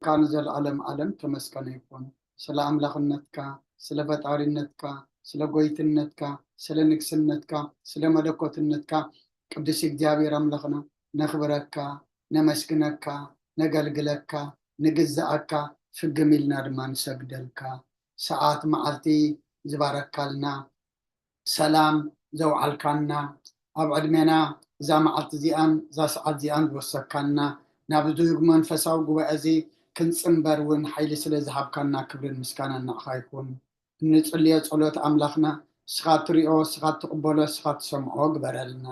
ስምካ ንዘለኣለም ዓለም ተመስገነ ይኹን። ስለ ኣምላኽነትካ፣ ስለ ፈጣሪነትካ፣ ስለ ጎይትነትካ፣ ስለ ንግስነትካ፣ ስለ መለኮትነትካ ቅዱስ እግዚኣብሔር ኣምላኽና ነኽብረካ፣ ነመስግነካ፣ ነገልግለካ፣ ንግዛኣካ፣ ፍግም ኢልና ድማ ንሰግደልካ። ሰዓት መዓልቲ ዝባረካልና፣ ሰላም ዘውዓልካና፣ ኣብ ዕድሜና እዛ መዓልቲ እዚኣን እዛ ሰዓት እዚኣን ዝወሰካና፣ ናብዚ መንፈሳዊ ጉባኤ እዚ ክንጽንበር እውን ሓይሊ ስለ ዝሃብካና ክብርን ምስጋናን ንዓኻ ይኹን። እንጽልዮ ጸሎት ኣምላኽና፣ ንስኻ እትሪኦ፣ ንስኻ እትቕበሎ፣ ንስኻ እትሰምዖ ግበረልና።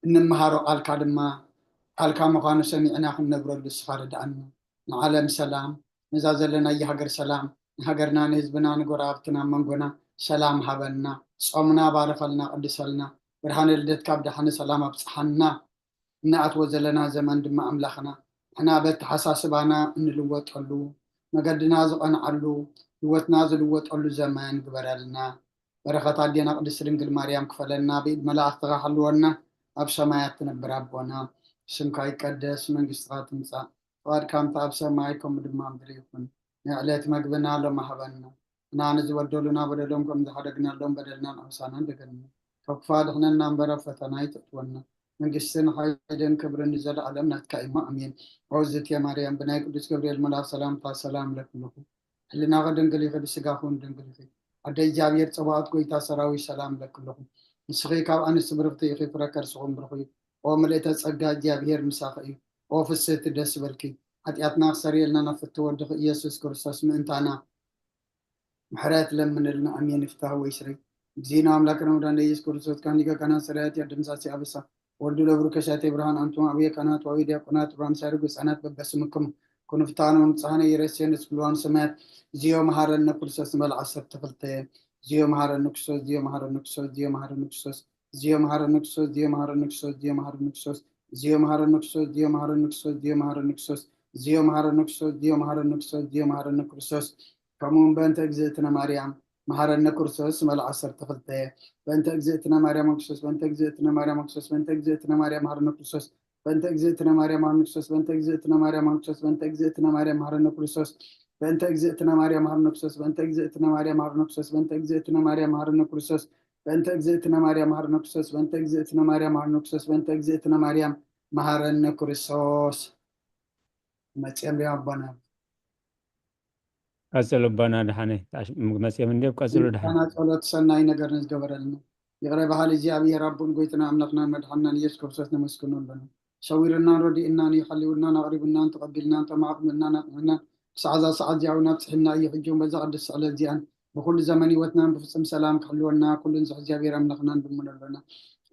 እንመሃሮ ቃልካ ድማ፣ ቃልካ ምዃኑ ሰሚዕና ክንነብረሉ ንስኻ ርድኣና። ንዓለም ሰላም፣ ነዛ ዘለናያ ሃገር ሰላም፣ ንሃገርና፣ ንህዝብና፣ ንጎረባብትና፣ ኣብ መንጎና ሰላም ሃበና። ጾምና ባርኸልና፣ ቅድሰልና። ብርሃነ ልደትካ ብደሓነ ሰላም ኣብጽሓና። እንኣትዎ ዘለና ዘመን ድማ ኣምላኽና፣ ንሕና በተሓሳስባና እንልወጠሉ፣ መገድና ዝቐንዓሉ፣ ህይወትና ዝልወጠሉ ዘመን ግበረልና። በረኸት ኣዴና ቅድስት ድንግል ማርያም ክፈለና፣ ብኢድ መላእኽትኻ ሓልወና፣ ኣብ ሰማያት ትነብር ኣቦና፣ ስምካ ይቀደስ፣ መንግስትኻ ትምጻእ፣ ፍቓድካ ከምቲ ኣብ ሰማይ ከምኡ ድማ ኣብ ምድሪ ይኹን። ናይ ዕለት መግብና ሎሚ ሃበና። እና ንዝበደሉና በደሎም ከም ዝሓደግናሎም በደልና ንኣውሳና እንደገና። ካብ ክፉእ ኣድሕነና እምበር ኣብ ፈተና ኣይተእትወና። መንግስትን ሓይልን ክብርን ንዘለኣለም ናትካ እዩ። ኣሜን። ኦዝቴ ማርያም ብናይ ቅዱስ ገብርኤል መልኣኽ ሰላምታ ሰላም እለክልኹ። ሕልናኺ ድንግል ኢኺ፣ ብስጋኺ እውን ድንግል ኢኺ። ኣደ እግዚኣብሔር ጸባኦት ጎይታ ሰራዊት ሰላም እለክልኹ። ንስኺ ካብ ኣንስቲ ብርኽቲ ኢኺ፣ ፍረ ከርስኺ እውን ብሩኽ እዩ። ኦ ምልእተ ጸጋ እግዚኣብሔር ምሳኺ እዩ። ኦ ፍስህቲ ደስ ይበልኪ። ሓጢኣትና ክሰርየልና ናብ ፍትው ወድኺ ኢየሱስ ክርስቶስ ምእንታና ምሕረት ለምንልና። ኣሜን። ይፍታህ ወይ ስረይ። እግዚእነ ኣምላክነ መድኃኒነ ኢየሱስ ክርስቶስ ካህን ሊቀ ካህናት ሠራዊት ኣደምሳሲ ኣበሳ ወልዱ ለብሩ ከሻቴ ብርሃን ኣንቱም ኣብየ ካህናት ወአብየ ዲያቆናት ብርሃን ሳይርጉ ህፃናት በበስምኩም ኩንፍታኑ ንጽሃነ ይረሴ ንስብልዋን ሰማያት። ዝዮ መሃረነ ክርስቶስ ንበል ዓሰርተ ክልተ። ዝዮ መሃረነ ክርስቶስ፣ ዝዮ መሃረነ ክርስቶስ፣ ዝዮ መሃረነ ክርስቶስ፣ ዝዮ መሃረነ ክርስቶስ፣ ዝዮ መሃረነ ክርስቶስ፣ ዝዮ መሃረነ ክርስቶስ፣ ዝዮ መሃረነ ክርስቶስ፣ ዝዮ መሃረነ ክርስቶስ፣ ዝዮ መሃረነ ክርስቶስ፣ ዝዮ መሃረነ ክርስቶስ፣ ዝዮ መሃረነ ክርስቶስ፣ ዝዮ መሃረነ ክርስቶስ። ከምኡ እውን በእንተ እግዝእትነ ማርያም መሃረነ ክርስቶስ መለ ዓሰርተ ክልተ። በእንተ እግዝእትነ ማርያም ክርስቶስ፣ በእንተ እግዝእትነ ማርያም ክርስቶስ፣ በእንተ እግዝእትነ ማርያም መሃረነ ክርስቶስ፣ በእንተ እግዝእትነ ማርያም መሃረነ ክርስቶስ፣ በእንተ እግዝእትነ ማርያም ክርስቶስ፣ በእንተ እግዝእትነ ማርያም መሃረነ ክርስቶስ፣ በእንተ እግዝእትነ ማርያም መሃረነ ክርስቶስ፣ በእንተ እግዝእትነ ማርያም መሃረነ ክርስቶስ፣ በእንተ እግዝእትነ ማርያም መሃረነ ክርስቶስ፣ በእንተ እግዝእትነ ማርያም መሃረነ ክርስቶስ፣ በእንተ እግዝእትነ ማርያም መሃረነ ክርስቶስ፣ በእንተ እግዝእትነ ማርያም መሃረነ ክርስቶስ። መጽዮም ዲዮም ኣቦና? ቀጽሉ ኣቦና ደሓነ። ታሽ-፣ መጽዮም እንድዮም፣ ቀጽሉ ደሓነ። ጸሎት ሰናይ ነገር ንዝገበረልና ይቕረ በሃሊ እግዚኣብሔር ኣቦን ጎይትና ኣምላኽናን መድሓንናን ኢየሱስ ክርስቶስ ነመስግኖ ኣለና። ሰዊርናን ረዲእናን እዩ፣ ሓልዩናን ኣቕሪቡናን ተቐቢልናን ተማዕቑምናን ኣቕኒዕናን ክሳዕ እዛ ሰዓት እዚኣ እውን ኣብጽሕና እዩ። ሕጂ እውን በዛ ቅድስቲ ዕለት እዚኣን ብኩሉ ዘመን ህይወትናን ብፍጹም ሰላም ክሕልወና ኩሉ ንዝሕ እግዚኣብሔር ኣምላኽናን ድሙን ኣለና።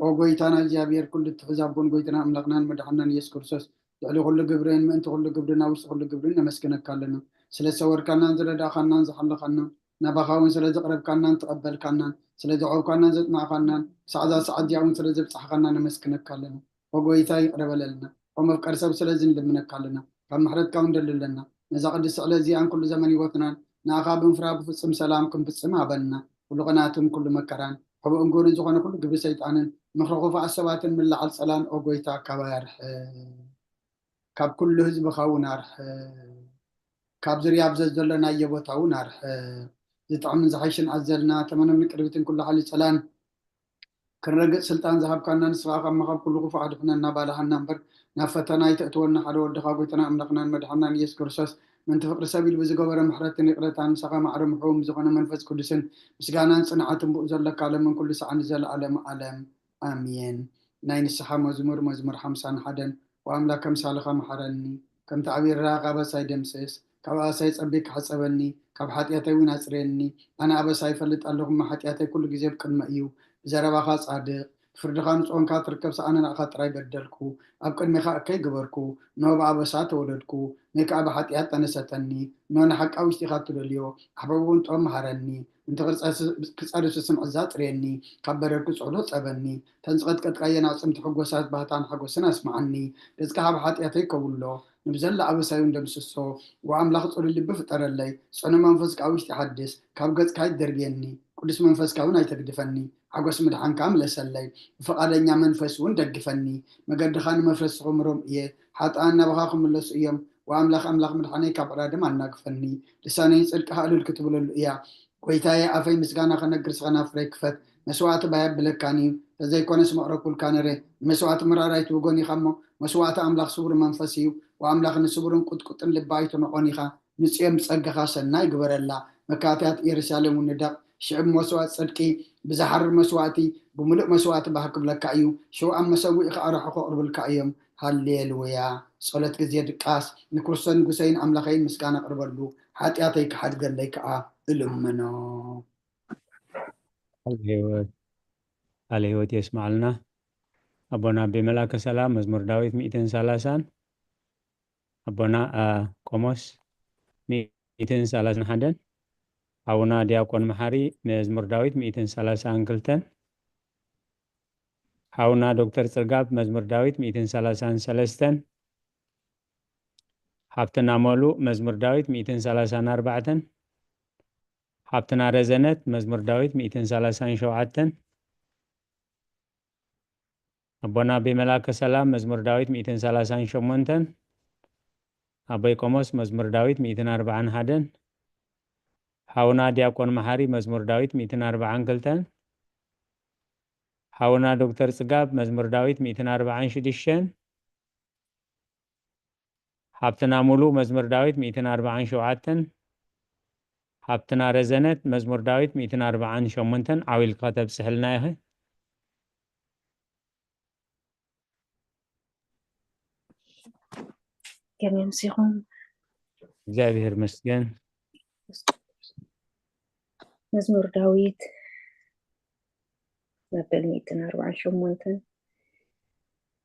ኦ ጎይታና እግዚኣብሔር፣ ኩሉ እትሕዝ ኣቦን ጎይትና ኣምላኽናን መድሓንናን ኢየሱስ ክርስቶስ፣ ልዕሊ ኩሉ ግብርን ምእንቲ ኩሉ ግብርን ኣብ ውሽጢ ኩሉ ግብርን ነመስግነካ ኣለና። ስለ ዝሰወርካናን ዝረዳእካናን ዝሓለኻናን፣ ናባኻ እውን ስለ ዘቕረብካናን ትቐበልካናን፣ ስለ ዘዕቆብካናን ዘጽናዕካናን፣ ክሳዕ እዛ ሰዓት እዚኣ እውን ስለ ዘብጻሕካና ነመስግነካ ኣለና። ኦ ጎይታ ይቕረ በለልና። ኦ መፍቀር ሰብ ስለዚ ንልምነካ ኣለና። ካብ ምሕረትካ እውን ንደሊ ኣለና። ነዛ ቅድስቲ ዕለት እዚኣን ኩሉ ዘመን ህይወትናን ንኣኻ ብምፍራህ ብፍጹም ሰላም ክንፍጽም ሃበና። ኩሉ ቅንኣትን ኩሉ መከራን ሕቡእን ግብርን ዝኾነ ኩሉ ግብሪ ሰይጣንን ምኽሪ ክፉኣት ሰባትን ምልዓል ጸላን ኦ ጎይታ ካባይ ኣርሕቕ። ካብ ኩሉ ህዝብኻ እውን ኣርሕቕ። ካብ ዙርያ ኣብ ዘዘሎናዮ ቦታ እውን ኣርሕቕ። ዝጥዕምን ዝሓይሽን ኣዘልና ተመነን ቅርቢትን ኩሉ ሓይሊ ጸላን ክንረግጽ ስልጣን ዝሃብካና ንስኻ ካብ መኻብ ኩሉ ክፉእ ኣድሕነና ባልሃና እምበር ናብ ፈተና ኣይተእትወና። ሓደ ወድኻ ጎይታና ኣምላኽናን መድሓንናን ኢየሱስ ክርስቶስ ምእንቲ ፍቕሪ ሰብ ኢሉ ብዝገበሮ ምሕረትን ይቕረታን ምሳኻ ማዕረ ምሕቡም ዝኾነ መንፈስ ቅዱስን ምስጋናን ጽንዓትን ብኡ ዘለካ ለምን ኩሉ ሰዓት ንዘለኣለም ዓለም ኣሜን። ናይ ንስሓ መዝሙር፣ መዝሙር ሓምሳን ሓደን። ወኣምላክ ከምሳልኻ መሓረኒ፣ ከምቲ ዓብዪ ርሕራኸ ኣበሳይ ደምስስ፣ ካብ ኣበሳይ ጸቢብካ ሕጸበኒ፣ ካብ ሓጢኣተይ እውን ኣጽርየኒ። ኣነ ኣበሳ ይፈልጥ ኣለኹ እሞ ሓጢኣተይ ኩሉ ግዜ ብቅድመይ እዩ። ብዘረባኻ ጻድቕ፣ ብፍርድኻ ንጹህ ኾንካ ትርከብ ሰኣነ ንኣኻ ጥራይ በደልኩ፣ ኣብ ቅድሜኻ እከይ ገበርኩ። እንሆ ብኣበሳ ተወለድኩ፣ እኔ ከኣ ብሓጢኣት ተነሰተኒ። እንሆ ንሓቂ ኣብ ውሽጢኻ እትደልዮ ኣሕበቦ እውን ጥበብ መሃረኒ። እንቲ ክጸርሱ ስምዕዛ ጽርየኒ፣ ካብ በረድኩ ጽዕዶ ጸበኒ። ተን ዝቐጥቀጥካየን ኣዕጽምቲ ሕጎሳት ባህታን ሓጎስን ኣስምዓኒ። ገጽካ ካብ ሓጢኣተይ ከውሎ፣ ንብዘላ ኣበሳይ እውን ደምስሶ። ወኣምላኽ ጽሉል ልቢ ፍጠረለይ፣ ጽኑዕ መንፈስ ከኣ ውሽጢ ሓድስ። ካብ ገጽካ ኣይትደርብየኒ፣ ቅዱስ መንፈስካ እውን ኣይተግድፈኒ። ሓጎስ ምድሓንካ ምለሰለይ፣ ብፍቓደኛ መንፈስ እውን ደግፈኒ። መገድኻ ንመፍረስቲ ክምህሮም እየ፣ ሓጥኣን ናባኻ ክምለሱ እዮም። ወኣምላኽ ኣምላኽ ምድሓነይ ካብ ዕዳ ደም ኣናግፈኒ። ልሳነይ ጽድቅኻ እልል ክትብለሉ እያ። ጎይታየ ኣፈይ ምስጋና ከነግር ስኸናፍረይ ክፈት። መስዋእቲ ባይ ኣብለካን እዩ። ተዘይኮነስ መቕረኩልካ ነረ። ንመስዋእቲ ምራር ኣይትውጎን ኢኻ እሞ መስዋእቲ ኣምላኽ ስቡር መንፈስ እዩ። ወኣምላኽ ንስቡርን ቁጥቁጥን ልቢ ኣይትንቖን ኢኻ። ንጽዮን ብጸጋኻ ሰናይ ግበረላ። መካትያት ኢየሩሳሌም እውን ንደቕ። ሽዕብ መስዋእቲ ጽድቂ ብዝሓርር መስዋእቲ ብምሉእ መስዋእቲ ባህ ክብለካ እዩ። ሽውኣም መሰውኢ ከኣ ርሑ ከቕርብልካ እዮም። ሃሌሉያ። ጸሎት ግዜ ድቃስ። ንክርስቶስ ንጉሰይን ኣምላኸይን ምስጋና ኣቕርበሉ። ሓጢኣተይ ክሓድገለይ ከኣ እልምኖ። ቃለ ህይወት ቃለ ህይወት የስማዕልና። ኣቦና ኣቤ መላከ ሰላም መዝሙር ዳዊት ሚእትን ሰላሳን ኣቦና አ፣ ቆሞስ ሚእትን ሰላሳን ሓደን ሓውና ዲያቆን መሓሪ መዝሙር ዳዊት ሚእትን ሰላሳን ክልተን ሓውና ዶክተር ጽጋብ መዝሙር ዳዊት ሚእትን ሰላሳን ሰለስተን ሓብትና መሉ መዝሙር ዳዊት ሚእትን ሰላሳን ኣርባዕተን ሓብትና ረዘነት መዝሙር ዳዊት ሚእትን ሰላሳን ሸውዓተን ኣቦና ኣቤ መላከ ሰላም መዝሙር ዳዊት ሚእትን ሰላሳን ሸሞንተን ኣቦይ ቆሞስ መዝሙር ዳዊት ሚእትን ኣርባዓን ሓደን ሓውና ዲያቆን መሓሪ መዝሙር ዳዊት ሚእትን ኣርባዓን ክልተን ሓውና ዶክተር ጽጋብ መዝሙር ዳዊት ሚእትን ኣርባዓን ሽዱሽተን ሓብትና ሙሉ መዝሙር ዳዊት ሚእትን ኣርባዓን ሸውዓተን ሓብትና ረዘነት መዝሙር ዳዊት ሚእትን ኣርባዓን ሸሞንተን ዓው ኢልካ ከተብጽሕልና ኢኺ። ከመይ ኣምሲኹም? እግዚኣብሔር ይመስገን። መዝሙር ዳዊት መበል ሚእትን ኣርባዓን ሸሞንተን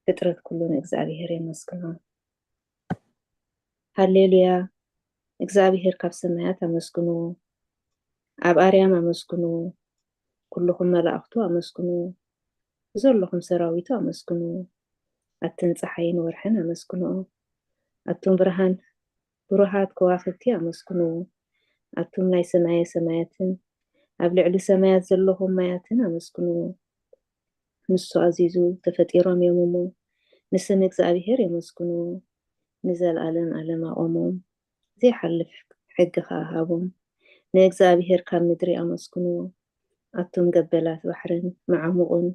ፍጥረት ኩሉ ንእግዚኣብሔር የመስግኖ። ሃሌሉያ፣ እግዚኣብሔር ካብ ሰማያት ኣመስግኑ፣ ኣብ ኣርያም ኣመስግኑ፣ ኩልኹም መላእኽቱ ኣመስግኑ፣ ብዘለኹም ሰራዊቱ ኣመስግኑ፣ ኣትን ፀሓይን ወርሕን ኣመስግንኦ፣ ኣቱም ብርሃን ብሩሃት ከዋኽብቲ ኣመስግኑ፣ ኣቱም ናይ ሰማየ ሰማያትን ኣብ ልዕሊ ሰማያት ዘለኹም ማያትን ኣመስግኑ። ንሱ ኣዚዙ ተፈጢሮም እዮም እሞ ንስም እግዚኣብሔር የመስግኑ። ንዘለኣለም ኣለም ኣቆሞም፣ ዘይሓልፍ ሕጊ ኸኣ ሃቦም። ንእግዚኣብሔር ካብ ምድሪ ኣመስግንዎ። ኣቱም ገበላት ባሕርን መዓሙቕን፣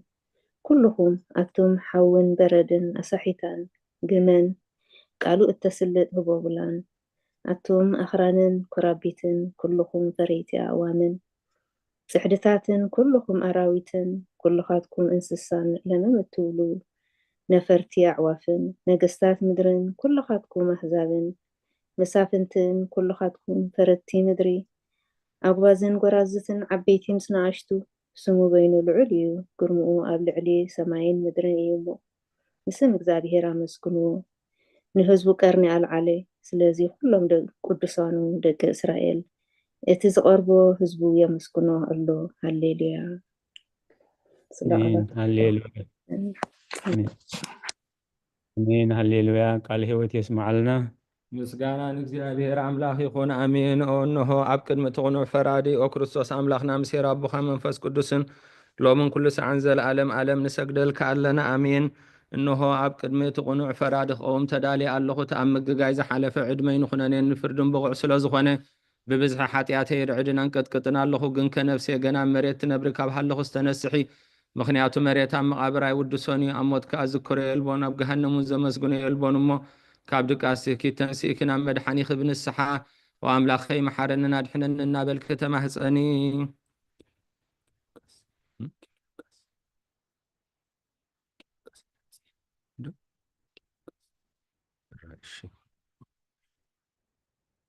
ኩልኹም ኣቱም ሓውን በረድን ኣሳሒታን ግመን፣ ቃሉ እተስልጥ ህቦብላን፣ ኣቱም ኣኽራንን ኮራቢትን፣ ኩልኹም ፈረይቲ ኣእዋምን፣ ጽሕድታትን ኩልኹም ኣራዊትን፣ ኩልኻትኩም እንስሳን ለመም እትብሉ ነፈርቲ ኣዕዋፍን፣ ነገስታት ምድርን፣ ኩልኻትኩም ኣህዛብን መሳፍንትን፣ ኩልኻትኩም ፈረድቲ ምድሪ፣ ኣጉባዝን ጎራዙትን፣ ዓበይቲ ምስ ንኣሽቱ፣ ስሙ በይኑ ልዑል እዩ፣ ግርምኡ ኣብ ልዕሊ ሰማይን ምድርን እዩ እሞ፣ ንስም እግዚኣብሔር ኣመስግንዎ። ንህዝቡ ቀርኒ ኣልዓለ፣ ስለዚ ኩሎም ደ-፣ ቅዱሳኑ ደቂ እስራኤል፣ እቲ ዝቐርቦ ህዝቡ የመስግኖ ኣሎ። ሃሌሉያ። ስለ ኣሜን። ቃላት ሃሌሉያ። ኣሜን። ሃሌሉያ። ቃለ ህይወት የስማዓልና። ምስጋና ንእግዚኣብሔር ኣምላኽ ይኹን። ኣሜን። ኦ፣ እንሆ ኣብ ቅድሚ እቲ ቕኑዕ ፈራዲ፣ ኦ ክርስቶስ ኣምላኽና፣ ምስ ኄር ኣቦኻ መንፈስ ቅዱስን ሎምን ኩሉ ሰዓን ዘለዓለም ዓለም ንሰግደልካ ኣለና። ኣሜን። እንሆ ኣብ ቅድሚ እቲ ቕኑዕ ፈራዲ ክቐውም ተዳልየ ኣለኹ። እቲ ኣብ ምግጋይ ዝሓለፈ ዕድመይ ንኹነኔን ንፍርድን ብቑዕ ስለ ዝኾነ፣ ብብዝሒ ሓጢኣተይ ርዕድን ኣንቀጥቅጥን ኣለኹ። ግንከ ነፍሰየ ገና ኣብ መሬት ትነብሪ ካብ ሃለኹስ ተነስሒ። ምኽንያቱ መሬት ኣብ መቓብር ኣይውድሶን እዩ፣ ኣብ ሞት ከኣ ዝክሮ የልቦን፣ ኣብ ገሃነም እውን ዘመስግኖ የልቦን። እሞ ካብ ድቃስ ትህኪ ተንሲእኪ ናብ መድሓኒኺ ብንስሓ፣ "ኦ ኣምላኸይ፣ መሓረንን ኣድሕነንን" እናበልኪ ተማህጸኒ።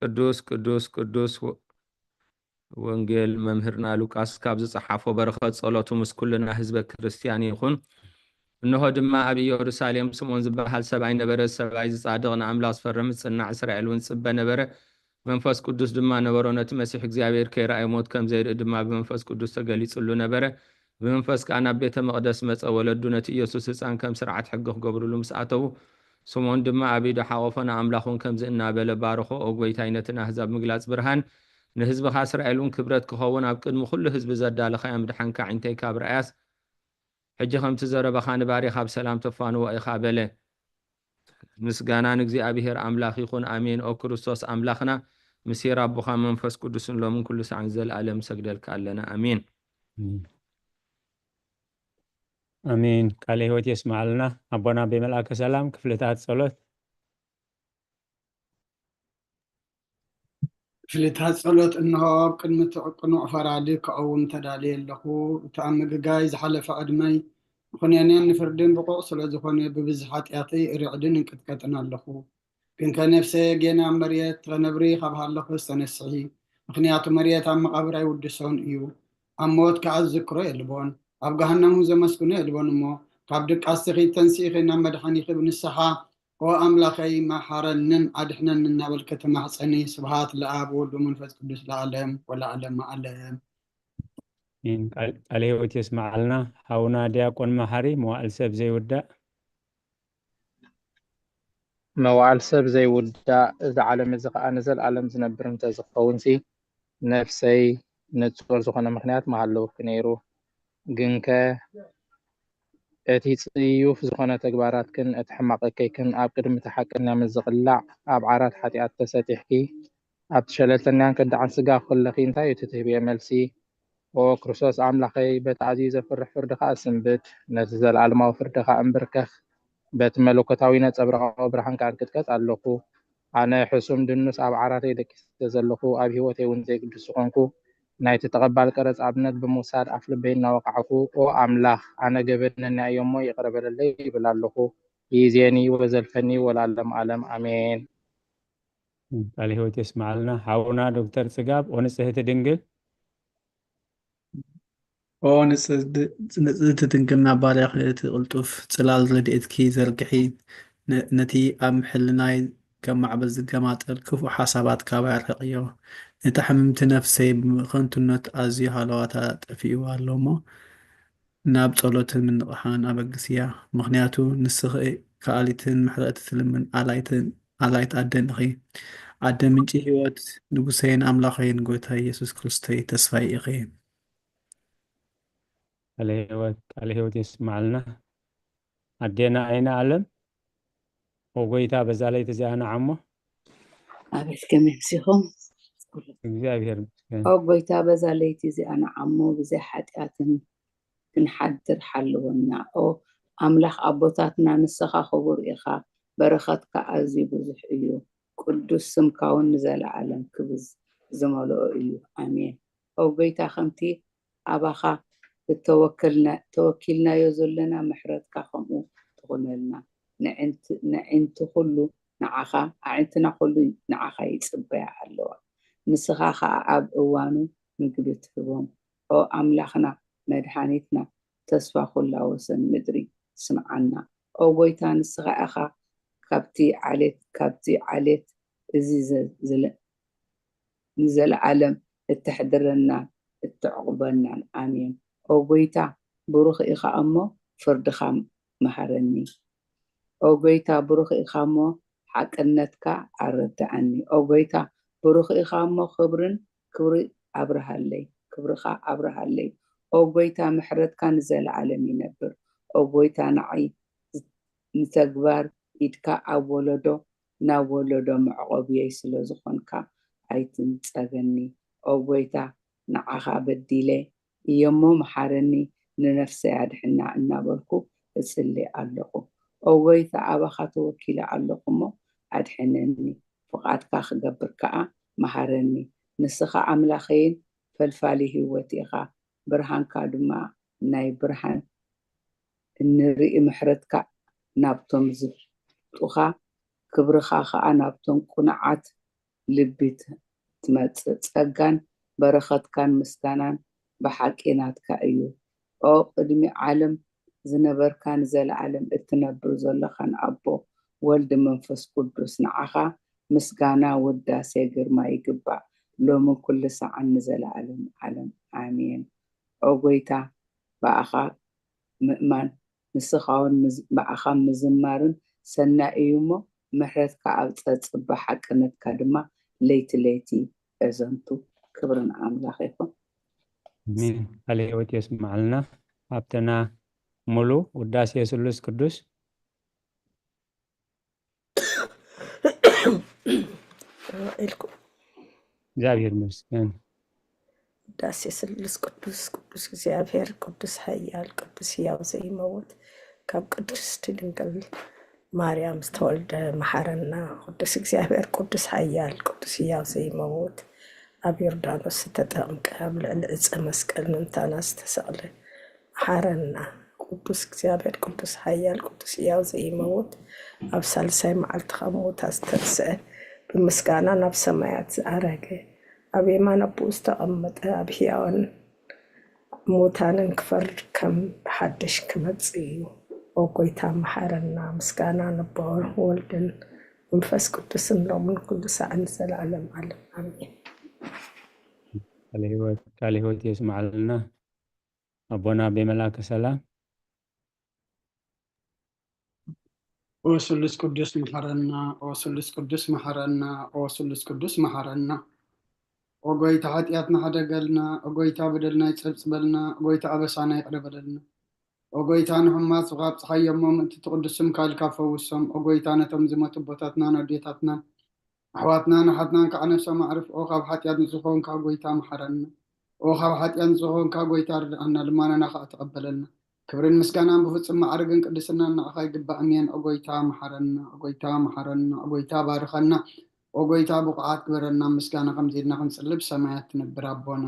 ቅዱስ፣ ቅዱስ፣ ቅዱስ ወ-፣ ወንጌል መምህርና ሉቃስ ካብ ዝጸሓፎ በረኸት ጸሎቱ ምስ ኩልና ህዝበ ክርስትያን ይኹን። እንሆ ድማ ኣብ ኢየሩሳሌም ስምዖን ዝበሃል ሰብኣይ ነበረ። ሰብኣይ ዝጻድቕ ንኣምላኽ ዝፈርህ ምጽናዕ እስራኤል እውን ዝጽበ ነበረ። መንፈስ ቅዱስ ድማ ነበሮ። ነቲ መሲሕ እግዚኣብሔር ከይረኣየ ሞት ከም ዘይርኢ ድማ ብመንፈስ ቅዱስ ተገሊጽሉ ነበረ። ብመንፈስ ከኣ ናብ ቤተ መቕደስ መጸ። ወለዱ ነቲ ኢየሱስ ህጻን ከም ስርዓት ሕጊ ክገብርሉ ምስ ኣተዉ፣ ስምዖን ድማ ኣብ ኢዱ ሓቖፎ፣ ንኣምላኽ እውን ከምዚ እናበለ ባረኾ፣ "ኦ ጐይታይ፣ ነቲ ንኣህዛብ ምግላጽ ብርሃን፣ ንህዝብኻ እስራኤል እውን ክብረት ክኸውን፣ ኣብ ቅድሚ ኵሉ ህዝቢ ዘዳለኻዮ ምድሓንካ ኣዒንተይ ካብ ረኣያስ፣ ሕጂ ከምቲ ዘረባኻ ንባርያኻ ብሰላም ተፋንዎ ኢኻ" በለ። ምስጋና ንእግዚኣብሔር ኣምላኽ ይኹን፣ ኣሜን። ኦ ክርስቶስ ኣምላኽና፣ ምስ ኄር ኣቦኻ መንፈስ ቅዱስን ሎምን ኩሉ ሳዕን ዘለኣለም ሰግደልካ ኣለና፣ ኣሜን። ኣሜን። ቃለ ህይወት የስምዓልና። ኣቦና ብመልኣከ ሰላም ክፍልታት ጸሎት። ክፍልታት ጸሎት። እንሆ ኣብ ቅድሚ እቲ ቅኑዕ ፈራዲ ክቐውም ተዳልየ ኣለኹ። እቲ ኣብ ምግጋይ ዝሓለፈ ዕድመይ ንኹነኔን ንፍርድን ብቑዕ ስለ ዝኾነ፣ ብብዝሒ ሓጢኣተይ እርዕድን እንቅጥቀጥን ኣለኹ። ግንከ ነፍሰየ ጌና ኣብ መሬት፣ ከነብሪ ካብ ሃለኹስ ተነስሒ። ምኽንያቱ መሬት ኣብ መቓብር ኣይውድሶን እዩ፣ ኣብ ሞት ከኣ ዝዝክሮ የልቦን። ኣብ ገሃነም እውን ዘመስግኖ የልቦን እሞ፣ ካብ ድቃስ ትኺድ ተንሲእኺ ናብ መድሓኒኺ ብንስሓ፣ ኦ ኣምላኸይ፣ መሓረንን ኣድሕነን እናበልኪ ተማሕጸኒ። ስብሃት ለኣብ ወወልድ ወመንፈስ ቅዱስ ለዓለም ወለዓለመ ዓለም። ኣሜን። ቃል ቃለ ህይወት የስምዓልና። ሓውና ዲያቆን መሓሪ፣ መዋዕል ሰብ ዘይውዳእ። መዋዕል ሰብ ዘይውዳእ፣ እዚ ዓለም እዚ ኸኣ ንዘለኣለም ዝነብር እንተዝኸውንሲ፣ ነፍሰይ ንጹር ዝኾነ ምኽንያት ምሃለወኪ ነይሩ። ግንከ እቲ ጽዩፍ ዝኾነ ተግባራትክን እቲ ሕማቕ እከይክን ኣብ ቅድሚ እቲ ሓቀኛ ምስ ዝቕላዕ፣ ኣብ ዓራት ሓጢኣት ተሰጢሕኪ፣ ኣብቲ ሸለልተኛን ከዳዕን ስጋ ከለኺ እንታይ እዩ እቲ ትህብዮ መልሲ? ኦ ክርስቶስ ኣምላኸይ፣ በቲ ኣዝዩ ዘፍርሕ ፍርድኻ እስንብድ፣ ነቲ ዘለኣለማዊ ፍርድኻ እንብርከኽ፣ በቲ መለኮታዊ ነጸብራቓዊ ብርሃንካ እንቅጥቀጥ ኣለኹ። ኣነ ሕሱም ድኑስ ኣብ ዓራተይ ደቂሰ ዘለኹ፣ ኣብ ህይወተይ እውን ዘይግዱስ ዝኾንኩ፣ ናይቲ ተቐባል ቀረጽ ኣብነት ብምውሳድ ኣፍልበይ እናወቃዕኩ፣ ኦ ኣምላኽ፣ ኣነ ገበነኛ እየ እሞ ይቕረ በለለይ ይብል ኣለኹ። ይእዜኒ ወዘልፈኒ ወለዓለመ ዓለም ኣሜን። ቃለ ህይወት የስምዓልና። ሓውና ዶክተር ጽጋብ፣ ኦ ንጽህቲ ድንግል። ኦ ንጽህቲ ድንግልና ባርያኺ፣ እቲ ቅልጡፍ ጽላል ረድኤትኪ ዘርግሒ፣ ነ- ነቲ ኣብ ሕልናይ ከማዕብል ዝገማጠል ክፉእ ሓሳባት ካባይ ኣርሕቕዮ። ነታ ሕምምቲ ነፍሰይ ብከንቱነት ኣዝዩ ሃለዋታ ጠፊእዋ ኣሎ እሞ፣ ናብ ጸሎትን ምንቕሓን ኣበግስያ። ምኽንያቱ ንስኺ ከኣሊትን ምሕረትን ትልምን ኣላይትን ኣላይት ኣደን ኢኺ። ኣደ ምንጪ ህይወት፣ ንጉሰይን ኣምላኸይን ጎይታይ የሱስ ክርስቶይ ተስፋይ ኢኺ። ቃለ ህይወት ቃለ ህይወት የስምዓልና። ኣዴና ኣይነ ኣለም፣ ኦ ጎይታ፣ በዛ ለይቲ እዚኣ ንዓሞ። ኣቤት ከመይ ምሲኹም? እግዚኣብሔር ይመስገን። ኦ ጎይታ፣ በዛ ለይቲ እዚኣ ንዓሞ ብዘይ ሓጢኣትን ክንሓድር ሓልወና። ኦ ኣምላኽ ኣቦታትና፣ ንስኻ ክቡር ኢኻ፣ በረኸትካ ኣዝዩ ብዙሕ እዩ፣ ቅዱስ ስምካ እውን ንዘለኣለም ክብሪ ዝመልኦ እዩ። ኣሜን። ኦ ጎይታ፣ ከምቲ ኣባኻ እተወከልና- ተወኪልናዮ ዘለና፣ ምሕረትካ ከምኡ ትኹነልና። ንዕንቲ- ንዕንቲ ኩሉ ንዓኻ፣ ኣዒንትና ኩሉ ንዓኻ ይጽበያ ኣለዋ። ንስኻ ኸኣ ኣብ እዋኑ ምግቢ ትህቦም። ኦ ኣምላኽና፣ መድሓኒትና፣ ተስፋ ኩላ ወሰን ምድሪ፣ ስምዓና። ኦ ጎይታ፣ ንስኻ ኢኻ ካብቲ ዓሌት፣ ካብዚ ዓሌት እዚ ዘ- ዝለ- ንዘለኣለም እተሕድረናን እተዕቑበናን። ኣሜን። ኦ ጎይታ፣ ብሩኽ ኢኻ እሞ፣ ፍርድኻ መሃረኒ። ኦ ጎይታ፣ ብሩኽ ኢኻ እሞ፣ ሓቅነትካ ኣረድኣኒ። ኦ ጎይታ፣ ብሩኽ ኢኻ እሞ፣ ክብርን ክብሪ ኣብርሃለይ፣ ክብርኻ ኣብርሃለይ። ኦ ጎይታ፣ ምሕረትካ ንዘለኣለም ይነብር። ኦ ጎይታ፣ ንዓይ ንተግባር ኢድካ ኣብ ወለዶ ናብ ወለዶ መዕቆብየይ ስለ ዝኾንካ ኣይትንጸገኒ። ኦ ጎይታ፣ ንዓኻ በዲለ እየሞ መሓረኒ፣ ንነፍሰይ ኣድሕና እናበልኩ እጽሊ ኣለኹ። ኦ ጎይታ፣ ኣባኻ ተወኪለ ኣለኹ እሞ ኣድሕነኒ፣ ፍቓድካ ክገብር ከኣ መሃረኒ። ንስኻ ኣምላኸይን ፈልፋሊ ህይወት ኢኻ፣ ብርሃንካ ድማ ናይ ብርሃን እንርኢ። ምሕረትካ ናብቶም ዝፍጡኻ፣ ክብርኻ ኸኣ ናብቶም ቅኑዓት ልቢ ት- ትመጽእ። ጸጋን በረኸትካን ምስጋናን ብሓቂ ናትካ እዩ። ኦ ቅድሚ ዓለም ዝነበርካን ዘለኣለም እትነብር ዘለኻን ኣቦ፣ ወልድ፣ መንፈስ ቅዱስ፣ ንዓኻ ምስጋና፣ ውዳሴ፣ ግርማ ይግባእ፣ ሎምን ኩሉ ሰዓን ንዘለኣለም ዓለም። ኣሜን። ኦ ጎይታ፣ ብኣኻ ምእማን፣ ንስኻ እውን ምዝ- ብኣኻ ምዝማርን ሰናይ እዩ እሞ፣ ምሕረትካ ኣብ ጸጽባ፣ ሓቅነትካ ድማ ለይቲ ለይቲ እዘንቱ። ክብሪ ንኣምላኽ ይኹን። ኣሜን። ቃለ ህይወት የስምዓልና። ሃብትና ሙሉ፣ ውዳሴ ስሉስ ቅዱስ። ኢልኩም እግዚኣብሔር ይመስገን። ዳሴ ስሉስ ቅዱስ ቅዱስ እግዚኣብሔር ቅዱስ ኃያል ቅዱስ ሕያው ዘይመውት ካብ ቅድስቲ ድንግል ማርያም ዝተወልደ መሓረና። ቅዱስ እግዚኣብሔር ቅዱስ ኃያል ቅዱስ ሕያው ዘይመውት ኣብ ዮርዳኖስ ዝተጠምቀ ኣብ ልዕሊ ዕፀ መስቀል ምእንታና ዝተሰቕለ መሓረና። ቅዱስ እግዚኣብሔር ቅዱስ ኃያል ቅዱስ ሕያው ዘይመውት ኣብ ሳልሳይ መዓልቲ ካብ ሙታ ዝተንስአ ብምስጋና ናብ ሰማያት ዝኣረገ ኣብ የማን ኣቦኡ ዝተቐመጠ ኣብ ሕያዋን ሙታንን ክፈርድ ከም ብሓድሽ ክመጽእ እዩ። ኦ ጎይታ መሓረና። ምስጋና ንቦ ወልድን መንፈስ ቅዱስን ሎምን ኩሉ ሳዕን ዘላለም ዓለም ኣሜን። ቃለ ህይወት ቃለ ህይወት የስማዓልና ኣቦና ኣቤ መላከ ሰላም። ኦ ስሉስ ቅዱስ መሓረና፣ ኦ ስሉስ ቅዱስ መሓረና፣ ኦ ስሉስ ቅዱስ መሓረና። ኦ ጎይታ ሓጢኣትና ሓደገልና፣ ኦ ጎይታ በደልና ይጸብጽበልና፣ ኦ ጎይታ ኣበሳና ይቕረ በለልና። ኦ ጎይታ ንሕማት ካብ ጸሓይ እሞ ምእንቲ ትቕዱስ ስምካ ኢልካ ፈውሶም። ኦ ጎይታ ነቶም ዝመቱ ኣቦታትናን ኣዴታትናን ኣሕዋትናን ኣሓትናን ከዓ ነፍሶም ኣዕርፍ። ኦ ካብ ሓጢኣት ንጹህ ዝኾንካ ጎይታ መሓረና። ኦ ካብ ሓጢኣት ንጹህ ዝኾንካ ጎይታ ርድኣና፣ ልማናና ከዓ ተቐበለልና። ክብርን ምስጋናን ብፍጹም ማዕርግን ቅድስናን ንዓኻ ይግባእ። ኣሜን። ኦ ጎይታ መሓረና፣ ኦ ጎይታ መሓረና፣ ኦ ጎይታ ባርኸና፣ ኦ ጎይታ ብቑዓት ግበረና። ምስጋና ከምዚ ኢልና ክንጽሊ ብሰማያት ትነብር ኣቦና፣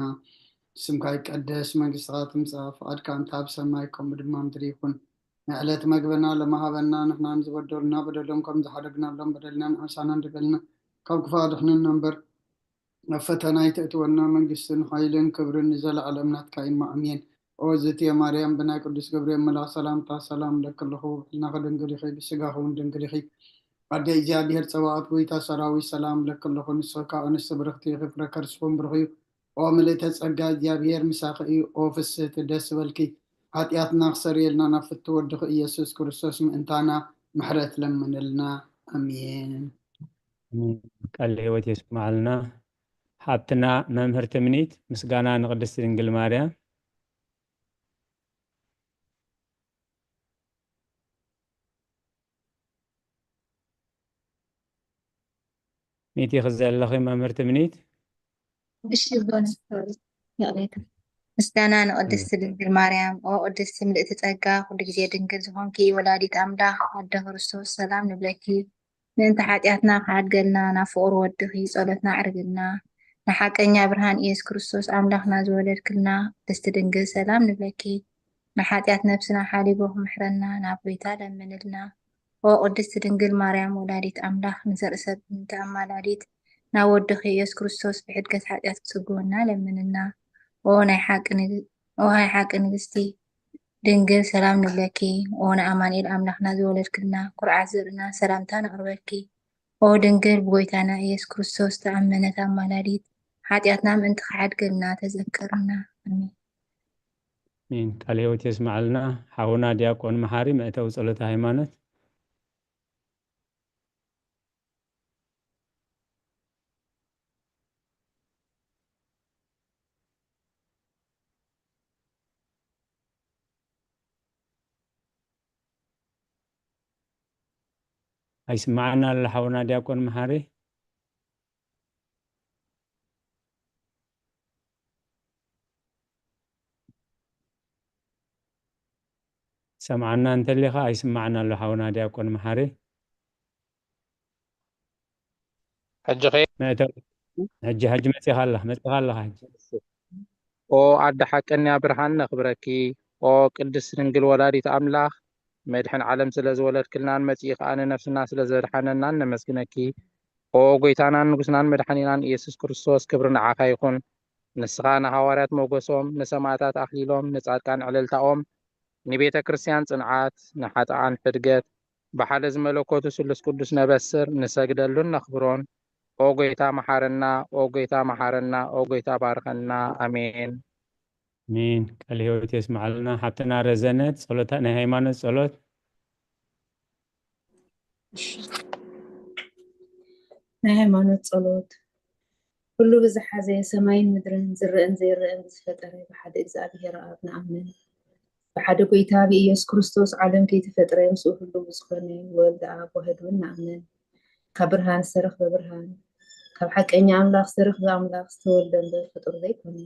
ስምካ ይቀደስ፣ መንግስትኻ ትምጻእ፣ ፍቓድካ እንተ ኣብ ሰማይ ከምኡ ድማ ምድሪ ይኹን። ንዕለት መግብና ለማሃበና፣ ንሕናን ዝበደሉና በደሎም ከም ዝሓደግናሎም በደልና ንዓሳና እንድበልና፣ ካብ ክፉእ ኣድሕነና እምበር፣ ናብ ፈተና ኣይተእትወና፣ መንግስትን ሓይልን ክብርን ንዘለዓለም ናትካ እዩ፣ ኣሜን። ኦ ዝትየ ማርያም፣ ብናይ ቅዱስ ገብርኤል መልኣኽ ሰላምታ ሰላም እለኪ ኣለኹ፣ ብዕልናኺ ድንግል ኢኺ፣ ብስጋኺ እውን ድንግል ኢኺ። ኣደ እግዚኣብሔር ጸባኦት፣ ጎይታ ሰራዊት፣ ሰላም እለኪ ኣለኹ፣ ንስኺ ከኣ ኣንስቲ ብርኽቲ ኢኺ፣ ፍረ ከርስኺ እውን ብሩኽ እዩ። ኦ ምልእተ ጸጋ፣ እግዚኣብሔር ምሳኺ እዩ። ኦ ፍስህቲ፣ ደስ ይበልኪ፣ ሓጢኣትና ክሰርየልና ናብ ፍትው ወድኺ ኢየሱስ ክርስቶስ ምእንታና ምሕረት ለምንልና። ኣሜን። ቃለ ህይወት የስማዓልና። ሓብትና መምህር ትምኒት፣ ምስጋና ንቅድስቲ ድንግል ማርያም። ሚእቲ ክዘለኺ መምህር ትምኒት። እሺ፣ ይቕሬታ። ምስጋና ንቅድስቲ ድንግል ማርያም። ኦ ቅድስቲ ምልእቲ ጸጋ፣ ኩሉ ግዜ ድንግል ዝኾንኪ ወላዲት ኣምላኽ ኣደ ክርስቶስ፣ ሰላም ንብለኪ። ምእንቲ ሓጢኣትና ክሓድገልና ናብ ፍቕሩ ወድኺ ጸሎትና ኣዕርግልና። ንሓቀኛ ብርሃን ኢየሱስ ክርስቶስ ኣምላኽና ዝወለድክልና ቅድስቲ ድንግል፣ ሰላም ንብለኪ። ንሓጢኣት ነፍስና ሓሊቡ ክምሕረና ናብ ጎይታ ለምንልና። ኦ ቅድስቲ ድንግል ማርያም ወላዲት ኣምላኽ፣ ንዘርኢ ሰብ ምእንቲ ኣማላዲት ናብ ወድኺ ኢየሱስ ክርስቶስ ብሕድገት ሓጢኣት ክጽግወና ለምንልና። ኦ ናይ ሓቂ ንግ- ኦ ናይ ሓቂ ንግስቲ ድንግል፣ ሰላም ንብለኪ። ኦ ንኣማኑኤል ኣምላኽና ዝወለድክልና ኩርዓት ዘርእና ሰላምታ ነቕርበኪ። ኦ ድንግል ብጎይታና ኢየሱስ ክርስቶስ ተኣመነት ኣማላዲት፣ ሓጢኣትና ምእንቲ ክሓድገልና ተዘከርና። ኣሜን። ኣሜን። ቃለ ህይወት የስማዓልና። ሓውና ዲያቆን መሓሪ መእተዊ ጸሎተ ሃይማኖት። ኣይስማዓና ኣሎ ሓውና ዲያቆን መሓሪ። ሰምዓና እንተሊኻ ኣይስማዓና ኣሎ ሓውና ዲያቆን መሓሪ። ሕጂ ኸ መእተው ሕጂ ሕጂ መጺኻ ኣለኻ መጺኻ ኣለኻ ሕጂ። ኦ ኣደ ሓቀኛ ብርሃን ነኽብረኪ። ኦ ቅድስት ድንግል ወላዲት ኣምላኽ፣ መድሕን ዓለም ስለ ዝወለድክልናን መጺኡ ከኣ ንነፍስና ስለ ዘድሓነናን ነመስግነኪ። ኦ ጎይታናን ንጉስናን መድሓኒናን ኢየሱስ ክርስቶስ፣ ክብሪ ንዓኻ ይኹን። ንስኻ ንሃዋርያት ሞገሶም፣ ንሰማዕታት ኣኽሊሎም፣ ንጻድቃን ዕልልታኦም፣ ንቤተ ክርስቲያን ጽንዓት፣ ንሓጥኣን ሕድገት፣ ብሓደ ዝመለኮቱ ስሉስ ቅዱስ ነበስር፣ ንሰግደሉን ነኽብሮን። ኦ ጎይታ መሓረና፣ ኦ ጎይታ መሓረና፣ ኦ ጎይታ ባርኸና። ኣሜን። ኣሜን። ቃለ ህይወት የስምዓልና። ሓብትና ረዘነት ጸሎታ ናይ ሃይማኖት ጸሎት። ናይ ሃይማኖት ጸሎት። ኩሉ ብዝሓዘ ሰማይን ምድርን ዝረአን ዘይረአን ብዝፈጠረ ብሓደ እግዚኣብሔር ኣብ ንኣምን። ብሓደ ጎይታ ብኢየሱስ ክርስቶስ ዓለም ከይተፈጥረ ምስኡ ህልው ብዝኾነ ወልድ ኣብ ዋህድ እውን ንኣምን። ካብ ብርሃን ዝተረኽበ ብርሃን፣ ካብ ሓቀኛ ኣምላኽ ዝተረኽበ ኣምላኽ ዝተወልደ እምበር ፍጡር ዘይኮነ፣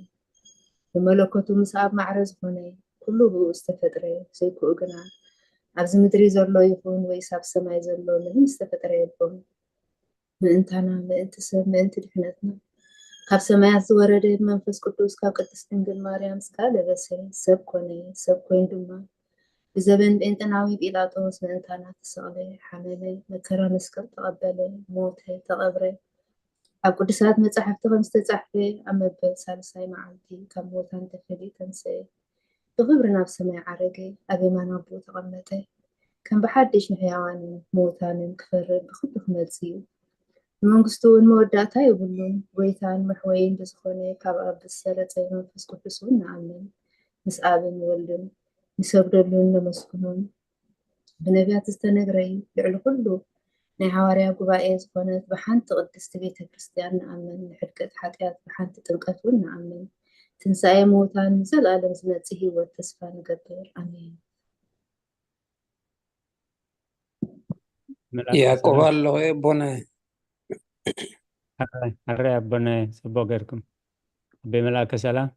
ብመለኮቱ ምስ ኣብ ማዕረ ዝኾነ፣ ኩሉ ብኡ ዝተፈጥረ፣ ዘይክኡ ግና ኣብዚ ምድሪ ዘሎ ይኹን ወይስ ኣብ ሰማይ ዘሎ ምንም ዝተፈጠረ የሎን። ምእንታና፣ ምእንቲ ሰብ፣ ምእንቲ ድሕነትና ካብ ሰማያት ዝወረደ ብመንፈስ ቅዱስ ካብ ቅድስት ድንግል ማርያም ስጋ ለበሰ፣ ሰብ ኮነ፣ ሰብ ኮይኑ ድማ ብዘበን ጴንጠናዊ ጲላጦስ ምእንታና ተሰቕለ፣ ሓመመ፣ መከራ መስቀል ተቐበለ፣ ሞተ፣ ተቐብረ። ኣብ ቅዱሳት መጻሕፍቲ ከም ዝተጻሕፈ ኣብ መበል ሳልሳይ መዓልቲ ካብ ሞታን ተፈልዩ ተንስአ። ብኽብሪ ናብ ሰማይ ዓረገ፣ ኣብ የማን ኣቦ ተቐመጠ። ከም ብሓድሽ ንሕያዋንን ምዉታንን ክፈርድ ብኽብሪ ክመጽእ እዩ። ንመንግስቱ እውን መወዳእታ የብሉን። ጎይታን መሕወይን ብዝኾነ ካብ ኣብ ብዝሰረጸ መንፈስ ቅዱስ እውን ንኣምን። ምስ ኣብን ወልድን ንሰግደሉን ነመስግኖን። ብነቢያት ዝተነግረ እዩ። ልዕሊ ኩሉ ናይ ሃዋርያ ጉባኤ ዝኾነት ብሓንቲ ቅድስቲ ቤተ ክርስቲያን ንኣምን። ንሕድገት ሓጢኣት ብሓንቲ ጥምቀት እውን ንኣምን። ትንሳኤ ምዉታን ንዘለኣለም ዝመጽእ ህይወት ተስፋ ንገብር። ኣሜን። ያዕቆብ ኣለኹ ኣቦነ። ሓራይ ኣቦነ፣ ጽቡቕ ገርኩም። ኣቤ መልኣከ ሰላም።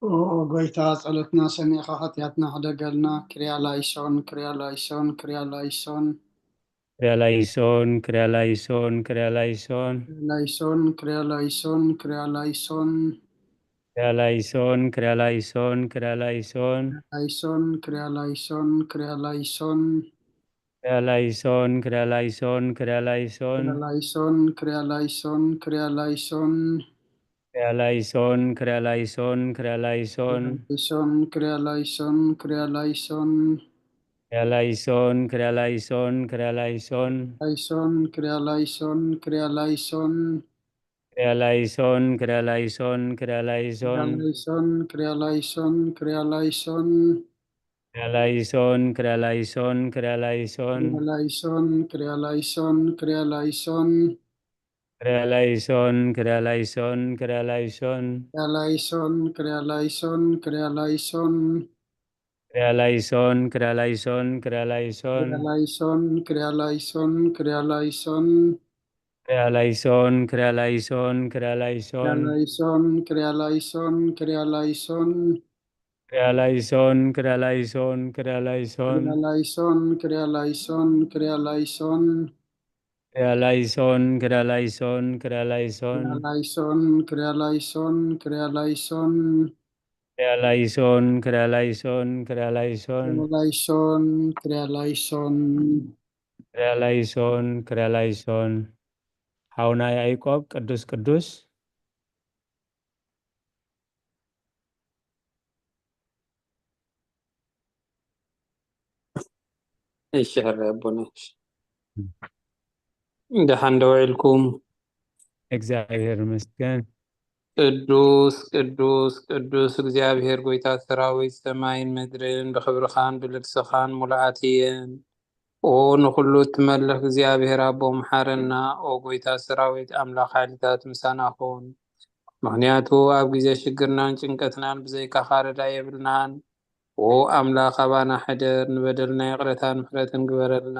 ኦ ጎይታ፣ ጸሎትና ሰሚዕኻ ሓጢኣትና ሕደገልና። ክሪያ ላይሶን፣ ክሪያ ላይሶን፣ ክሪያ ላይሶን። ክሪያ ላይሶን፣ ክሪያ ላይሶን፣ ክሪያ ላይሶን። ላይሶን፣ ክሪያ ላይሶን፣ ክሪያ ላይሶን። ክሪያ ላይሶን፣ ክሪያ ላይሶን፣ ክሪያ ላይሶን። ላይሶን፣ ክሪያ ላይሶን፣ ክሪያ ላይሶን። ክሪያ ላይሶን፣ ክሪያ ላይሶን፣ ክሪያ ላይሶን። ክሪያ ላይሶን፣ ክሪያ ላይሶን፣ ክሪያ ላይሶን። ክሪያ ላይሶን፣ ክሪያ ላይሶን፣ ክሪያ ላይሶን። ላይሶን፣ ክሪያ ላይሶን፣ ክሪያ ላይሶን። ክሪያ ላይሶን፣ ክሪያ ላይሶን፣ ክሪያ ላይሶን። ላይሶን፣ ክሪያ ላይሶን፣ ክሪያ ላይሶን። ክሪያ ላይሶን፣ ክሪያ ላይሶን፣ ክሪያ ላይሶን። ላይሶን፣ ክሪያ ላይሶን፣ ክሪያ ላይሶን። ክሪያ ላይሶን፣ ክሪያ ላይሶን፣ ክሪያ ላይሶን። ክሪያ ላይሶን፣ ክሪያ ላይሶን፣ ክሪያ ላይሶን። ክሪያ ላይሶን፣ ክሪያ ላይሶን፣ ክሪያ ላይሶን። ክሪያ ላይሶን፣ ክሪያ ላይሶን፣ ክሪያ ላይሶን። ክሪያ ላይሶን፣ ክሪያ ላይሶን፣ ክሪያ ላይሶን። ክሪያ ላይሶን፣ ክሪያ ላይሶን፣ ክሪያ ላይሶን። ክሪያ ላይሶን፣ ክሪያ ላይሶን፣ ክሪያ ላይሶን። ክሪያ ላይሶን፣ ክሪያ ላይሶን፣ ክሪያ ላይሶን። ክሪያ ላይሶን፣ ክሪያ ላይሶን፣ ክሪያ ላይሶን። ክሪያ ላይሶን፣ ክሪያ ላይሶን፣ ክሪያ ላይሶን። ክሪያ ላይሶን፣ ክሪያ ላይሶን፣ ክሪያ ላይሶን። ክሪያ ላይሶን፣ ክሪያ ላይሶን፣ ክሪያ ላይሶን። ክሪያ ላይሶን፣ ክሪያ ላይሶን፣ ክሪያ ላይሶን። ክሪያ ላይሶን፣ ክሪያ ላይሶን። ክሪያ ላይሶን፣ ክሪያ ላይሶን። ሓውና ያዕቆብ ቅዱስ ቅዱስ። እሺ ሕረ ኣቦና፣ ደሓን ዶ ውዒልኩም? እግዚኣብሔር ይመስገን። ቅዱስ ቅዱስ ቅዱስ እግዚኣብሔር ጎይታ ሰራዊት፣ ሰማይን ምድርን ብኽብርኻን ብልግስኻን ሙሉኣት እየን። ኦ ንኹሉ እትመልኽ እግዚኣብሔር ኣቦ፣ መሓረና። ኦ ጎይታ ሰራዊት ኣምላኽ፣ ሓይልታት ምሳና ኹን። ምኽንያቱ ኣብ ግዜ ሽግርናን ጭንቀትናን ብዘይካኻ ረዳ የብልናን። ኦ ኣምላኽ፣ ኣባና ሕደር፣ ንበደልና ይቕረታን ምሕረትን ግበረልና።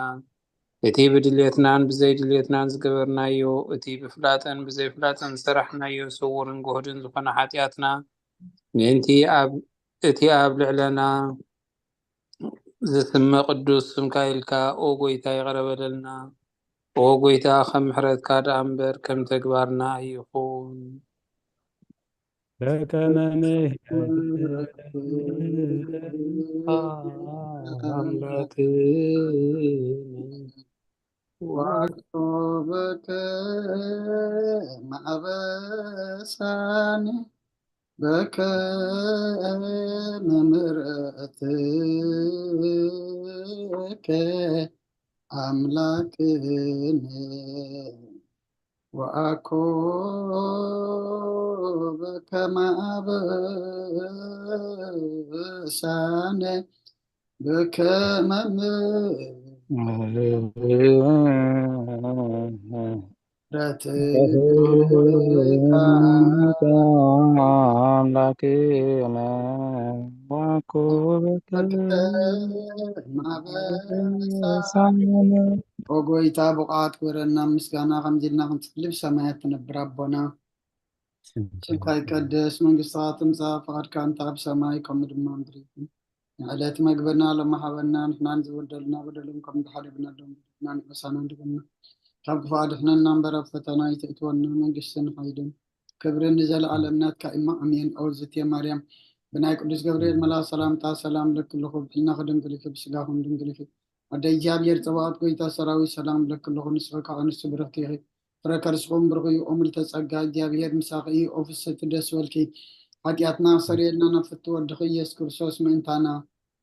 እቲ ብድልየትናን ብዘይድልየትናን ዝገበርናዮ፣ እቲ ብፍላጥን ብዘይፍላጥን ዝሰራሕናዮ ስዉርን ግሁድን ዝኾነ ሓጢኣትና፣ ምእንቲ ኣብ እቲ ኣብ ልዕለና ዝስመ ቅዱስ ስምካ ኢልካ፣ ኦ ጎይታ፣ ይቕረ በለልና። ኦ ጎይታ፣ ከም ምሕረትካ ደኣ እምበር ከም ተግባርና ኣይኹን። በከመ ምሕረትከ ኣምላክነ ወአቅርቦ በከመ አበሳነ በከመ ምሕረትከ አምላክነ ወአኮ በከመ አበሳነ በከመ ምሕረትከ አምላክነ ወአኮ ማበሳነ። ኦ ጎይታ፣ ብቑዓት ግበረና ምስጋና ከምዚ ኢልና ክንጽሊ ብሰማያት ትነብር ኣቦና። ስምካ ይቀደስ፣ መንግስትኻ ትምጻእ፣ ፍቓድካ እንተ ኣብ ሰማይ ከምኡ ድማ ምድሪ ይኹን። ንዕለት መግበና ሎሚ ሃበና፣ ንሕናን ዝበደሉና በደሎም ከም ዝሓደግናሎም በደልና ንበሳና ድግና። ካብ ክፉእ ኣድሕነና እምበር ኣብ ፈተና ኣይተእትወና፣ መንግስትን ሓይልን ክብርን ንዘለኣለም ናትካ እማ ኣሜን። ኦ ዝቴ ማርያም፣ ብናይ ቅዱስ ገብርኤል መልኣኽ ሰላምታ ሰላም እብለኪ ኣለኹ፣ ብሕልናኺ ድንግል ኢኺ፣ ብስጋኺ እውን ድንግል ኢኺ። ኣደ እግዚኣብሔር ጸባኦት ጎይታ ሰራዊት ሰላም እብለኪ ኣለኹ፣ ንስኺ ካብ ኣንስቲ ብርኽቲ ኢኺ፣ ፍረ ከርስኹም ብሩኽ እዩ። ኦ ምልዕተ ጸጋ እግዚኣብሔር ምሳኺ እዩ፣ ኦ ፍስሕቲ ደስ በልኪ፣ ሓጢኣትና ክሰርየልና ናብ ፍትው ወድኺ ኢየሱስ ክርስቶስ ምእንታና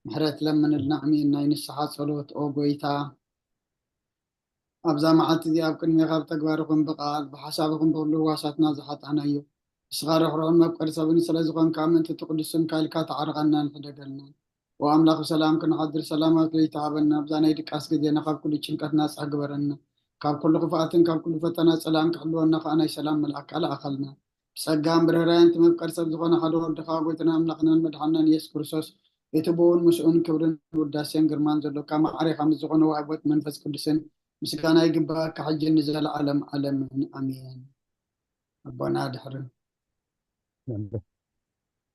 ምሕረት ለምንልና። ኣሜን። ናይ ንስሓ ጸሎት። ኦ ጎይታ፣ ኣብዛ መዓልቲ እዚኣ ኣብ ቅድሜኻ ብተግባር ይኹን ብቓል ብሓሳብ ይኹን ብኹሉ ህዋሳትና ዝሓጣናዮ፣ ንስኻ ርሕሩሕን መፍቀሪ ሰብን ስለ ዝኾንካ፣ ምእንቲ እቲ ቅዱስ ስምካ ኢልካ ተዓርቐናን ሕደገልናን። ኦ ኣምላኽ፣ ብሰላም ክንሓድር ሰላማት ለይቲ ሃበና። ኣብዛ ናይ ድቃስ ግዜና ካብ ኩሉ ጭንቀት ናጻ ግበረና። ካብ ኩሉ ክፍኣትን ካብ ኩሉ ፈተና ጸላእን ክሕልወና ከኣ ናይ ሰላም መልኣክ ኣልኣኸልና። ብጸጋን ብርህራየን እቲ መፍቀሪ ሰብ ዝኾነ ሓደ ወድኻ፣ ጎይታና ኣምላኽናን መድሓንናን ኢየሱስ ክርስቶስ፣ እቲ ብኡን ምስኡን ክብርን ውዳሴን ግርማን ዘሎካ፣ ማዕሬኻ ምስ ዝኾነ ዋህቦት መንፈስ ቅዱስን ምስጋና ይግባእካ፣ ሕጂ ንዘለዓለም ዓለምን ኣሜን። ኣቦና ድሕሪ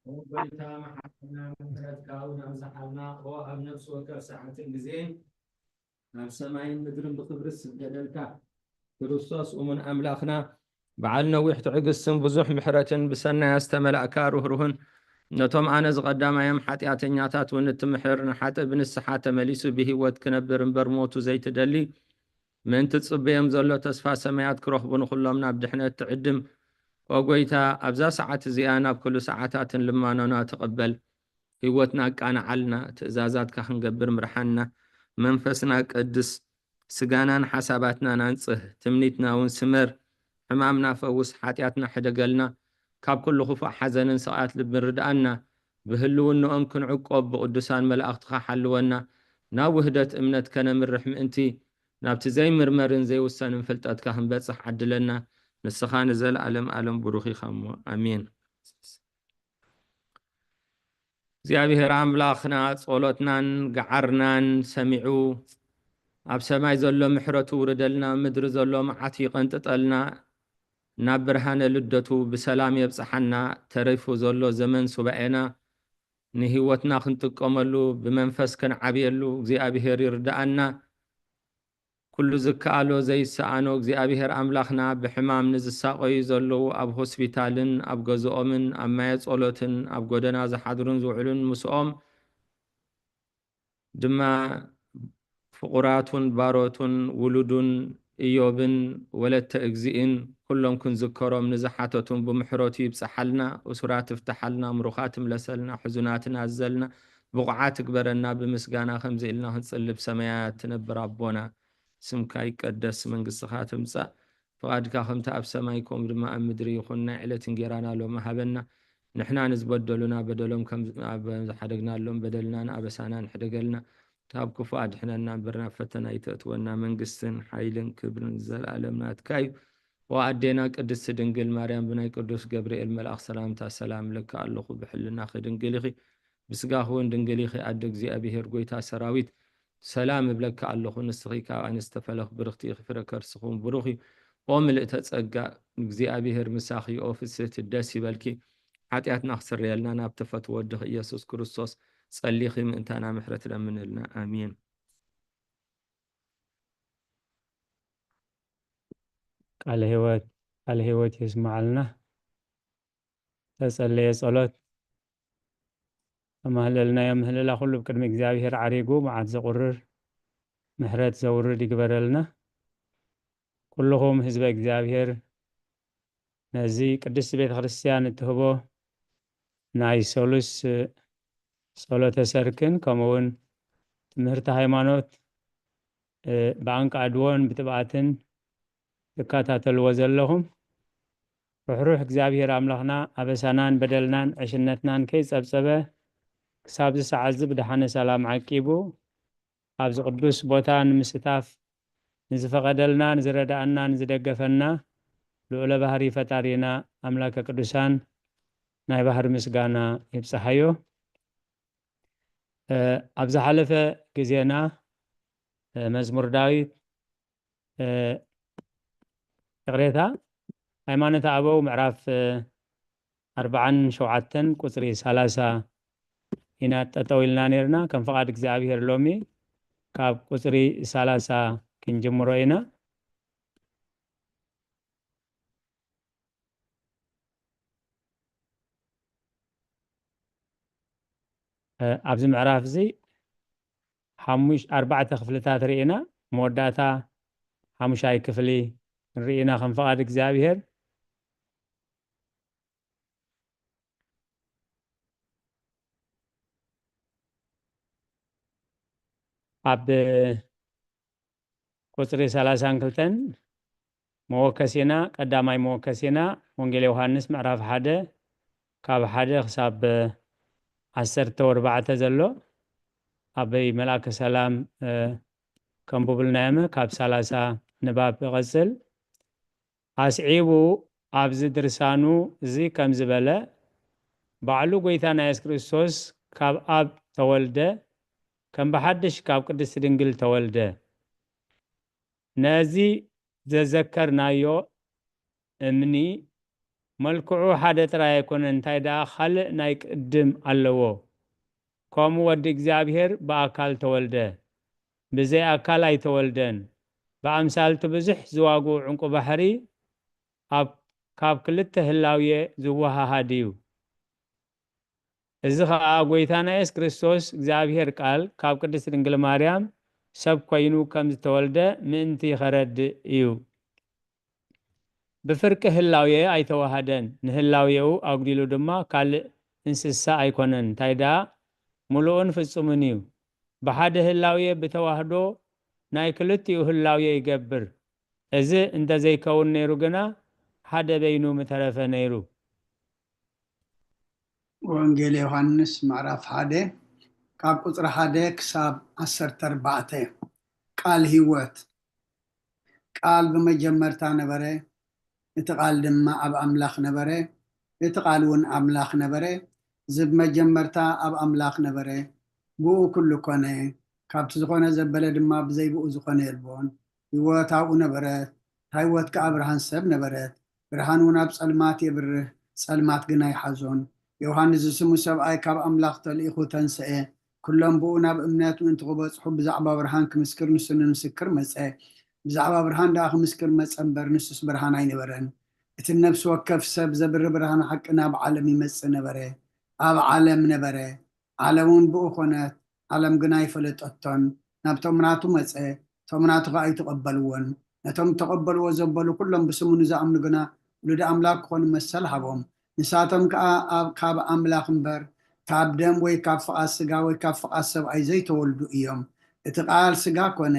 ኦ ጎይታ፣ መሓረና ምሕረትካ እውን ኣብዝሓልና። ኦ ኣብ ነፍሲ ወከፍ ሰዓትን ግዜን ኣብ ሰማይን ምድርን ብኽብሪ ዝስገደልካ ክርስቶስ እሙን ኣምላኽና፣ በዓል ነዊሕ ትዕግስትን ብዙሕ ምሕረትን፣ ብሰናያት ዝተመላእካ ርህሩህን፣ ነቶም ኣነ ዝቐዳማዮም ሓጢኣተኛታት እውን እትምሕር፣ ንሓጥእ ብንስሓ ተመሊሱ ብህይወት ክነብር እምበር ሞቱ ዘይትደሊ፣ ምእንቲ ትጽበዮም ዘሎ ተስፋ ሰማያት ክረኽቡ ንኹሎም ናብ ድሕነት ትዕድም። ኦ ጎይታ፣ ኣብዛ ሰዓት እዚኣ ናብ ኩሉ ሰዓታትን ልማኖና ተቐበል። ህይወትና ኣቃንዓልና፣ ትእዛዛትካ ክንገብር ምርሓና። መንፈስና ቀድስ፣ ስጋናን ሓሳባትናን ኣንጽህ፣ ትምኒትና እውን ስመር። ሕማምና ፈውስ፣ ሓጢኣትና ሕደገልና፣ ካብ ኩሉ ክፉእ ሓዘንን ስቕያት ልብን ርድኣና። ብህልውንኦም ክንዕቆብ ብቅዱሳን መላእኽትኻ ሓልወና። ናብ ውህደት እምነት ከነምርሕ ምእንቲ፣ ናብቲ ዘይምርመርን ዘይውሰንን ፍልጠትካ ክንበጽሕ ዓድለና። ንስኻ ንዘለኣለም ኣለም ብሩኽ ኢኻ እሞ። ኣሜን። እግዚኣብሔር ኣምላኽና ጸሎትናን ገዓርናን ሰሚዑ፣ ኣብ ሰማይ ዘሎ ምሕረቱ ውርደልና፣ ምድሪ ዘሎ መዓት ይቐንጥጠልና፣ ናብ ብርሃነ ልደቱ ብሰላም የብጽሓና። ተሪፉ ዘሎ ዘመን ሱባኤና ንህይወትና ክንጥቀመሉ፣ ብመንፈስ ክንዓብየሉ እግዚኣብሔር ይርድኣና። ኩሉ ዝከኣሎ ዘይሰኣኖ እግዚኣብሔር ኣምላኽና፣ ብሕማም ንዝሳቐዩ ዘለዉ ኣብ ሆስፒታልን ኣብ ገዝኦምን ኣብ ማየ ጸሎትን ኣብ ጎደና ዝሓድሩን ዝውዕሉን ምስኦም ድማ ፍቑራቱን ባሮቱን ውሉዱን እዮብን ወለተ እግዚእን ኩሎም ክንዝከሮም ንዝሓተቱን ብምሕረቱ ይብጽሓልና። እሱራት ትፍትሓልና፣ ምሩኻት ትምለሰልና፣ ሕዙናት ናዘልና፣ ብቑዓት ትግበረና። ብምስጋና ከምዚ ኢልና ክንጽልብ ሰማያት ትነብር ኣቦና፣ ስምካ ይቀደስ፣ መንግስትኻ ትምጻእ፣ ፍቓድካ ከምቲ ኣብ ሰማይ ከምኡ ድማ ኣብ ምድሪ ይኹን። ናይ ዕለት እንጌራና ሎሚ ሃበና። ንሕና ንዝበደሉና በደሎም ከም ኣብ ዝሓደግናሎም በደልናን ኣበሳናን ሕደገልና። ካብ ክፉእ ኣድሕነና እምበር ናብ ፈተና ኣይተእትወና። መንግስትን ሓይልን ክብርን ንዘለኣለም ናትካ እዩ። ኦ ኣዴና ቅድስቲ ድንግል ማርያም፣ ብናይ ቅዱስ ገብርኤል መልኣኽ ሰላምታ ሰላም እብለኪ ኣለኹ። ብሕልናኺ ድንግል ኢኺ፣ ብስጋኺ እውን ድንግል ኢኺ። ኣደ እግዚኣብሔር፣ ጎይታ ሰራዊት፣ ሰላም እብለኪ ኣለኹ። ንስኺ ካብ ኣንስቲ ፈለኽ ብርኽቲ ኢኺ፣ ፍረ ከርስኺ እውን ብሩኽ እዩ። ኦ ምልእተ ጸጋ፣ እግዚኣብሔር ምሳኺ። ኦ ፍስህቲ፣ ደስ ይበልኪ። ሓጢኣትና ክስረየልና ናብ ተፈትዎ ወድኺ ኢየሱስ ክርስቶስ ጸሊኺ ምእንታና ምሕረት ለምንልና። ኣሜን። ቃለ ህይወት፣ ቃለ ህይወት የስምዓልና። ተጸለየ ጸሎት፣ ተማህለልናዮ ምህለላ ኩሉ ብቅድሚ እግዚኣብሔር ዓሪጉ መዓት ዘቑርር ምሕረት ዘውርድ ይግበረልና። ኩልኹም ህዝበ እግዚኣብሔር ነዚ ቅድስቲ ቤተ ክርስቲያን እትህቦ ናይ ሰሉስ ጸሎተ ሰርክን ከምኡ እውን ትምህርቲ ሃይማኖት፣ እ፣ ብኣንቃድዎን ብትብኣትን ትከታተልዎ ዘለኹም ርሕሩሕ እግዚኣብሔር ኣምላኽና ኣበሳናን በደልናን ዕሽነትናን ከይጸብጸበ ክሳብዚ ሰዓት እዚ ብደሓነ ሰላም ዓቂቡ ኣብዚ ቅዱስ ቦታ ንምስታፍ ንዝፈቐደልና፣ ንዝረድኣና፣ ንዝደገፈና ልዑለ ባህሪ ፈጣሪና ኣምላከ ቅዱሳን ናይ ባህሪ ምስጋና ይብጽሓዮ። ኣብ ዝሓለፈ ግዜና መዝሙር ዳዊት፣ ይቕሬታ፣ ሃይማኖተ ኣበው ምዕራፍ ኣርባዓን ሸውዓተን ቁጽሪ ሰላሳ ኢና ጠጠው ኢልና ነርና። ከም ፍቓድ እግዚኣብሔር ሎሚ ካብ ቁጽሪ ሰላሳ ክንጅምሮ ኢና። ኣብዚ ምዕራፍ እዚ ሓሙሽ ኣርባዕተ ክፍልታት ርኢና፣ መወዳእታ ሓሙሻይ ክፍሊ ንርኢ ኢና ከም ፍቓድ እግዚኣብሔር። ኣብ ቁጽሪ ሰላሳን ክልተን መወከሲና፣ ቀዳማይ መወከሲና ወንጌል ዮሃንስ ምዕራፍ ሓደ ካብ ሓደ ክሳብ ዓሰርተ ወርባዕተ ዘሎ ኣበይ መልኣከ ሰላም ከንብቡልና እየመ ካብ ሰላሳ ንባብ እቐጽል። ኣስዒቡ ኣብዚ ድርሳኑ እዚ ከም ዝበለ፣ ባዕሉ ጐይታና የሱስ ክርስቶስ ካብ ኣብ ተወልደ፣ ከም ብሓድሽ ካብ ቅድስቲ ድንግል ተወልደ። ነዚ ዘዘከርናዮ እምኒ መልክዑ ሓደ ጥራይ ኣይኮነን፣ እንታይ ደኣ ካልእ ናይ ቅድም ኣለዎ። ከምኡ ወዲ እግዚኣብሔር ብኣካል ተወልደ፣ ብዘይ ኣካል ኣይተወልደን። ብኣምሳልቲ ብዙሕ ዝዋግኡ ዕንቁ ባሕሪ ኣብ፣ ካብ ክልተ ህላውየ ዝወሃሃድ እዩ። እዚ ኸኣ ጐይታና የሱስ ክርስቶስ እግዚኣብሔር ቃል ካብ ቅድስቲ ድንግል ማርያም ሰብ ኮይኑ ከም ዝተወልደ ምእንቲ ኸረድእ እዩ። ብፍርቂ ህላውየ ኣይተዋህደን፣ ንህላውየኡ ኣጉዲሉ ድማ ካልእ እንስሳ ኣይኮነን፣ እንታይ ደኣ ምሉእን ፍጹምን እዩ። ብሓደ ህላውየ ብተዋህዶ ናይ ክልቲኡ ህላውየ ይገብር። እዚ እንተ ዘይከውን ነይሩ ግና ሓደ በይኑ ምተረፈ ነይሩ። ወንጌል ዮሃንስ ምዕራፍ ሓደ ካብ ቁጽሪ ሓደ ክሳብ ዓሰርተ ኣርባዕተ። ቃል ህይወት። ቃል ብመጀመርታ ነበረ፣ እቲ ቃል ድማ ኣብ ኣምላኽ ነበረ፣ እቲ ቃል እውን ኣምላኽ ነበረ። እዚ ብመጀመርታ ኣብ ኣምላኽ ነበረ፣ ብኡ ኩሉ ኮነ፣ ካብቲ ዝኾነ ዘበለ ድማ ብዘይ ብኡ ዝኾነ የልቦን። ህይወት ኣብኡ ነበረት፣ እታ ህይወት ከኣ ብርሃን ሰብ ነበረት። ብርሃን እውን ኣብ ጸልማት የብርህ፣ ጸልማት ግና ይሓዞን። ዮሃንስ ዝስሙ ሰብኣይ ካብ ኣምላኽ ተልኢኹ ተንስኤ። ኩሎም ብኡ ናብ እምነት ምእንቲ ክበጽሑ ብዛዕባ ብርሃን ክምስክር ንሱ ንምስክር መጸ። ብዛዕባ ብርሃን ደኣ ክምስክር መጸ እምበር ንሱስ ብርሃን ኣይነበረን። እቲ ነፍሲ ወከፍ ሰብ ዘብሪ ብርሃን ሓቂ ናብ ዓለም ይመጽእ ነበረ። ኣብ ዓለም ነበረ። ዓለም እውን ብኡ ኾነት፣ ዓለም ግና ኣይፈለጠቶን። ናብቶም ናቱ መጸ፣ እቶም ናቱ ኸኣ ኣይተቐበልዎን። ነቶም እተቐበልዎ ዘበሉ ኩሎም ብስሙ ንዝኣምኑ ግና ውሉድ ኣምላኽ ክኾኑ መሰል ሃቦም። ንሳቶም ከኣ ኣብ፣ ካብ ኣምላኽ እምበር፣ ካብ ደም ወይ ካብ ፍቓድ ስጋ ወይ ካብ ፍቓድ ሰብኣይ ዘይተወልዱ እዮም። እቲ ቃል ስጋ ኮነ፣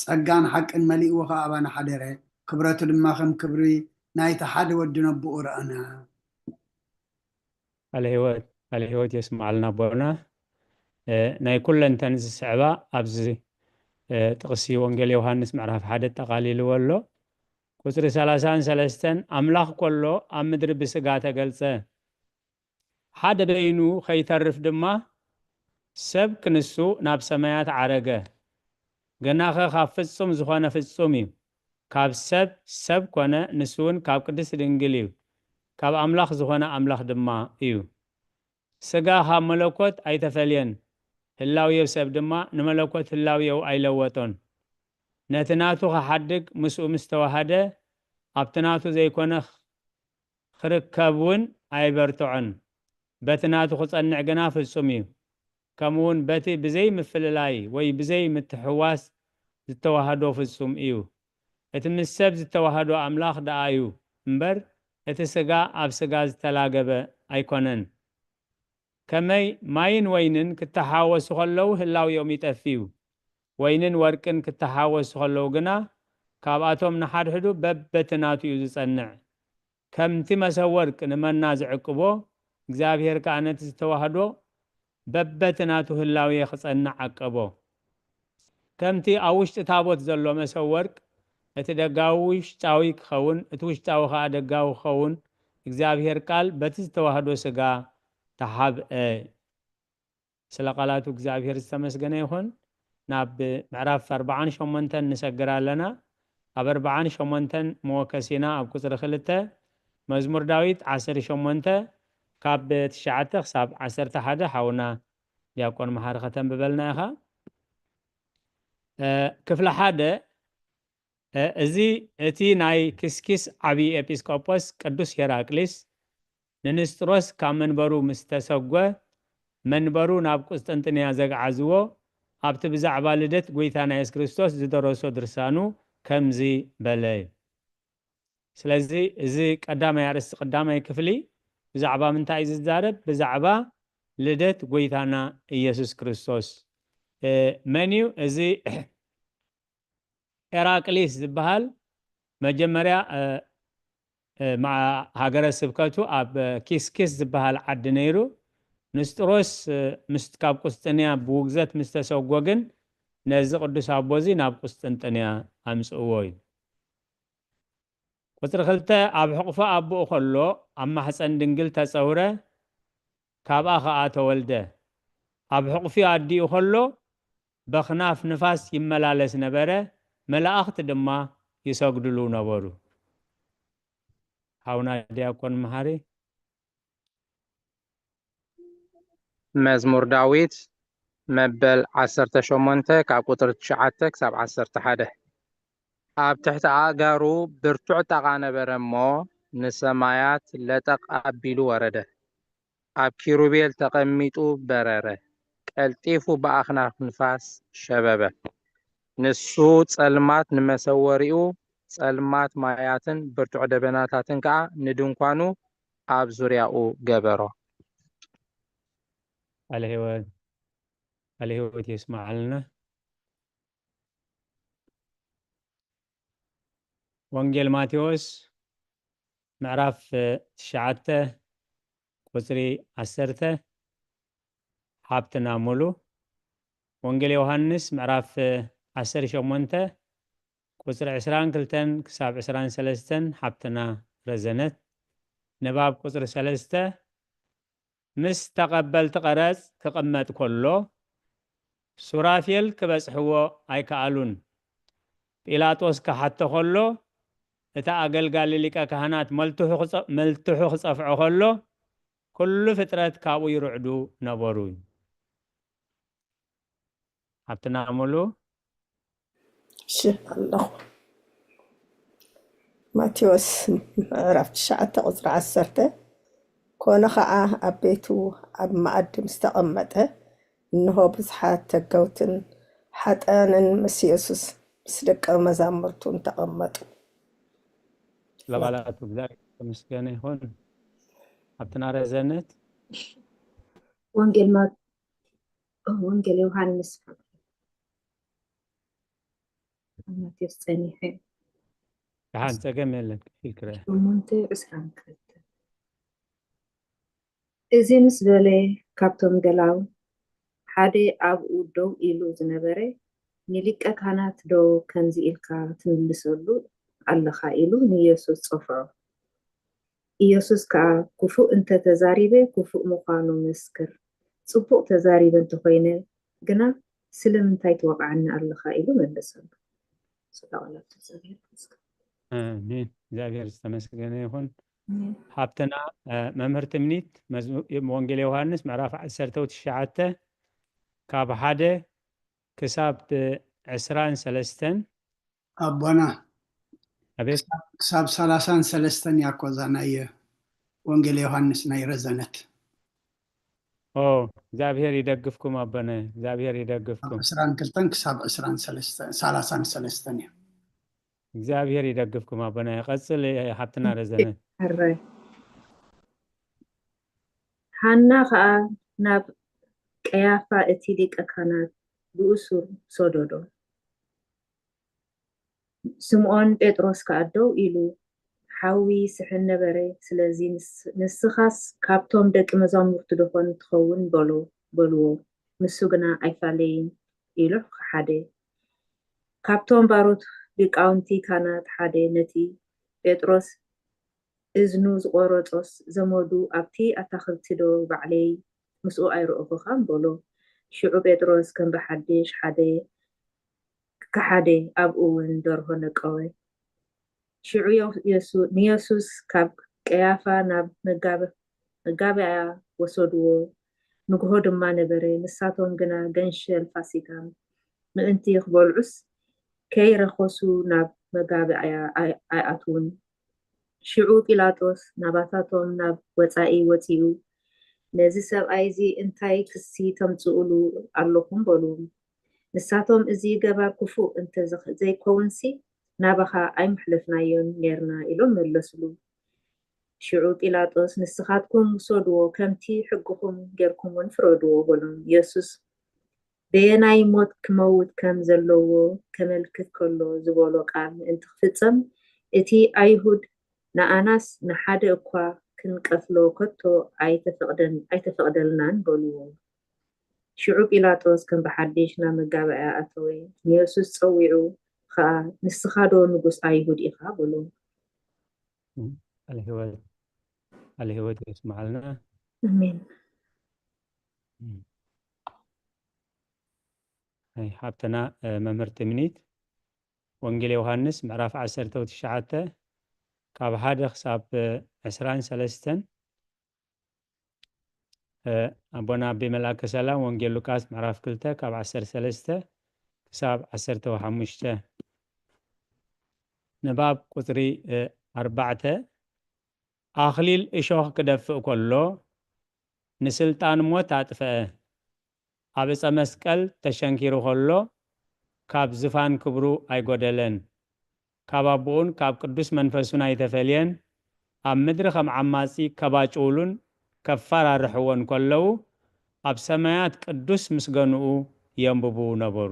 ጸጋን ሓቅን መሊእዎ ኸኣ ኣባና ሓደረ። ክብረቱ ድማ ከም ክብሪ ናይቲ ሓደ ወዲ ነብኡ ረኣና። ቃለ ህይወት፣ ቃለ ህይወት የስምዓልና ኣቦና። እ፣ ናይ ኩለን እተን ዝስዕባ ኣብዚ፣ እ፣ ጥቕሲ ወንጌል ዮሃንስ ምዕራፍ ሓደ ኣጠቓሊልዎ ኣሎ። ቁጽሪ ሰላሳን ሰለስተን፣ ኣምላኽ ከሎ ኣብ ምድሪ ብስጋ ተገልጸ። ሓደ በይኑ ከይተርፍ ድማ ሰብ ክንሱ ናብ ሰማያት ዓረገ። ግናኸ ካብ ፍጹም ዝኾነ ፍጹም እዩ። ካብ ሰብ ሰብ ኮነ፣ ንሱ እውን ካብ ቅድስቲ ድንግል እዩ። ካብ ኣምላኽ ዝኾነ ኣምላኽ ድማ እዩ። ስጋ ካብ መለኮት ኣይተፈልየን። ህላዌ ሰብ ድማ ንመለኮት ህላዌኡ ኣይለወጦን። ነቲ ናቱ ክሓድግ ምስኡ ምስ ተዋሃደ፣ ኣብቲ ናቱ ዘይኮነ ክርከብ እውን ኣይበርትዖን። በቲ ናቱ ክጸንዕ ግና ፍጹም እዩ። ከምኡ እውን በቲ ብዘይ ምፍልላይ ወይ ብዘይ ምትሕዋስ ዝተዋህዶ ፍጹም እዩ። እቲ ምስ ሰብ ዝተዋህዶ ኣምላኽ ደኣ እዩ እምበር፣ እቲ ስጋ ኣብ ስጋ ዝተላገበ ኣይኮነን። ከመይ ማይን ወይንን ክተሓወሱ ከለዉ ህላዌኦም ይጠፍእ እዩ። ወይንን ወርቅን ክተሓወሱ ከለዉ ግና፣ ካብኣቶም ንሓድሕዱ በበቲ ናቱ እዩ ዝጸንዕ። ከምቲ መሰብ ወርቅ ንመና ዝዕቅቦ፣ እግዚኣብሔር ከኣ ነቲ ዝተዋህዶ በበቲ ናቱ ህላዌ ክጸንዕ ዓቀቦ። ከምቲ ኣብ ውሽጢ ታቦት ዘሎ መሰብ ወርቅ፣ እቲ ደጋዊ ውሽጣዊ ክኸውን፣ እቲ ውሽጣዊ ከኣ ደጋዊ ክኸውን፣ እግዚኣብሔር ቃል በቲ ዝተዋህዶ ስጋ ተሓብአ። ስለ ቃላቱ እግዚኣብሔር ዝተመስገነ ይኹን። ናብ ምዕራፍ ኣርባዓን ሸሞንተን ንሰግር ኣለና። ኣብ ኣርባዓን ሸሞንተን መወከሲና ኣብ ቁፅሪ ክልተ፣ መዝሙር ዳዊት ዓሰርተ ሸሞንተ ካብ ትሽዓተ ክሳብ ዓሰርተ ሓደ ሓውና ዲያቆን መሓሪ ከተንብበልና ኢኻ። ክፍሊ ሓደ። እዚ እቲ ናይ ኪስኪስ ዓብዪ ኤጲስቆጶስ ቅዱስ ሄራቅሊስ ንንስጥሮስ ካብ መንበሩ ምስ ተሰጎ፣ መንበሩ ናብ ቁስጥንጥንያ ዘግዓዝዎ ኣብቲ ብዛዕባ ልደት ጐይታና የሱስ ክርስቶስ ዝደረሶ ድርሳኑ ከምዚ በለ እዩ። ስለዚ እዚ ቀዳማይ ኣርእስቲ ቀዳማይ ክፍሊ ብዛዕባ ምንታይ እዩ ዝዛረብ? ብዛዕባ ልደት ጐይታና ኢየሱስ ክርስቶስ። መን እዩ እዚ? ኤራቅሊስ ዝበሃል መጀመርያ ሃገረ ስብከቱ ኣብ ኪስኪስ ዝበሃል ዓዲ ነይሩ። ንስጥሮስ ምስ ካብ ቁስጥንያ ብውግዘት ምስ ተሰጎ ግን ነዚ ቅዱስ ኣቦ እዚ ናብ ቁስጥንጥንያ ኣምጽእዎ እዩ። ቁጽሪ ክልተ፣ ኣብ ሕቑፎ ኣቦኡ ከሎ ኣብ ማሕፀን ድንግል ተጸውረ፣ ካብኣ ኸኣ ተወልደ። ኣብ ሕቑፊ ኣዲኡ ከሎ በኽናፍ ንፋስ ይመላለስ ነበረ፣ መላእኽቲ ድማ ይሰግድሉ ነበሩ። ሓውና ዲያቆን መሓሪ። መዝሙር ዳዊት መበል ዓሰርተ ሸሞንተ ካብ ቁጽሪ ትሽዓተ ክሳብ ዓሰርተ ሓደ። ኣብ ትሕቲ ኣእጋሩ ብርቱዕ ጣቓ ነበረ እሞ ንሰማያት ለጠቕ ኣቢሉ ወረደ። ኣብ ኪሩቤል ተቐሚጡ በረረ፣ ቀልጢፉ ብኣኽናፍ ንፋስ ሸበበ። ንሱ ጸልማት ንመሰወሪኡ፣ ጸልማት ማያትን ብርቱዕ ደበናታትን ከኣ ንድንኳኑ ኣብ ዙርያኡ ገበሮ። ቃለ ሕይወት ቃለ ሕይወት የስምዓልና። ወንጌል ማቴዎስ ምዕራፍ ትሽዓተ ቁጽሪ ዓሰርተ ሓብትና ሙሉ። ወንጌል ዮሃንስ ምዕራፍ ዓሰርተ ሸሞንተ ቁጽሪ ዕስራን ክልተን ክሳብ ዕስራን ሰለስተን ሓብትና ረዘነት። ንባብ ቁጽሪ ሰለስተ፣ ምስ ተቐበልቲ ቀረጽ ክቕመጥ ከሎ ሱራፌል ክበጽሕዎ ኣይከኣሉን። ጲላጦስ ክሓቶ ከሎ እቲ ኣገልጋሊ ሊቀ ካህናት መልትሑ ክጸፍዖ ከሎ ኩሉ ፍጥረት ካብኡ ይርዕዱ ነበሩ። ሓብትና ሙሉ። እሺ ኣለኹ። ማቴዎስ ምዕራፍ ትሽዓተ ቁጽሪ ዓሰርተ፣ ኮነ ኸዓ ኣብ ቤቱ ኣብ መኣዲ ምስ ተቐመጠ፣ እንሆ ብዙሓት ተገውትን ሓጥኣንን ምስ የሱስ ምስ ደቀ መዛሙርቱን ተቐመጡ። ለባላቱ እግዚኣብሔር ተመስገነ ይኹን። ሓብትና ረዘነት። ወንጌል ማ ወንጌል ዮሃንስ ማቴዎስ ጸኒሐ ደሓን ጸገም የለን ክፍል ክረ ሸሞንተ ዕስራን ክልተ። እዚ ምስ በለ ካብቶም ገላው ሓደ ኣብኡ ደው ኢሉ ዝነበረ፣ ንሊቀ ካህናት ዶ ከምዚ ኢልካ ትምልሰሉ ኣለኻ? ኢሉ ንኢየሱስ ጸፍዖ። ኢየሱስ ከኣ፣ ክፉእ እንተ ተዛሪበ፣ ክፉእ ምዃኑ መስክር፣ ጽቡቕ ተዛሪበ እንተ ኾይነ ግና፣ ስለምንታይ ትወቕዓኒ ኣለኻ? ኢሉ መለሰሉ። ስለ ቃላት እግዚኣብሔር ይመስገን። ኣሜን። እግዚኣብሔር ዝተመስገነ ይኹን። ሓብትና መምህር ትምኒት፣ ወንጌል ዮሃንስ ምዕራፍ ዓሰርተ ትሽዓተ ካብ ሓደ ክሳብ ዕስራን ሰለስተን። ኣቦና ኣቤት። ክሳብ ሰላሳን ሰለስተን እያ እኮ እዛ ናይ ወንጌል ዮሃንስ ናይ ረዘነት። ኦ እግዚኣብሔር ይደግፍኩም ኣቦነ፣ እግዚኣብሔር ይደግፍኩም። ዕስራን ክልተን ክሳብ ዕስራን ሰለስተን፣ ሰላሳን ሰለስተን እያ። እግዚኣብሔር ይደግፍኩም ኣቦነ። ቀጽል ሓብትና ረዘነ። ሕራይ። ሃና ኸኣ ናብ ቀያፋ እቲ ሊቀ ካህናት ብእሱር ሰደዶ። ስምዖን ጴጥሮስ ከኣ ደው ኢሉ፣ ሓዊ ይስሕን ነበረ። ስለዚ፣ ንስኻስ ካብቶም ደቂ መዛሙርቱ ደኾን ትኸውን? በሎ በልዎ። ንሱ ግና፣ ኣይፋለይን ኢሉ ከሓደ። ካብቶም ባሮት ሊቃውንቲ ካህናት ሓደ፣ ነቲ ጴጥሮስ እዝኑ ዝቖረጾስ ዘመዱ ኣብቲ ኣታኽልቲ ዶ ባዕለይ ምስኡ ኣይረእኹኻን? በሎ። ሽዑ ጴጥሮስ ከም ብሓድሽ ሓደ ክሓደ፣ ኣብኡ እውን ደርሆ ነቀወ። ሽዑ ዮ- የሱ- ንየሱስ ካብ ቀያፋ ናብ መጋበ- መጋበያ ወሰድዎ። ንግሆ ድማ ነበረ። ንሳቶም ግና ገንሸል ፋሲካ ምእንቲ ክበልዑስ ከይረኸሱ ናብ መጋበያ ኣይ- ኣይኣትዉን። ሽዑ ጲላጦስ ናባታቶም ናብ ወጻኢ ወጺኡ፣ ነዚ ሰብኣይ እዚ እንታይ ክሲ ተምጽኡሉ ኣለኹም? በሉ። ንሳቶም፣ እዚ ገባር ክፉእ እንተ ዘይከውንሲ ናባኻ ኣይምሕለፍናዮን ኔርና ኢሎም መለስሉ። ሽዑ ጲላጦስ፣ ንስኻትኩም ውሰድዎ፣ ከምቲ ሕግኹም ጌርኩምውን ፍረድዎ በሎም። የሱስ በየናይ ሞት ክመውት ከም ዘለዎ ከመልክት ከሎ ዝበሎ ቃል ምእንቲ ክፍጸም፣ እቲ ኣይሁድ ንኣናስ ንሓደ እኳ ክንቀትሎ ከቶ ኣይተፈቕደልናን በልዎ። ሽዑ ጲላጦስ ከም ብሓድሽ ናብ መጋበእያ ኣተወ፣ ንየሱስ ጸዊዑ ኸኣ፣ ንስኻ ዶ ንጉስ ኣይሁድ ኢኻ? በሎ። ቃለ ህይወት ቃለ ህይወት የስምዓልና። ኣሜን። ሓብትና መምህርቲ ሚኒት ወንጌል ዮሃንስ ምዕራፍ ዓሰርተ ትሽዓተ ካብ ሓደ ክሳብ ዕስራን ሰለስተን ኣቦና ኣቢ መልኣከ ሰላም ወንጌል ሉቃስ ምዕራፍ ክልተ ካብ ዓሰርተ ሰለስተ ክሳብ ዓሰርተ ሓሙሽተ። ንባብ ቁፅሪ ኣርባዕተ። ኣኽሊል እሾኽ ክደፍእ ከሎ ንስልጣን ሞት ኣጥፍአ። ኣብ ዕፀ መስቀል ተሸንኪሩ ከሎ ካብ ዝፋን ክብሩ ኣይጎደለን። ካብ ኣቦኡን ካብ ቅዱስ መንፈሱን ኣይተፈልየን። ኣብ ምድሪ ከም ዓማጺ ከባጭውሉን ከፋራርሕዎን ከለዉ ኣብ ሰማያት ቅዱስ ምስገንኡ የንብቡ ነበሩ።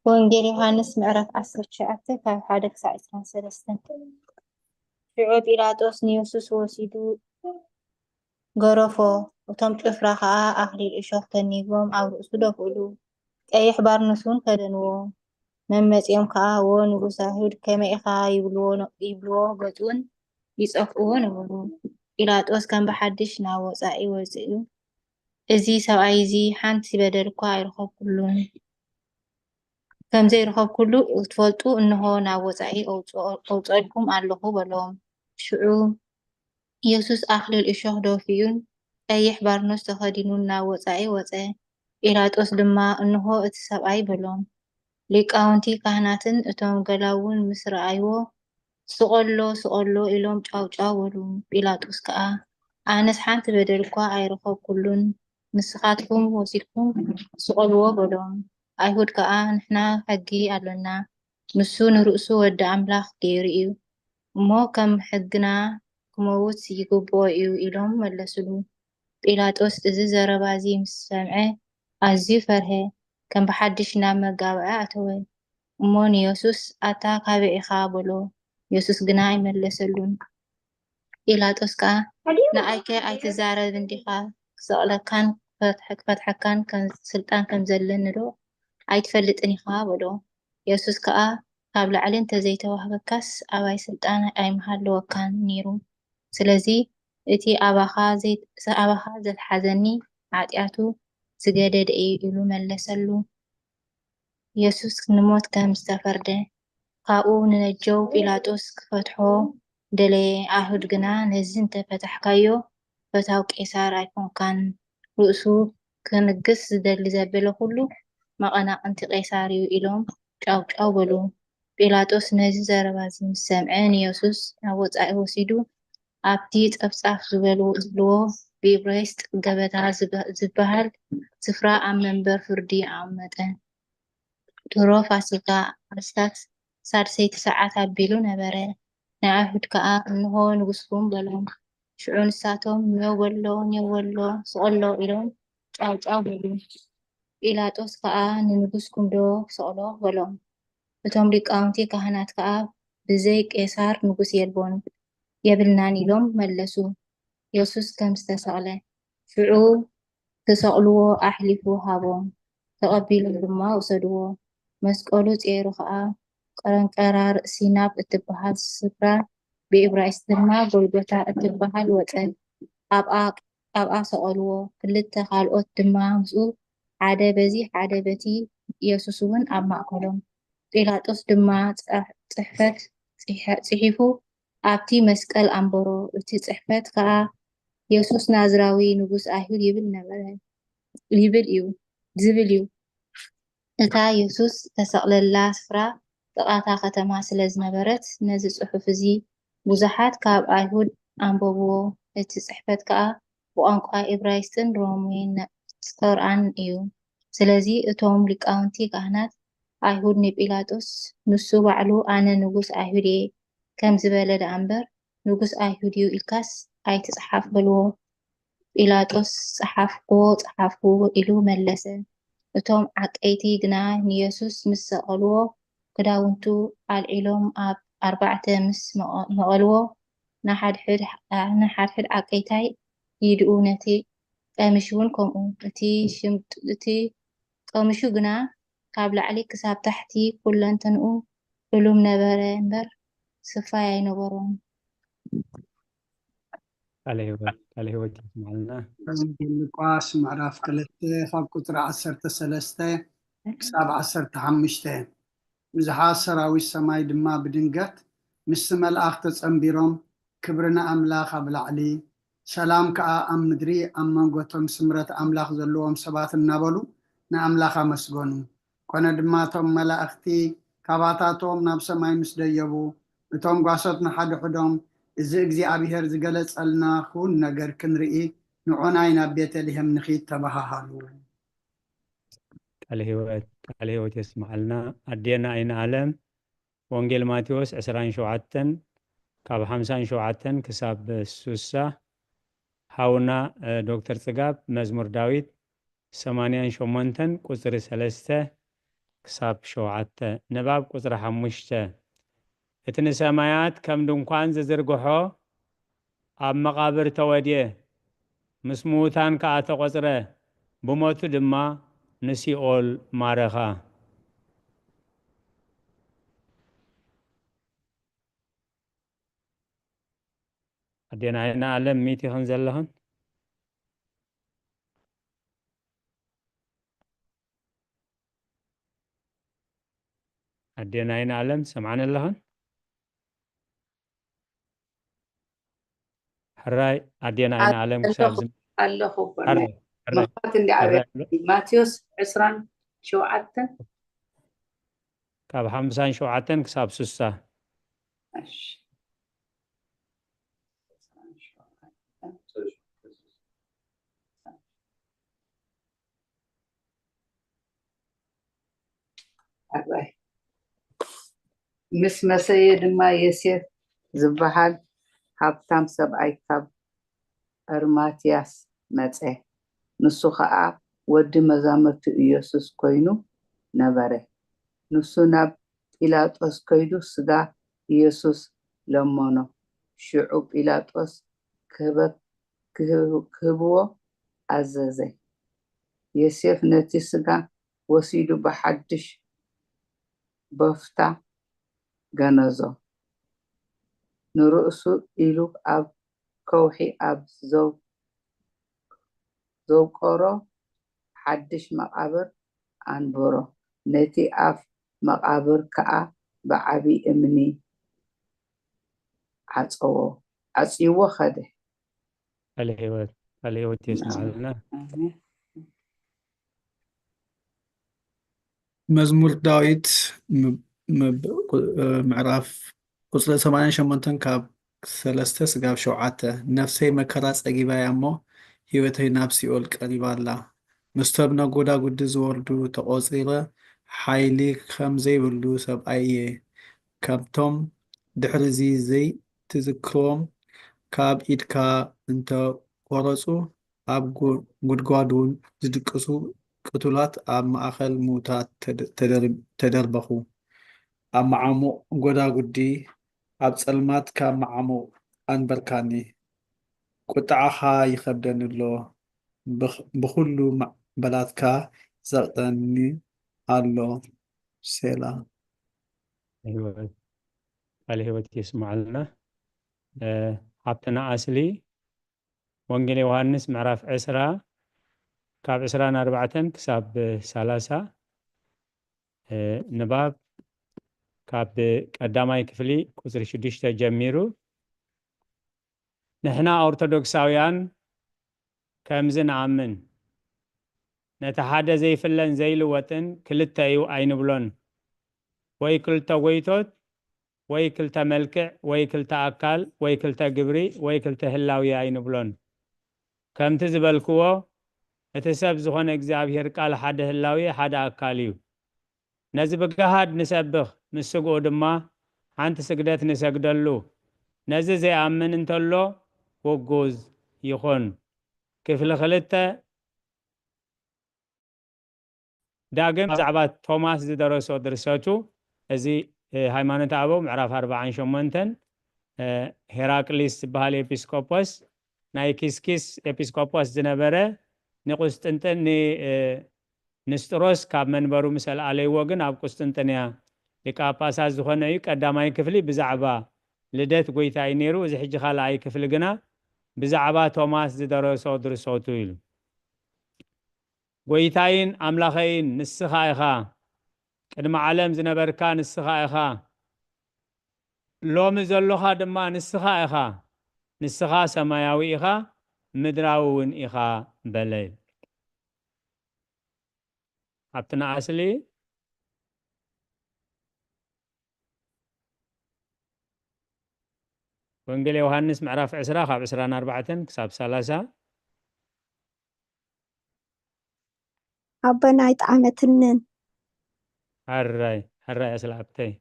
ወንጌል ዮሃንስ ምዕራፍ ዓሰርተ ትሽዓተ ካብ ሓደ ክሳብ ዕስራን ሰለስተን። ሽዑ ጲላጦስ ንየሱስ ወሲዱ ገረፎ። እቶም ጭፍራ ኸኣ ኣኽሊል እሾኽ ተኒጎም ኣብ ርእሱ ደፍኡሉ። ቀይሕ ባርኖስ እውን ከደንዎ። መመጺኦም ከኣ፣ ወ ንጉስ ኣይሁድ፣ ከመይ ኢኻ? ይብልዎ፣ ይብልዎ፣ ገጹን ይጸፍእዎ ነበሩ። ጲላጦስ ከም ብሓድሽ ናብ ወጻኢ ወጺኡ፣ እዚ ሰብኣይ እዚ ሓንቲ በደል እኳ ኣይረኸብኩሉን። ከም ዘይረኸብኩሉ ክትፈልጡ፣ እንሆ፣ ናብ ወጻኢ ኣውጽኦ-፣ ኣውጸእልኩም ኣለኹ፣ በሎም። ሽዑ ኢየሱስ ኣኽሊል እሾኽ ደፊኡን ቀይሕ ባርኖስ ተኸዲኑን ናብ ወጻኢ ወጸ። ጲላጦስ ድማ፣ እንሆ እቲ ሰብኣይ፣ በሎም። ሊቃውንቲ ካህናትን እቶም ገላዉን ምስ ረኣይዎ፣ ስቐሎ፣ ስቐሎ፣ ኢሎም ጫው ጫው በሉ። ጲላጦስ ከኣ፣ ኣነስ ሓንቲ በደል እኳ ኣይረኸብኩሉን፣ ንስኻትኩም ወሲድኩም ስቐልዎ፣ በሎም። ኣይሁድ ከኣ፣ ንሕና ሕጊ ኣሎና፣ ንሱ ንርእሱ ወዲ ኣምላኽ ገይሩ እዩ፣ እሞ ከም ሕግና ክመውት ይግብኦ እዩ፣ ኢሎም መለስሉ። ጲላጦስ እዚ ዘረባ እዚ ምስ ሰምዐ ኣዝዩ ፈርሀ፣ ከም ብሓድሽ ናብ መጋባእያ ኣተወ። እሞ ንየሱስ፣ ኣታ ካበይ ኢኻ? በሎ። የሱስ ግና ኣይመለሰሉን። ጲላጦስ ከኣ፣ ንኣይከ ኣይትዛረብን ዲኻ? ክሰቕለካን ክፈትሐካን ስልጣን ከም ዘለኒ ዶ ኣይትፈልጥን ኢኻ? በሎ። የሱስ ከኣ፣ ካብ ላዕሊ እንተዘይተዋህበካስ ኣባይ ስልጣን ኣይምሃለወካን ነይሩ። ስለዚ እቲ ኣባኻ ዘይ-፣ ኣባኻ ዘትሓዘኒ ሓጢኣቱ ዝገደደ እዩ ኢሉ መለሰሉ። የሱስ ንሞት ከም ዝተፈርደ ካብኡ ንነጀው ጲላጦስ ክፈትሖ ደለየ። ኣይሁድ ግና ነዚ እንተፈታሕካዮ ፈታው ቄሳር ኣይኮንካን፣ ርእሱ ክንግስ ዝደሊ ዘበለ ኩሉ መቐናቕንቲ ቄሳር እዩ ኢሎም ጫው ጫው በሉ። ጲላጦስ ነዚ ዘረባ እዚ ምስ ሰምዐ ንየሱስ ናብ ወጻኢ ወሲዱ ኣብቲ ጸፍጻፍ ዝበሉ ዝብልዎ ብኢብራይስጥ ገበታ ዝበሃል ስፍራ ኣብ መንበር ፍርዲ ኣቐመጠ። ድሮ ፋሲካ ኣስታት ሳድሰይቲ ሰዓት ኣቢሉ ነበረ። ንኣይሁድ ከኣ እንሆ ንጉስኩም በሎም። ሽዑ ንሳቶም ኔው በሎ ኔው በሎ ስቐሎ ኢሎም ጫው ጫው በሉ። ጲላጦስ ከኣ ንንጉስኩም ዶ ክሰቕሎ በሎም። እቶም ሊቃውንቲ ካህናት ከኣ ብዘይ ቄሳር ንጉስ የልቦን የብልናን ኢሎም መለሱ። የሱስ ከም ዝተሰቕለ ሽዑ ክሰቕልዎ ኣሕሊፉ ሃቦም። ተቐቢሎም ድማ ወሰድዎ። መስቀሉ ጼሩ ኸኣ ቀረንቀራ ርእሲ ናብ እትበሃል ስፍራ ብእብራይስጥ ድማ ጎልጎታ እትበሃል ወጸ። ኣብኣ ኣብኣ ሰቐልዎ። ክልተ ካልኦት ድማ ምስኡ፣ ሓደ በዚ ሓደ በቲ፣ ኢየሱስ እውን ኣብ ማእከሎም። ጲላጦስ ድማ ጽ- ጽሕፈት ጽሐ- ጽሒፉ ኣብቲ መስቀል ኣንበሮ። እቲ ጽሕፈት ከኣ፣ "የሱስ ናዝራዊ ንጉስ ኣይሁድ" ይብል ነበረ፣ ይብል እዩ፣ ዝብል እዩ። እታ የሱስ ዝተሰቕለላ ስፍራ ጥቓ እታ ከተማ ስለ ዝነበረት፣ ነዚ ጽሑፍ እዚ ብዙሓት ካብ ኣይሁድ ኣንበብዎ። እቲ ጽሕፈት ከኣ ብቋንቋ እብራይስጥን ሮሜን ጾርዓን እዩ። ስለዚ እቶም ሊቃውንቲ ካህናት ኣይሁድ ንጲላጦስ፣ "ንሱ ባዕሉ 'ኣነ ንጉስ ኣይሁድ እየ' ከም ዝበለ ደኣ እምበር፣ 'ንጉስ ኣይሁድ እዩ' ኢልካስ ኣይትጽሓፍ" በልዎ። ጲላጦስ፣ "ጸሓፍኩዎ፣ ጸሓፍኩዎ" ኢሉ መለሰ። እቶም ዓቀይቲ ግና ንየሱስ ምስ ሰቐልዎ፣ ክዳውንቱ ኣልዒሎም ኣብ ኣርባዕተ ምስ መቐ- መቐልዎ፣ ንሓድሕድ ንሓድሕድ ዓቀይታይ ኢድኡ፣ ነቲ ቀሚሽ እውን ከምኡ። እቲ ሽምጥ- እቲ ቀሚሹ ግና ካብ ላዕሊ ክሳብ ታሕቲ ኩለንተንኡ ዕሉም ነበረ እምበር፣ ስፋይ ኣይነበሮን። ቃለ ህይወት ቃለ ህይወት የስማዕልና። ወንጌል ሉቃስ ምዕራፍ ክልተ ካብ ቁፅሪ ዓሰርተ ሰለስተ ክሳብ ዓሰርተ ሓሙሽተ። ብዙሓት ሰራዊት ሰማይ ድማ ብድንገት ምስቲ መልኣኽ ተጸንቢሮም፣ ክብሪ ንኣምላኽ ኣብ ላዕሊ፣ ሰላም ከኣ ኣብ ምድሪ፣ ኣብ መንጎ እቶም ስምረት ኣምላኽ ዘለዎም ሰባት እናበሉ ንኣምላኽ ኣመስገኑ። ኮነ ድማ እቶም መላእኽቲ ካባታቶም ናብ ሰማይ ምስ ደየቡ፣ እቶም ጓሶት ንሓድሕዶም፣ "እዚ እግዚኣብሄር ዝገለጸልና ክውን ነገር ክንርኢ፣ ንዑ ናይ ናብ ቤተልሄም ንኺድ" ተባሃሃሉ። ቃለ ህይወት ቃለ ህይወት የስምዓልና። ኣዴና ኣይነ ኣለም፣ ወንጌል ማቴዎስ ዕስራን ሸውዓተን ካብ ሓምሳን ሸውዓተን ክሳብ ሱሳ። ሃውና እ፣ ዶክተር ጽጋብ፣ መዝሙር ዳዊት ሰማንያን ሸሞንተን ቁጽሪ ሰለስተ ክሳብ ሸውዓተ። ንባብ ቁጽሪ ሓሙሽተ። እቲ ንሰማያት ከም ድንኳን ዝዝርግሖ ኣብ መቓብር ተወድየ፣ ምስ ምዉታን ከኣ ተቖጽረ፣ ብሞቱ ድማ ንሲኦል ማረኻ። ኣዴና ኣይነ ኣለም ሚት ኢኽን ዘለኽን? ኣዴና ኣይነ ኣለም ሰምዓን ኣለኽን? ሕራይ ኣዴና ኣይነ ኣለም ክሳብ ኣለኹ ዝም- ኣለኹ እኮ ናይ ሕራይ ሕራይ መኽፈት እንዲ ዓብያ ሕራይ ኣሎ። ማቴዎስ ዕስራን ሸውዓተን ካብ ሓምሳን ሸውዓተን ክሳብ ሱሳ። እሺ። ኣባይ። ምስ መሰየ ድማ ዮሴፍ ዝበሃል ሃብታም ሰብኣይ ካብ ኣርማትያስ መጸ። ንሱ ኸኣ ወዲ መዛሙርቲ ኢየሱስ ኮይኑ ነበረ። ንሱ ናብ ጲላጦስ ከይዱ ስጋ ኢየሱስ ለመኖ። ሽዑ ጲላጦስ ክህበ- ክህብ- ክህብዎ ኣዘዘ። ዮሴፍ ነቲ ስጋ ወሲዱ ብሓድሽ በፍታ ገነዞ። ንርእሱ ኢሉ ኣብ ከውሒ ኣብ ዘው- ዘውቀሮ ሓድሽ መቓብር ኣንበሮ። ነቲ ኣፍ መቓብር ከኣ ብዓቢ እምኒ ዓጸዎ። ዓጽይዎ ኸደ። ቃለ ህይወት ቃለ ህይወት የስምዓልና። ኣሜን። መዝሙር ዳዊት ም- ም- ቁ- ምዕራፍ ቁጽሪ ሰማንያን ሸሞንተን ካብ ሰለስተ ስጋብ ሸውዓተ። ነፍሰይ መከራ ጸጊባያ እሞ፣ ህይወተይ ናብ ሲኦል ቀሪባ ኣላ። ምስቶም ነጎዳጉዲ ዝወርዱ ተቖጺረ፣ ሓይሊ ከም ዘይብሉ ሰብኣይ እየ። ካብቶም ድሕሪ እዚ ዘይትዝክሮም፣ ካብ ኢድካ እንተ ቈረጹ፣ ኣብ ጉ- ጉድጓድ እውን ዝድቅሱ ቅቱላት ኣብ ማእከል ምዉታት ተደ- ተደር- ተደርበኹ። ኣብ መዓሙቕ ጎዳጉዲ፣ ኣብ ጸልማት ካብ መዓሙቕ ኣንበርካኒ። ቁጥዓኻ ይኸብደኒ ኣሎ፣ ብኽ- ብኹሉ ማዕበላትካ ዘቕጠኒ ኣሎ። ሴላ። ህይወት ቃለ ህይወት የስምዓልና። እ፣ ሓብትና ኣስሊ፣ ወንጌል ዮሃንስ ምዕራፍ ዕስራ ካብ ዕስራን ኣርባዕተን ክሳብ ሰላሳ፣ እ፣ ንባብ ካብ ቀዳማይ ክፍሊ ቁጽሪ ሽዱሽተ ጀሚሩ። ንሕና ኦርቶዶክሳውያን ከምዚ ንኣምን፣ ነቲ ሓደ ዘይፍለን ዘይልወጥን ክልተ እዩ ኣይንብሎን። ወይ ክልተ ጎይቶት፣ ወይ ክልተ መልክዕ፣ ወይ ክልተ ኣካል፣ ወይ ክልተ ግብሪ፣ ወይ ክልተ ህላዌ ኣይንብሎን። ከምቲ ዝበልክዎ፣ እቲ ሰብ ዝኾነ እግዚኣብሔር ቃል ሓደ ህላዌ፣ ሓደ ኣካል እዩ። ነዚ ብገሃድ ንሰብኽ፣ ምስ ስግኡ ድማ ሓንቲ ስግደት ንሰግደሉ። ነዚ ዘይኣምን እንተሎ ውጉዝ ይኹን። ክፍሊ ክልተ። ዳግም ብዛዕባ ቶማስ ዝደረሶ ድርሰቱ፣ እዚ፣ እ፣ ሃይማኖተ ኣበው ምዕራፍ ኣርባዓን ሸሞንተን፣ እ፣ ሄራቅሊስ ዝበሃል ኤጲስቆጶስ፣ ናይ ኪስኪስ ኤጲስቆጶስ ዝነበረ፣ ንቁስጥንጥን-፣ ን-፣ እ፣ ንስጥሮስ ካብ መንበሩ ምስ ኣልኣለይዎ ግን ኣብ ቁስጥንጥንያ ሊቀ ጳጳሳት ዝኾነ እዩ። ቀዳማይ ክፍሊ ብዛዕባ ልደት ጐይታ እዩ ነይሩ። እዚ ሕጂ ካልኣይ ክፍሊ ግና ብዛዕባ ቶማስ ዝደረሶ ድርሰቱ ኢሉ። ጐይታይን ኣምላኸይን ንስኻ ኢኻ፣ ቅድሚ ዓለም ዝነበርካ ንስኻ ኢኻ፣ ሎሚ ዘሎኻ ድማ ንስኻ ኢኻ፣ ንስኻ ሰማያዊ ኢኻ፣ ምድራዊ እውን ኢኻ በለ። ኣብቲ ንኣስሊ ወንጌል ዮሃንስ ምዕራፍ ዕስራ ካብ ዕስራን ኣርባዕተን ክሳብ ሰላሳ። ኣቦና ኣይጠዓመትንን። ሕራይ፣ ሕራይ ኣስሊ ሓብተይ።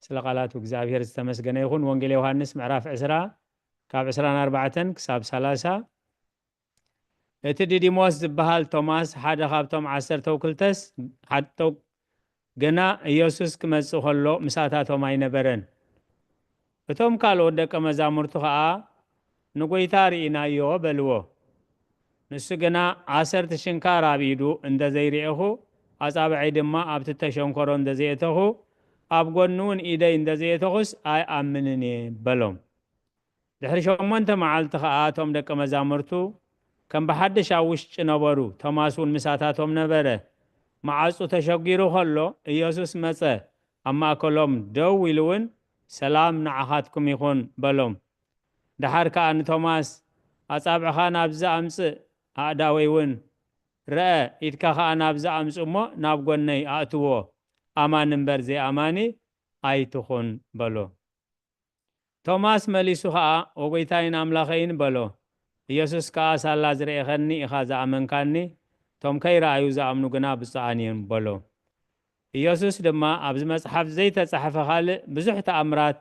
ስለ ቃላቱ እግዚኣብሔር ዝተመስገነ ይኹን። ወንጌል ዮሃንስ ምዕራፍ ዕስራ ካብ ዕስራን ኣርባዕተን ክሳብ ሰላሳ። እቲ ዲዲሞስ ዝበሃል ቶማስ ሓደ ካብቶም ዓሰርተው ክልተስ፣ ሓተው ግና ኢየሱስ ክመጽእ ከሎ ምሳታቶም ኣይነበረን። እቶም ካልኦት ደቀ መዛሙርቱ ኸኣ ንጐይታ ርኢናዮ በልዎ። ንሱ ግና ኣሰር ትሽንካር ኣብ ኢዱ እንተ ዘይርኤኹ፣ ኣጻብዐይ ድማ ኣብቲ ተሸንኮሮ እንተ ዘየእተኹ፣ ኣብ ጐኑ እውን ኢደይ እንተ ዘየእተኹስ ኣይኣምንን እየ በሎም። ድሕሪ ሸሞንተ መዓልቲ ኸኣ እቶም ደቀ መዛሙርቱ ከም ብሓድሽ ኣብ ውሽጢ ነበሩ፣ ቶማስ እውን ምሳታቶም ነበረ። መዓጹ ተሸጒሩ ኸሎ ኢየሱስ መጸ፣ ኣብ ማእከሎም ደው ኢሉ እውን ሰላም ንዓኻትኩም ይኹን በሎም። ደሓር ከኣ ንቶማስ ኣጻብዕኻ ናብዚ ኣምጽእ፣ ኣእዳወይ እውን ርኣ፣ ኢድካ ኸኣ ናብዚ ኣምጽእ እሞ ናብ ጐነይ ኣእትዎ፣ ኣማኒ እምበር ዘይኣማኒ ኣይትኹን በሎ። ቶማስ መሊሱ ኸኣ፣ "ኦ ጐይታይን ኣምላኸይን" በሎ። ኢየሱስ ከኣ፣ "ሳላ ዝረኤኸኒ ኢኻ ዝኣመንካኒ፣ እቶም ከይረኣዩ ዝኣምኑ ግና ብፁዓን እዮም" በሎ። ኢየሱስ ድማ ኣብዚ መጽሓፍ ዘይተጻሕፈ ካልእ ብዙሕ ተኣምራት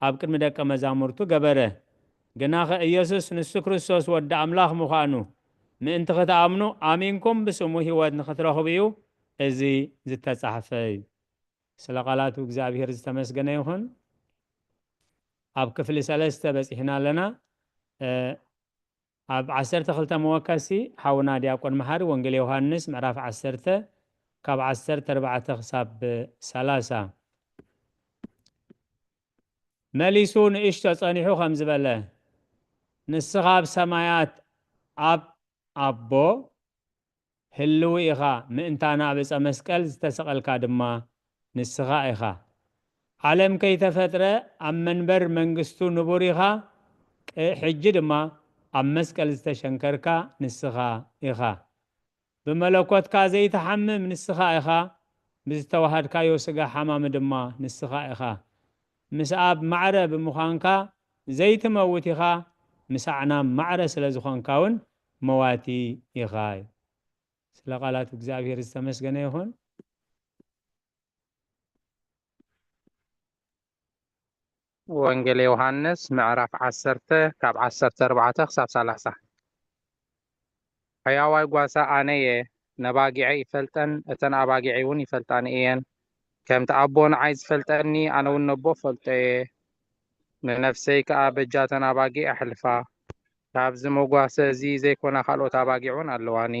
ኣብ ቅድሚ ደቀ መዛሙርቱ ገበረ። ግናኸ ኢየሱስ ንሱ ክርስቶስ ወዲ ኣምላኽ ምዃኑ ምእንቲ ክትኣምኑ ኣሚንኩም ብስሙ ህይወት ንኽትረኽቡ እዩ እዚ ዝተጻሕፈ እዩ። ስለ ቃላቱ እግዚኣብሔር ዝተመስገነ ይኹን። ኣብ ክፍሊ ሰለስተ በጺሕና ኣለና። እ፣ ኣብ ዓሰርተ ክልተ መወከሲ ሓውና ዲያቆን መሓሪ ወንጌል ዮሃንስ ምዕራፍ ዓሰርተ ካብ ዓሰርተ ኣርባዕተ ክሳብ ሰላሳ። መሊሱ ንእሽቶ ጸኒሑ ከም ዝበለ፣ "ንስኻ ኣብ ሰማያት ኣብ ኣቦ ህልዊ ኢኻ፣ ምእንታና ኣብ ዕፀ መስቀል ዝተሰቐልካ ድማ ንስኻ ኢኻ። ዓለም ከይተፈጥረ ኣብ መንበር መንግስቱ ንቡር ኢኻ፣ ቅ-፣ ሕጂ ድማ ኣብ መስቀል ዝተሸንከርካ ንስኻ ኢኻ። ብመለኮትካ ዘይትሓምም ንስኻ ኢኻ፣ ብዝተዋሃድካዮ ስጋ ሓማሚ ድማ ንስኻ ኢኻ። ምስ ኣብ ማዕረ ብምዃንካ ዘይትመውት ኢኻ፣ ምሳዕና ማዕረ ስለ ዝኾንካ እውን መዋቲ ኢኻ" እዩ። ስለ ቃላት እግዚኣብሔር ዝተመስገነ ይኹን። ወንጌል ዮሃንስ ምዕራፍ ዓሰርተ ካብ ዓሰርተ ኣርባዕተ ክሳብ ሰላሳ። ሕያዋይ ጓሳ ኣነ እየ፣ ነባጊዐይ ይፈልጠን፣ እተን ኣባጊዐይ እውን ይፈልጣኒ እየን። ከምቲ ኣቦ ንዓይ ዝፈልጠኒ፣ ኣነ እውን ነቦ እፈልጦ እየ፣ ንነፍሰይ ከኣ በጃ እተን ኣባጊዕ ኣሕልፋ። ካብዚ መጓሰ እዚ ዘይኮና ካልኦት ኣባጊዕ እውን ኣለዋኒ፣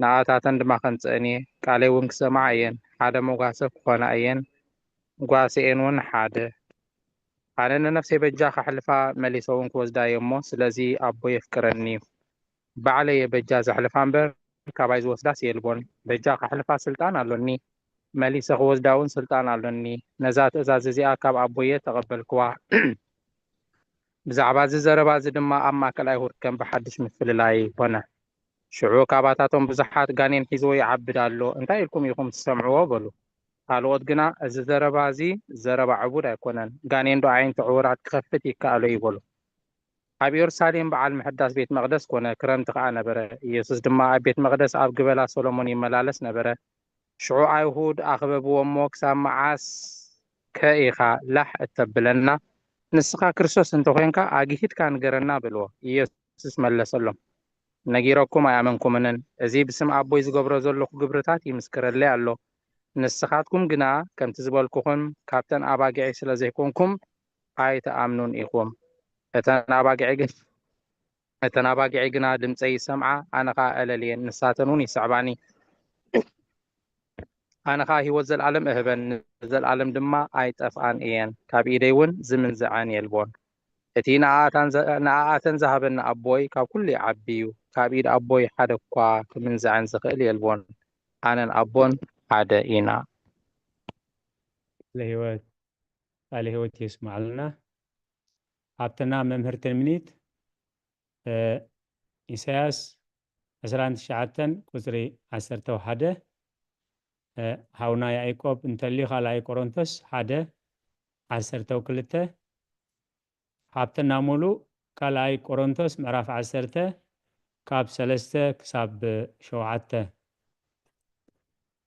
ንኣታተን ድማ ከምጽአን እየ። ቃለይ እውን ክሰምዓ እየን፣ ሓደ መጓሰ ክኾና እየን፣ ጓሰኤን እውን ሓደ። ኣነ ንነፍሰይ በጃ ከሕልፋ፣ መሊሰ እውን ክወስዳ እየ እሞ፣ ስለዚ ኣቦይ የፍቅረኒ እዩ። ባዕለይ እየ በጃ ዘሕልፋ እምበር፣ ካባይ ዝወስዳስ የልቦን። በጃ ከሕልፋ ስልጣን ኣሎኒ፣ መሊሰ ክወስዳ እውን ስልጣን ኣሎኒ። ነዛ ትእዛዝ እዚኣ ካብ ኣቦየ ተቐበልክዋ። ብዛዕባ እዚ ዘረባ እዚ ድማ ኣብ ማእከል ኣይሁድ ከም ብሓድሽ ምፍልላይ ኾነ። ሽዑ ካባታቶም ብዙሓት፣ ጋኔን ሒዝዎ ይዓብድ ኣሎ፣ እንታይ ኢልኩም ኢኹም ትሰምዕዎ? በሉ። ካልኦት ግና፣ እዚ ዘረባ እዚ ዘረባ ዕቡድ ኣይኮነን፣ ጋኔን ዶ ኣዒንቲ ዕውራት ክኸፍት ይከኣሎ እዩ? በሉ። ኣብ ኢየሩሳሌም በዓል ምሕዳስ ቤት መቕደስ ኮነ፣ ክረምቲ ከኣ ነበረ። ኢየሱስ ድማ ኣብ ቤት መቕደስ ኣብ ግበላ ሰሎሞን ይመላለስ ነበረ። ሽዑ ኣይሁድ ኣኽበብዎ እሞ፣ ክሳብ መዓስ ከ ኢኻ ላሕ እተብለና? ንስኻ ክርስቶስ እንተ ኾንካ ኣግሂድካ ንገረና በልዎ። ኢየሱስ መለሰሎም፣ ነጊረኩም ኣይኣመንኩምንን። እዚ ብስም ኣቦይ ዝገብሮ ዘለኹ ግብርታት ይምስክረለይ ኣሎ። ንስኻትኩም ግና ከምቲ ዝበልኩኹም ካብተን ኣባጊዐይ ስለ ዘይኮንኩም ኣይትኣምኑን ኢኹም። እተን ኣባጊዐይ ግን እተን ኣባጊዐይ ግና ድምፀይ ይሰምዓ፣ ኣነ ኸዓ እለልየን፣ ንሳተን እውን ይስዕባኒ። ኣነ ኸዓ ህይወት ዘለኣለም እህበን፣ ንዘለኣለም ድማ ኣይጠፍኣን እየን፣ ካብ ኢደይ እውን ዝምንዝዐን የልቦን። እቲ ንኣኣታን ዘ- ንኣኣተን ዝሃበኒ ኣቦይ ካብ ኩሉ ይዓቢ እዩ፣ ካብ ኢድ ኣቦይ ሓደ እኳ ክምንዝዐን ዝኽእል የልቦን። ኣነን ኣቦን ሓደ ኢና። ቃለ ህይወት ቃለ ህይወት የስማዕልና። ኣብተና መምህር ትንቢት ኢሳያስ ዕስራን ትሽዓተን ቁፅሪ ዓሰርተ ሓደ፣ ሓውና ያዕቆብ እንተልዩ ካልኣይ ቆሮንቶስ ሓደ ዓሰርተ ክልተ፣ ሃብትና ሙሉእ ካልኣይ ቆሮንቶስ ምዕራፍ ዓሰርተ ካብ ሰለስተ ክሳብ ሸውዓተ።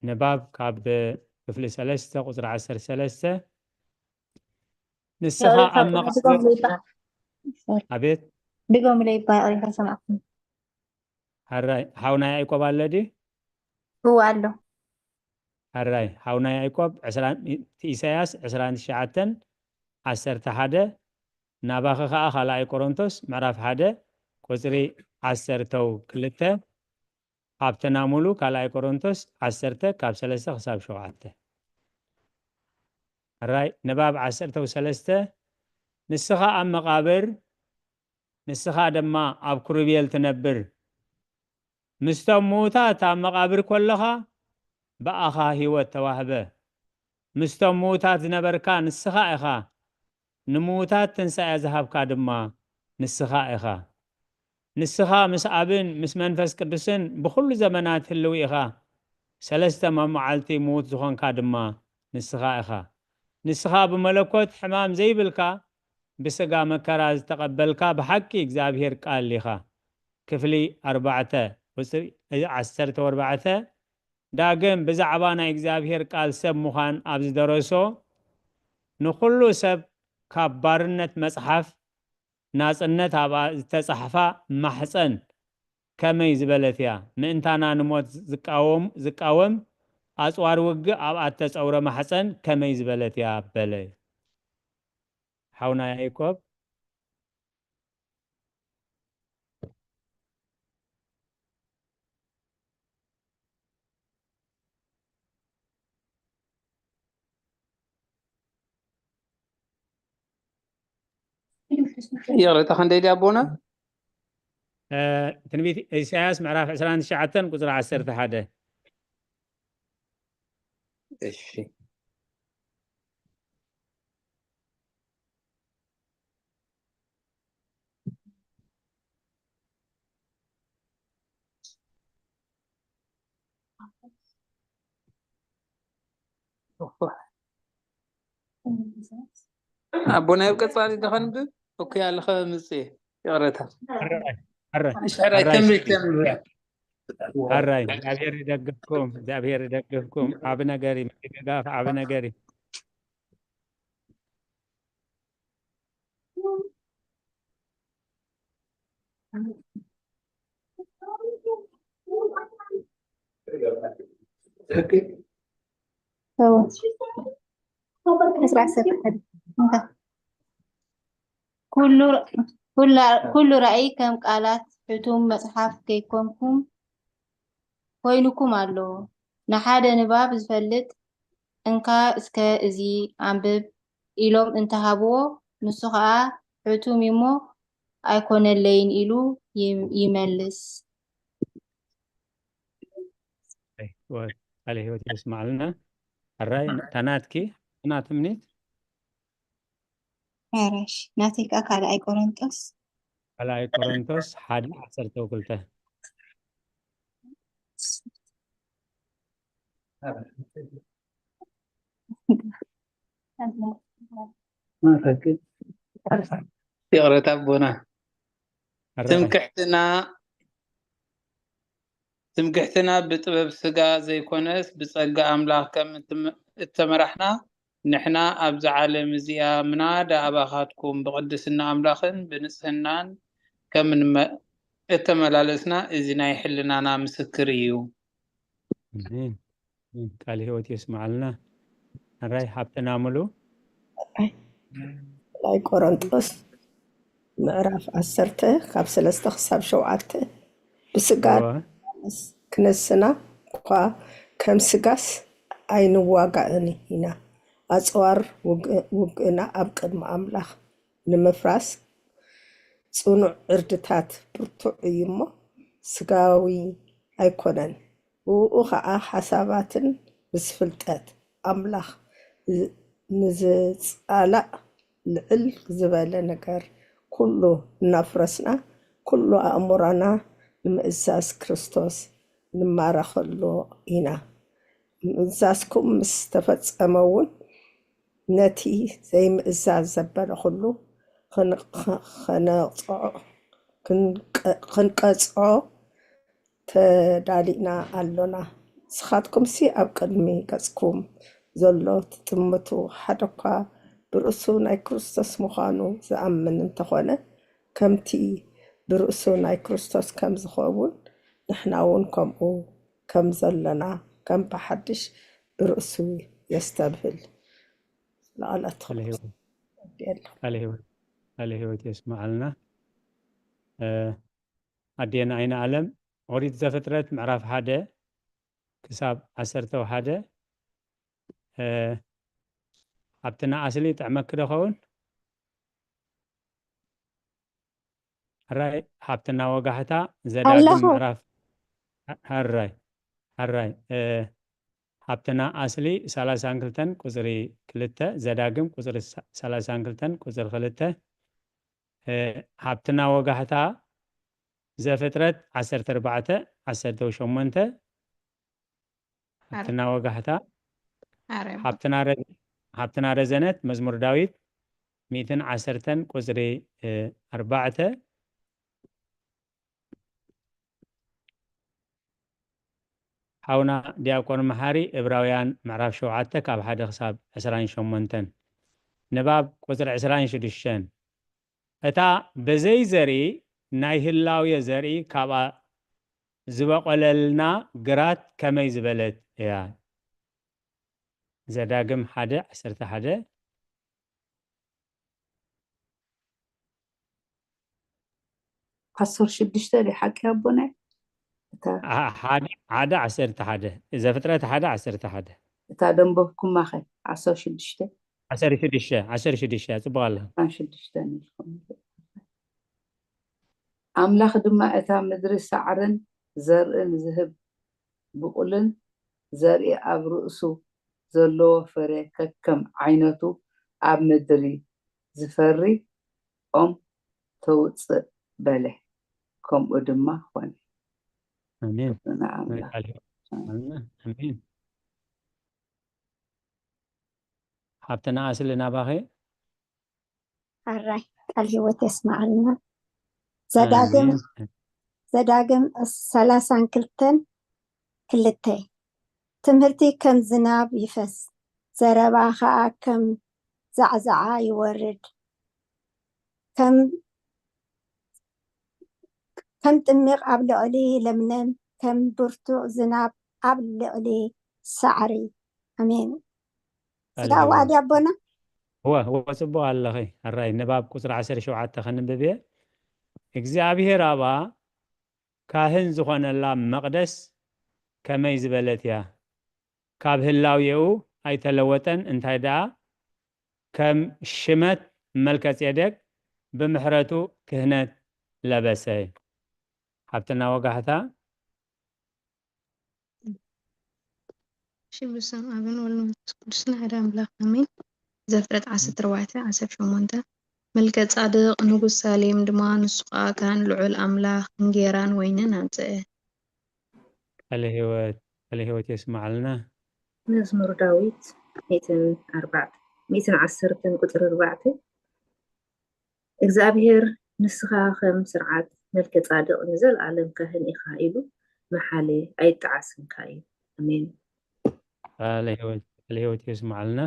ንባብ ካብ ክፍሊ ሰለስተ ቁፅሪ ዓሰርተ ሰለስተ። ንስኻ ኣብ መቓብር ድጎምለይ ይባ ሶሪ ኣቤት ድጎምለይ ይባ ይቕሬታ ሰማዕኩም ሓራይ ሓውና ያዕቆብ ኣሎ ድዩ? እወ ኣሎ ሓራይ ሓውና ያዕቆብ ዕስራን- ኢሳያስ ዕስራን ትሽዓተን ዓሰርተ ሓደ፣ ናባኺ ኸዓ ካልኣይ ቆሮንቶስ ምዕራፍ ሓደ ቁፅሪ ዓሰርተው ክልተ፣ ሃብተና ሙሉ ካልኣይ ቆሮንቶስ ዓሰርተ ካብ ሰለስተ ክሳብ ሸውዓተ። ራይ ንባብ ዓሰርተው ሰለስተ። ንስኻ ኣብ መቓብር፣ ንስኻ ድማ ኣብ ክሩቤል ትነብር። ምስቶም ምዉታት ኣብ መቓብር ከለኻ ብኣኻ ህይወት ተዋህበ። ምስቶም ምዉታት ዝነበርካ ንስኻ ኢኻ፣ ንምዉታት ትንሳኤ ዝሃብካ ድማ ንስኻ ኢኻ። ንስኻ ምስ ኣብን ምስ መንፈስ ቅዱስን ብኹሉ ዘመናት ህልው ኢኻ። ሰለስተ መመዓልቲ ምዉት ዝኾንካ ድማ ንስኻ ኢኻ። ንስኻ ብመለኮት ሕማም ዘይብልካ ብስጋ መከራ ዝተቐበልካ ብሓቂ እግዚኣብሔር ቃል ኢኻ። ክፍሊ ኣርባዕተ ቁፅሪ ዓሰርተ ኣርባዕተ ዳግም ብዛዕባ ናይ እግዚኣብሔር ቃል ሰብ ምዃን ኣብ ዝደረሶ ንኹሉ ሰብ ካብ ባርነት መጽሓፍ ናጽነት ኣብኣ ዝተጻሕፋ ማሕጸን ከመይ ዝበለት እያ ምእንታና ንሞት ዝቃወም ዝቃወም ኣጽዋር ውግእ ኣብኣ እተጸውረ ማሕጸን ከመይ ዝበለት እያ በለ ሓውና ያዕቆብ ይቕሬታ ክንደይ ድያ ኣቦና? ትንቢት ኢሳያስ ምዕራፍ ዕስራን ትሽዓተን ቁፅሪ ዓሰርተ ሓደ። እሺ ኣቦና ኣብ ቀፃሊ ዶ ከንብብ? ኦኬ ኣለኸ ምፅእ ይቕረታ። ሕራይ ከንብል ከንብል ሕራይ እግዚኣብሔር ይደግፍኩም፣ እግዚኣብሔር ይደግፍኩም። ዓብ ነገር እዩ፣ ምድግጋፍ ዓብ ነገር እዩ። ኩሉ ራእይ ከም ቃላት ሕቱም መጽሓፍ ከይኮንኩም ኮይኑኩም ኣሎ። ንሓደ ንባብ ዝፈልጥ እንካ እስከ እዚ ኣንብብ ኢሎም እንተሃብዎ ንሱ ኸኣ ሕቱም እሞ ኣይኮነለይን ኢሉ ይም- ይመልስ። ቃለ ህይወት የስማዓልና። ሕራይ እታ ናትኪ ናት ምኒት ሕራሽ ናተይ ከኣ ካልኣይ ቆሮንጦስ ካልኣይ ቆሮንቶስ ሓደ ዓሰርተ ክልተ ይቕረታ ኣቦና። ትምክሕትና ትምክሕትና ብጥበብ ስጋ ዘይኮነስ ብጸጋ ኣምላኽ ከም እተመራሕና ንሕና ኣብዚ ዓለም እዚኣ ምናዳ ኣባኻትኩም ብቕድስና ኣምላኽን ብንጽህናን ከም እተመላለስና እዚ ናይ ሕልናና ምስክር እዩ። ቃል ህይወት የስማዓልና። ኣራይ ሓብትና ሙሉ ናይ ቆሮንጦስ ምዕራፍ ዓሰርተ ካብ ሰለስተ ክሳብ ሸውዓተ ብስጋ ክነስና እኳ ከም ስጋስ ኣይንዋጋእን ኢና። ኣፅዋር ውግእና ኣብ ቅድሚ ኣምላኽ ንምፍራስ ፅኑዕ ዕርድታት ብርቱዕ እዩ እሞ ስጋዊ ኣይኮነን። ብኡ ኸዓ ሓሳባትን ምስ ፍልጠት ኣምላኽ ንዝጻላእ ልዕል ዝበለ ነገር ኩሉ እናፍረስና ኩሉ ኣእምሮና ንምእዛዝ ክርስቶስ ንማረኸሉ ኢና። ምእዛዝኩም ምስ ተፈጸመ እውን ነቲ ዘይምእዛዝ ዘበለ ኩሉ ክንቀጽዖ ተዳሊእና ኣሎና። ንስኻትኩምሲ ኣብ ቅድሚ ገጽኩም ዘሎ ትጥምቱ፣ ሓደ እኳ ብርእሱ ናይ ክርስቶስ ምዃኑ ዝኣምን እንተኾነ፣ ከምቲ ብርእሱ ናይ ክርስቶስ ከም ዝኸውን፣ ንሕና እውን ከምኡ ከም ዘሎና፣ ከም ብሓድሽ ብርእሱ የስተብህል። ንቓላት ቃለ ህይወት የስምዓልና። ኣዴና ኣይነ ኣለም ኦሪት ዘፍጥረት ምዕራፍ ሓደ ክሳብ ዓሰርተ ሓደ ሓብትና ኣስሊ ጥዕመኪ ዶ ኸውን? ሕራይ ሓብትና ወጋሕታ ዘዳግም ምዕራፍ ሕራይ ሕራይ ሓብትና ኣስሊ ሰላሳን ክልተን ቁፅሪ ክልተ ዘዳግም ቁፅሪ ሰላሳን ክልተን ቁፅሪ ክልተ ሓብትና ወጋሕታ ዘፍጥረት ዓሰርተ ኣርባዕተ ዓሰርተ ሸሞንተ ሓብትና ወጋሕታ ሓብትና ረዘነት መዝሙር ዳዊት ሚእትን ዓሰርተን ቁፅሪ ኣርባዕተ ሓውና ዲያቆን መሓሪ እብራውያን ምዕራፍ ሸውዓተ ካብ ሓደ ክሳብ ዕስራን ሸሞንተን ንባብ ቁፅሪ ዕስራን ሽዱሽተን እታ ብዘይ ዘርኢ ናይ ህላውየ ዘርኢ ካብኣ ዝበቆለልና ግራት ከመይ ዝበለት እያ። ዘዳግም ሓደ ዓሰርተ ሓደ ዓሰርተ ሽዱሽተ ድዩ ሓቂ ኣቦናይ? ሓደ ዓሰርተ ሓደ ዘፍጥረት ሓደ ዓሰርተ ሓደ እታ ደንበብኩማ ኸ ዓሰርተ ሽዱሽተ ዓሰርተ ሽዱሽተ ዓሰርተ ሽዱሽተ ጽቡቕ ኣላ ሽዱሽተ ኣምላኽ ድማ እታ ምድሪ ሳዕርን ዘርእን ዝህብ ብቑልን ዘርኢ ኣብ ርእሱ ዘለዎ ፍረ ከከም ዓይነቱ ኣብ ምድሪ ዝፈሪ ኦም ተውፅእ በለ። ከምኡ ድማ ኾነ። ኣሜን። ኣሜን። ሓብትና ኣስሊ ናባኸ ኣራይ ቃል ህይወት የስማዓልና። ዘዳግም ዘዳግም ሰላሳን ክልተን ክልተ ትምህርቲ ከም ዝናብ ይፈስ፣ ዘረባ ኸኣ ከም ዛዕዛዓ ይወርድ፣ ከም ከም ጥሚቕ ኣብ ልዕሊ ለምለም፣ ከም ብርቱዕ ዝናብ ኣብ ልዕሊ ሳዕሪ። ኣሜን። ስጋዋ ድያ ኣቦና? እወ እወ፣ ጽቡቕ ኣለኺ። ኣራይ ንባብ ቁጽሪ ዓሰርተ ሸውዓተ ከንብብ እየ። እግዚኣብሄር ኣብኣ ካህን ዝኾነላ መቕደስ ከመይ ዝበለት እያ! ካብ ህላዌኡ ኣይተለወጠን፣ እንታይ ደኣ ከም ሽመት መልከጼዴቅ ብምሕረቱ ክህነት ለበሰ። ሓብትና ወጋሕታ። እሺ፣ ብስም ኣብን ወልድ መንፈስ ቅዱስን ሓደ ኣምላኽ ኣሜን። ዘፍጥረት ዓሰርተ ኣርባዕተ ዓሰርተ ሸሞንተ። መልከ ጻድቅ ንጉስ ሳሌም ድማ ንሱ ኸኣ ካህን ልዑል ኣምላኽ እንጌራን ወይንን ኣምጽአ። ቃለ ህይወት ቃለ ህይወት የስማዓልና። መዝሙር ዳዊት ሚእትን ኣርባዕተ ሚእትን ዓሰርተን ቁጽሪ ኣርባዕተ። እግዚኣብሔር ንስኻ ከም ስርዓት መልከ ጻድቅ ንዘለኣለም ካህን ኢኻ ኢሉ መሓለ ኣይጠዓስንካ እዩ። ኣሜን። ቃለ ህይወት ቃለ ህይወት የስማዓልና።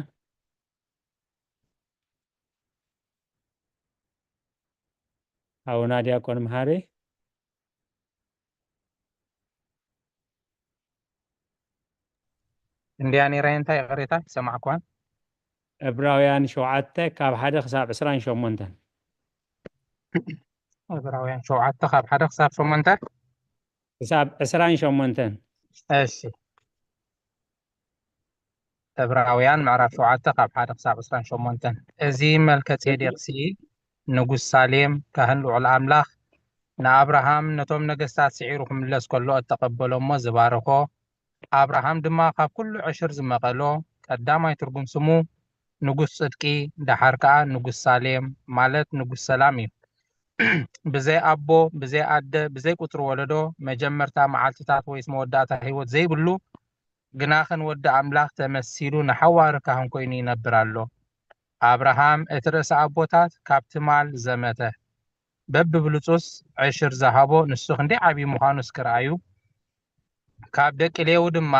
ኣቡና ዲያቆን መሃሪ። እንድያ ነይረ እንታይ ቅሬታ ይሰማዕኳን። ዕብራውያን ሸውዓተ ካብ ሓደ ክሳብ ዕስራን ሸሞንተን። ዕብራውያን ሸውዓተ ካብ ሓደ ክሳብ ሸሞንተ። ክሳብ ዕስራን ሸሞንተን። እሺ፣ ዕብራውያን ምዕራፍ ሸውዓተ ካብ ሓደ ክሳብ ዕስራን ሸሞንተን። እዚ መልከ ጼዴቅሲ ንጉስ ሳሌም ካህን ልዑል ኣምላኽ ንኣብርሃም ነቶም ነገስታት ስዒሩ ክምለስ ከሎ እተቐበሎ እሞ ዝባረኾ፣ ኣብርሃም ድማ ካብ ኩሉ ዕሽር ዝመቐሎ፣ ቀዳማይ ትርጉም ስሙ ንጉስ ጽድቂ፣ ደሓር ከኣ ንጉስ ሳሌም ማለት ንጉስ ሰላም እዩ። ብዘይ ኣቦ፣ ብዘይ ኣደ፣ ብዘይ ቁጽሪ ወለዶ፣ መጀመርታ መዓልትታት ወይስ መወዳእታ ህይወት ዘይብሉ፣ ግናኸ ንወዲ ኣምላኽ ተመሲሉ ንሓዋሪ ካህን ኮይኑ ይነብር ኣሎ። ኣብርሃም እቲ ርእሰ ኣቦታት ካብ ትማል ዘመተ። በብብሉጹስ ዕሽር ዝሃቦ ንሱ ክንደይ ዓብዪ ምዃኑ እስኪ ረኣዩ። ካብ ደቂ ሌዊ ድማ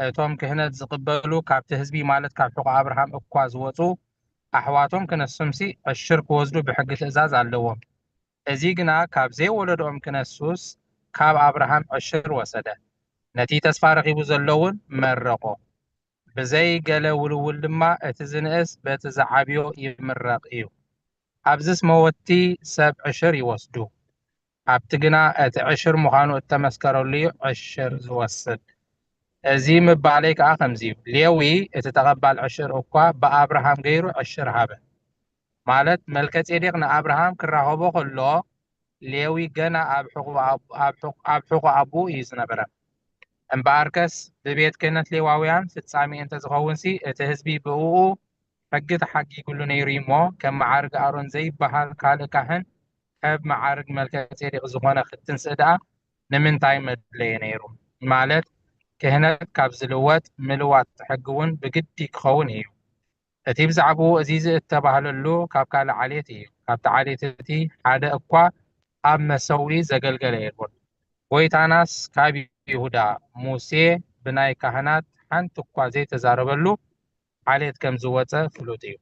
እቶም ክህነት ዝቕበሉ ካብቲ ህዝቢ ማለት ካብ ሕቖ ኣብርሃም እኳ ዝወጹ ኣሕዋቶም ክነሱምሲ ዕሽር ክወስዱ ብሕጊ ትእዛዝ ኣለዎም። እዚ ግና ካብ ዘይወለድኦም ክነሱስ ካብ ኣብርሃም ዕሽር ወሰደ። ነቲ ተስፋ ረኺቡ ዘሎ እውን መረቖ። ብዘይ ገለ ውልውል ድማ እቲ ዝንእስ በቲ ዝዓብዮ ይምረቕ እዩ። ኣብዚስ መወቲ ሰብ ዕሽር ይወስዱ። ኣብቲ ግና እቲ ዕሽር ምዃኑ እተመስከረሉ እዩ ዕሽር ዝወስድ። እዚ ምባለይ ከኣ ከምዚ እዩ። ሌዊ እቲ ተቐባል ዕሽር እኳ ብኣብርሃም ገይሩ ዕሽር ሃበ። ማለት መልከጼዴቅ ንኣብርሃም ክራኸቦ ከሎ ሌዊ ገና ኣብ ሕቑ ኣቡ- ኣብ ሕቑ- ኣብ ሕቑ ኣቡኡ እዩ ዝነበረ። እምበኣርከስ ብቤት ክህነት ሌዋውያን ፍጻሜ እንተዝኸውንሲ እቲ ህዝቢ ብእኡ ሕጊ ተሓጊጉሉ ነይሩ እዩ እሞ ከም መዓርግ ኣሮን ዘይበሃል ካልእ ካህን ከብ መዓርግ መልከጼዴቅ ዝኾነ ክትንስእ ደኣ ንምንታይ መድለየ ነይሩ? ማለት ክህነት ካብ ዝልወጥ ምልዋጥ ሕጊ እውን ብግዲ ክኸውን እዩ። እቲ ብዛዕባኡ እዚዚ እተባህለሉ ካብ ካልእ ዓሌት እዩ። ካብቲ ዓሌት እቲ ሓደ እኳ ኣብ መሰውኢ ዘገልገለ የልቦን። ጐይታናስ ካብ ይሁዳ፣ ሙሴ ብናይ ካህናት ሓንቲ እኳ ዘይተዛረበሉ ዓሌት ከም ዝወጸ ፍሉጥ እዩ።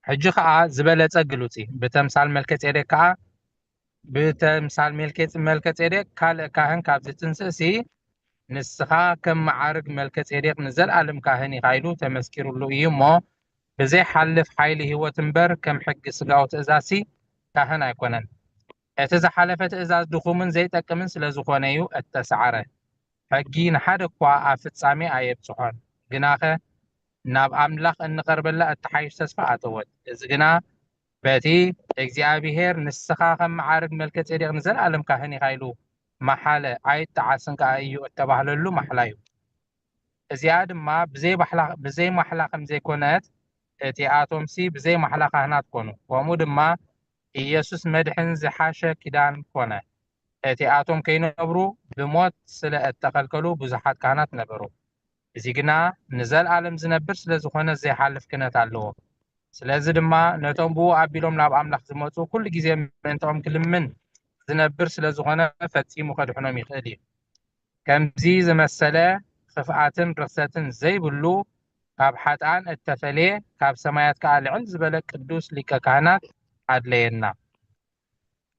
ሕጂ ኸኣ ዝበለጸ ግሉጽ እዩ። ብተምሳል መልከጼዴቅ ከኣ ብተምሳል መልከጼዴቅ ካልእ ካህን ካብ ዝትንስእሲ ንስኻ ከም መዓርግ መልከጼዴቅ ንዘለኣለም ካህን ኢኻ ኢሉ ተመስኪሩሉ እዩ እሞ ብዘይሓልፍ ሓይሊ ህይወት እምበር ከም ሕጊ ስጋዊ ትእዛዝሲ ካህን ኣይኮነን። እቲ ዝሓለፈ ትእዛዝ ድኹምን ዘይጠቅምን ስለ ዝኾነ እዩ እተሰዓረ። ሕጊ ንሓደ እኳ ኣብ ፍጻሜ ኣየብጽሖን፣ ግናኸ ናብ ኣምላኽ እንቐርበላ እተሓይሽ ተስፋ ኣተወት። እዚ ግና በቲ እግዚኣብሄር ንስኻ ከም መዓርግ መልከጼዴቅ ንዘለኣለም ካህን ኢኻ ኢሉ መሓለ ኣይጠዓስን ከኣ እዩ እተባህለሉ ማሕላ እዩ። እዚኣ ድማ ብዘይ ባሕላ- ብዘይ ማሕላ ከም ዘይኮነት እቲኣቶምሲ ብዘይ ማሕላ ካህናት ኮኑ። ከምኡ ድማ ኢየሱስ መድሕን ዝሓሸ ኪዳን ኮነ። እቲኣቶም ከይነብሩ ብሞት ስለ እተኸልከሉ ብዙሓት ካህናት ነበሩ። እዚ ግና ንዘለኣለም ዝነብር ስለ ዝኾነ ዘይሓልፍ ክህነት ኣለዎ። ስለዚ ድማ ነቶም ብኡ ኣቢሎም ናብ ኣምላኽ ዝመጹ ኩሉ ግዜ ምእንትኦም ክልምን ዝነብር ስለ ዝኾነ ፈጺሙ ከድሕኖም ይኽእል እዩ። ከምዚ ዝመሰለ ኽፍኣትን ርኽሰትን ዘይብሉ ካብ ሓጥኣን እተፈልየ ካብ ሰማያት ከኣ ልዕል ዝበለ ቅዱስ ሊቀ ካህናት ኣድለየና።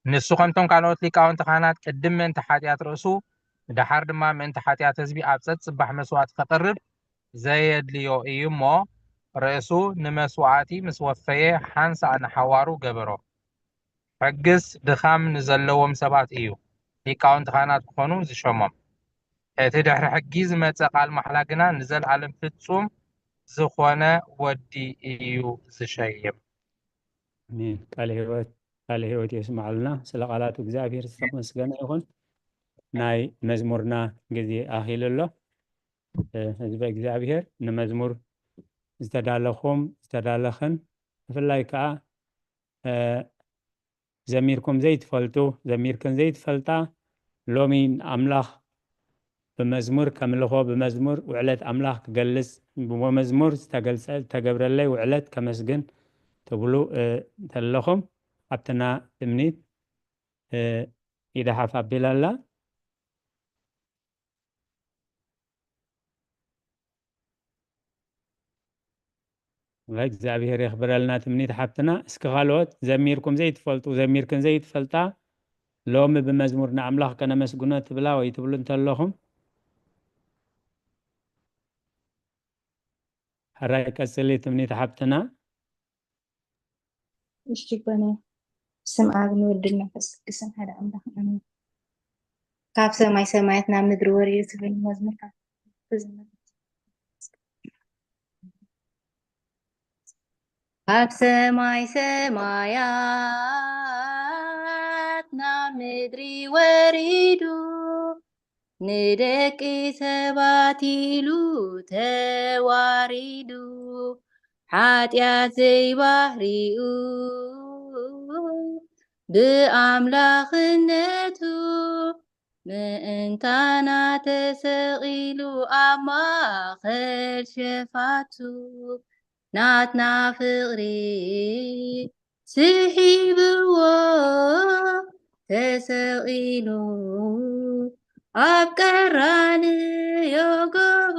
ንሱ ከምቶም ካልኦት ሊቃውንቲ ካህናት ቅድም ምእንቲ ሓጢኣት ርእሱ ድሓር ድማ ምእንቲ ሓጢኣት ህዝቢ ኣብ ጸጽባሕ መስዋእቲ ከቕርብ ዘየድልዮ እዩ እሞ ርእሱ ንመስዋእቲ ምስ ወፈየ ሓንሳእ ንሓዋሩ ገበሮ። ሕግስ ድኻም ንዘለዎም ሰባት እዩ ሊቃውንቲ ካህናት ክኾኑ ዝሸሞም። እቲ ድሕሪ ሕጊ ዝመጸ ቃል ማሕላ ግና ንዘለኣለም ፍጹም ዝኾነ ወዲ እዩ ዝሸይም። ኣሜን። ቃለ ህይወት፣ ቃለ ህይወት የስምዓልና። ስለ ቃላቱ እግዚኣብሔር ዝተመስገነ ይኹን። ናይ መዝሙርና ግዜ ኣኺሉ ኣሎ። እ፣ ህዝበ እግዚኣብሔር፣ ንመዝሙር ዝተዳለኹም ዝተዳለኽን፣ ብፍላይ ከዓ፣ እ፣ ዘሚርኩም ዘይትፈልጡ፣ ዘሚርክን ዘይትፈልጣ፣ ሎሚ ንኣምላኽ ብመዝሙር ከምልኾ፣ ብመዝሙር ውዕለት ኣምላኽ ክገልጽ፣ ብመዝሙር ዝተገልጸ፣ ዝተገብረለይ ውዕለት ከመስግን ትብሉ፣ እ፣ እንተለኹም፣ ሓብትና ትምኒት፣ እ፣ ኢዳ ሓፍ ኣቢላ ኣላ። እግዚኣብሔር የኽብረልና ትምኒት ሓብትና። እስኪ ካልኦት ዘሚርኩም ዘይትፈልጡ፣ ዘሚርክን ዘይትፈልጣ፣ ሎሚ ብመዝሙር ንኣምላኽ ከነመስግኖ ትብላ ወይ ትብሉ እንተለኹም፣ ሕራይ ቀጽሊ ትምኒት ሓብትና። እሺ፣ ኮነ። ስም ኣብ ንወድን መንፈስ ቅዱስን ሓደ ኣምላኽ ኣሜን። ካብ ሰማይ ሰማያት ናብ ምድሪ ወሪዱ ትብል መዝሙር ካብ ካብ ሰማይ ሰማያት ናብ ምድሪ ወሪዱ፣ ንደቂ ሰባት ኢሉ ተዋሪዱ፣ ሓጢኣት ዘይባህሪኡ ብኣምላኽነቱ ምእንታና ተሰቒሉ፣ ኣብ ማእከል ሸፋቱ ናትና ፍቕሪ ስሒብዎ ተሰቒሉ፣ ኣብ ቀራንዮ ጎቦ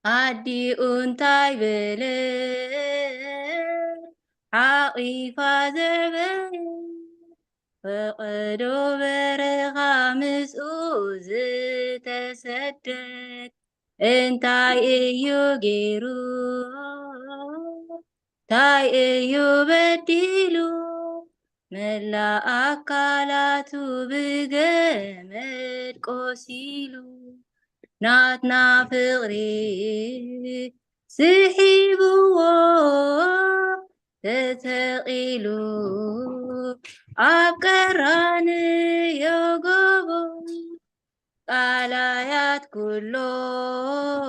ኣዲኡ እንታይ በለ? ሓቒፋ ዘዕበየ፣ ፈቐዶ በረኻ ምስኡ ዝተሰደት፣ እንታይ እዩ ገይሩ? እንታይ እዩ በዲሉ? መላእ ኣካላቱ ብገመድ ቆሲሉ፣ ናትና ፍቕሪ ስሒብዎ ተሰቒሉ፣ ኣብ ቀራንዮ ጎቦ ቃላያት ኩሎም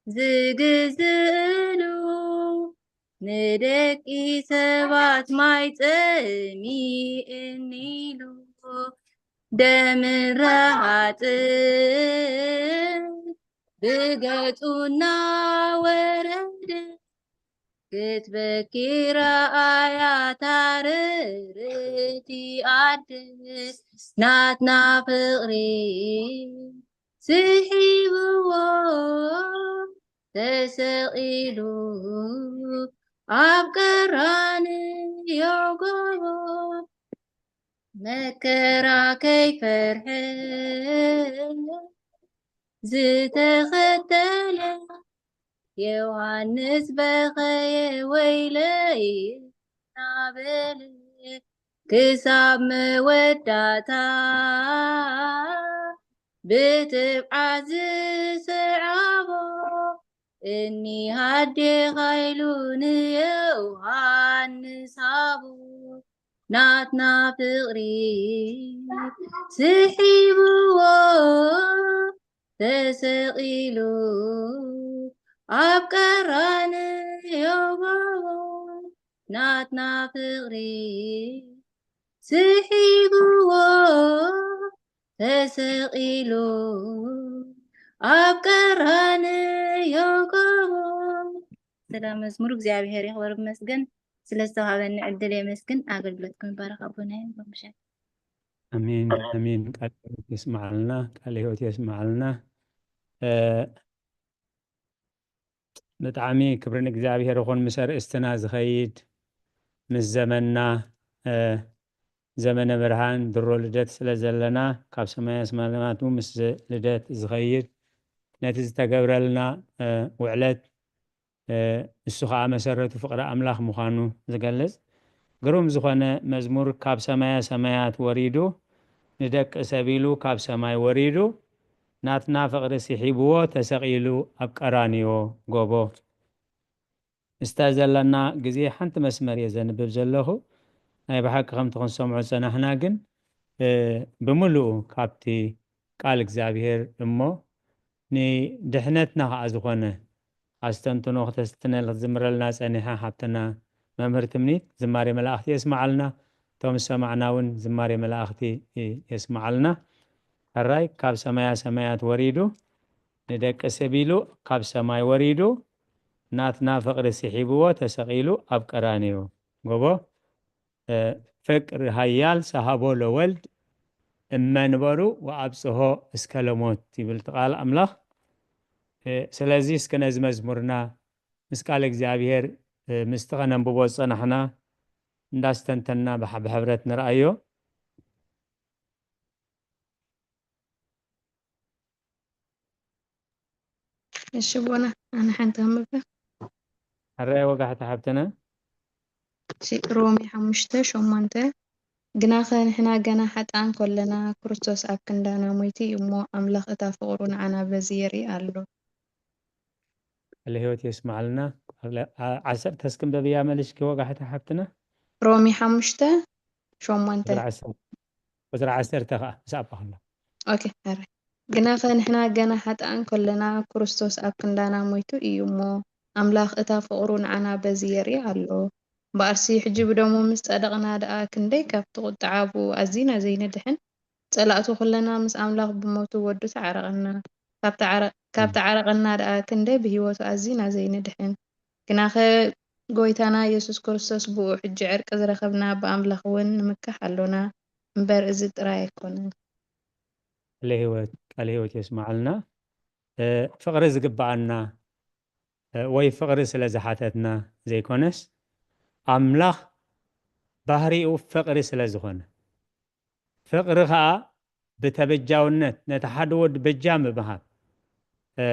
ዝግዝእሉ፣ ንደቂ ሰባት ማይ ጸሚእኒ ኢሉ፣ ደምን ረሃጽን ብገጹ እናወረደ፣ ክትበኪ ረኣያ ታርርቲ ኣደ፣ ናትና ፍቕሪ ስሒብዎ ተሰቒሉ፣ ኣብ ቀራንዮ ጎቦ መከራ ከይፈርሐ ዝተኸተለ፣ ዮሃንስ በኸየ፣ ወይለይ እናበለ፣ ክሳብ መወዳእታ ብትብዓት ዝሰዓቦ፣ እኒ ኣዴኻ ኢሉ ንዮሃንስ ሃቦ። ናትና ፍቕሪ ስሒብዎ ተሰቒሉ፣ ኣብ ቀራንዮ ጎቦ፣ ናትና ፍቕሪ ስሒብዎ ተሰቒሉ፣ ኣብ ቀራንዮ ጎቦ። ስለ መዝሙር እግዚኣብሔር ይኽበር ይመስገን። ስለ ዝተዋሃበኒ ዕድል የመስግን። ኣገልግሎትኩም ይባረኽ ኣቦናይ። ኣሜን፣ ኣሜን። ቃለ ህይወት የስምዓልና፣ ቃለ ህይወት የስምዓልና። እ፣ ብጣዕሚ ክብሪ ንእግዚኣብሔር ይኹን። ምስ ኣርእስትና ዝኸይድ፣ ምስ ዘመንና፣ እ፣ ዘመነ ብርሃን ድሮ ልደት ስለ ዘለና፣ ካብ ሰማያ ሰማያቱ ምስ ልደት ዝኸይድ፣ ነቲ ዝተገብረልና፣ እ፣ ውዕለት፣ እ፣ እሱ ኸዓ መሰረቱ ፍቕሪ ኣምላኽ ምዃኑ ዝገልጽ ግሩም ዝኾነ መዝሙር፣ ካብ ሰማያ ሰማያት ወሪዱ፣ ንደቂ ሰብ ኢሉ ካብ ሰማይ ወሪዱ፣ ናትና ፍቕሪ ስሒብዎ ተሰቒሉ ኣብ ቀራንዮ ጎቦ። ምስታ ዘለና ግዜ ሓንቲ መስመር እየ ዘንብብ ዘለኹ። ናይ ብሓቂ ከምቲ ክንሰምዖ ዝጸናሕና ግን፣ እ፣ ብምሉኡ ካብቲ ቃል እግዚኣብሔር እሞ ንድሕነትና ኸኣ ዝኾነ ኣስተንትኖ ክተስትነል ክትዝምረልና ጸኒሓ ሓብትና መምህር ትምኒት ዝማሬ መላእኽቲ የስምዓልና። እቶም ዝሰማዕና እውን ዝማሬ መላእኽቲ የስምዓልና። ሕራይ ካብ ሰማያ ሰማያት ወሪዱ ንደቂ ሰብ ኢሉ ካብ ሰማይ ወሪዱ ናትና ፍቕሪ ስሒብዎ ተሰቒሉ ኣብ ቀራንዮ ጎቦ፣ እ፣ ፍቅር ኃያል ሰሃቦ ለወልድ እመንበሩ ወአብጽሖ እስከ ለሞት ይብል እቲ ቃል ኣምላኽ። እ፣ ስለዚ እስከ ነዚ መዝሙርና ምስ ቃል እግዚኣብሔር፣ እ፣ ምስቲ ኸነንብቦ ዝጸናሕና እንዳስተንተንና ብሓ-፣ ብሕብረት ንርኣዮ። እሺ ቦና፣ ኣነ ሓንቲ ከንብብ። ሕራይ ወጋሕታ ሓብትና። እሺ፣ ሮሜ ሓሙሽተ ሸሞንተ፣ ግናኸ ንሕና ገና ሓጥኣን ከለና ክርስቶስ ኣብ ክንዳና ሞይቱ እዩ እሞ፣ ኣምላኽ እታ ፍቕሩ ንዓና በዚ የርኢ ኣሎ። ቃለ ህይወት የስምዓልና። ቃለ-፣ ዓ-፣ ዓሰርተ እስኪ እንበብያ መሊስኪ ወጋሕታ ሓብትና። ሮሜ ሓሙሽተ ሸሞንተ። ቁጽሪ ዓሰርተ፣ ቁጽሪ ዓሰርተ ከኣ ምስ ኣባ ከሎ። ኦኬ፣ ሕራይ። ግናኸ ንሕና ገና ሓጥኣን ከለና ክርስቶስ ኣብ ክንዳና ሞይቱ እዩ እሞ፣ ኣምላኽ እታ ፍቕሩ ንዓና በዚ የርኢ ኣሎ። እምበኣርሲ ሕጂ ብደሙ ምስ ጸደቕና ደኣ ክንደይ ካብቲ ቁጥዓ ብኡ ኣዚና ዘይንድሕን? ጸላእቱ ኩለና ምስ ኣምላኽ ብሞቱ ወዱ ተዓረቐና። ካብ ተዓረ-፣ ካብ ተዓረቐና ደኣ ክንደይ ብህይወቱ ኣዚና ዘይንድሕን? ግናኸ ጎይታና የሱስ ክርስቶስ ብኡ ሕጂ ዕርቂ ዝረኸብና ብኣምላኽ እውን ንምካሕ ኣሎና እምበር እዚ ጥራይ ኣይኮነን። ቃለ ህይወት፣ ቃለ ህይወት የስምዓልና። እ፣ ፍቕሪ ዝግብኣና፣ እ፣ ወይ ፍቕሪ ስለ ዝሓተትና ዘይኮነስ፣ ኣምላኽ ባህሪኡ ፍቕሪ ስለ ዝኾነ፣ ፍቕሪ ኸኣ ብተበጃውነት ነቲ ሓደ ወዱ በጃ ምብሃብ፣ እ፣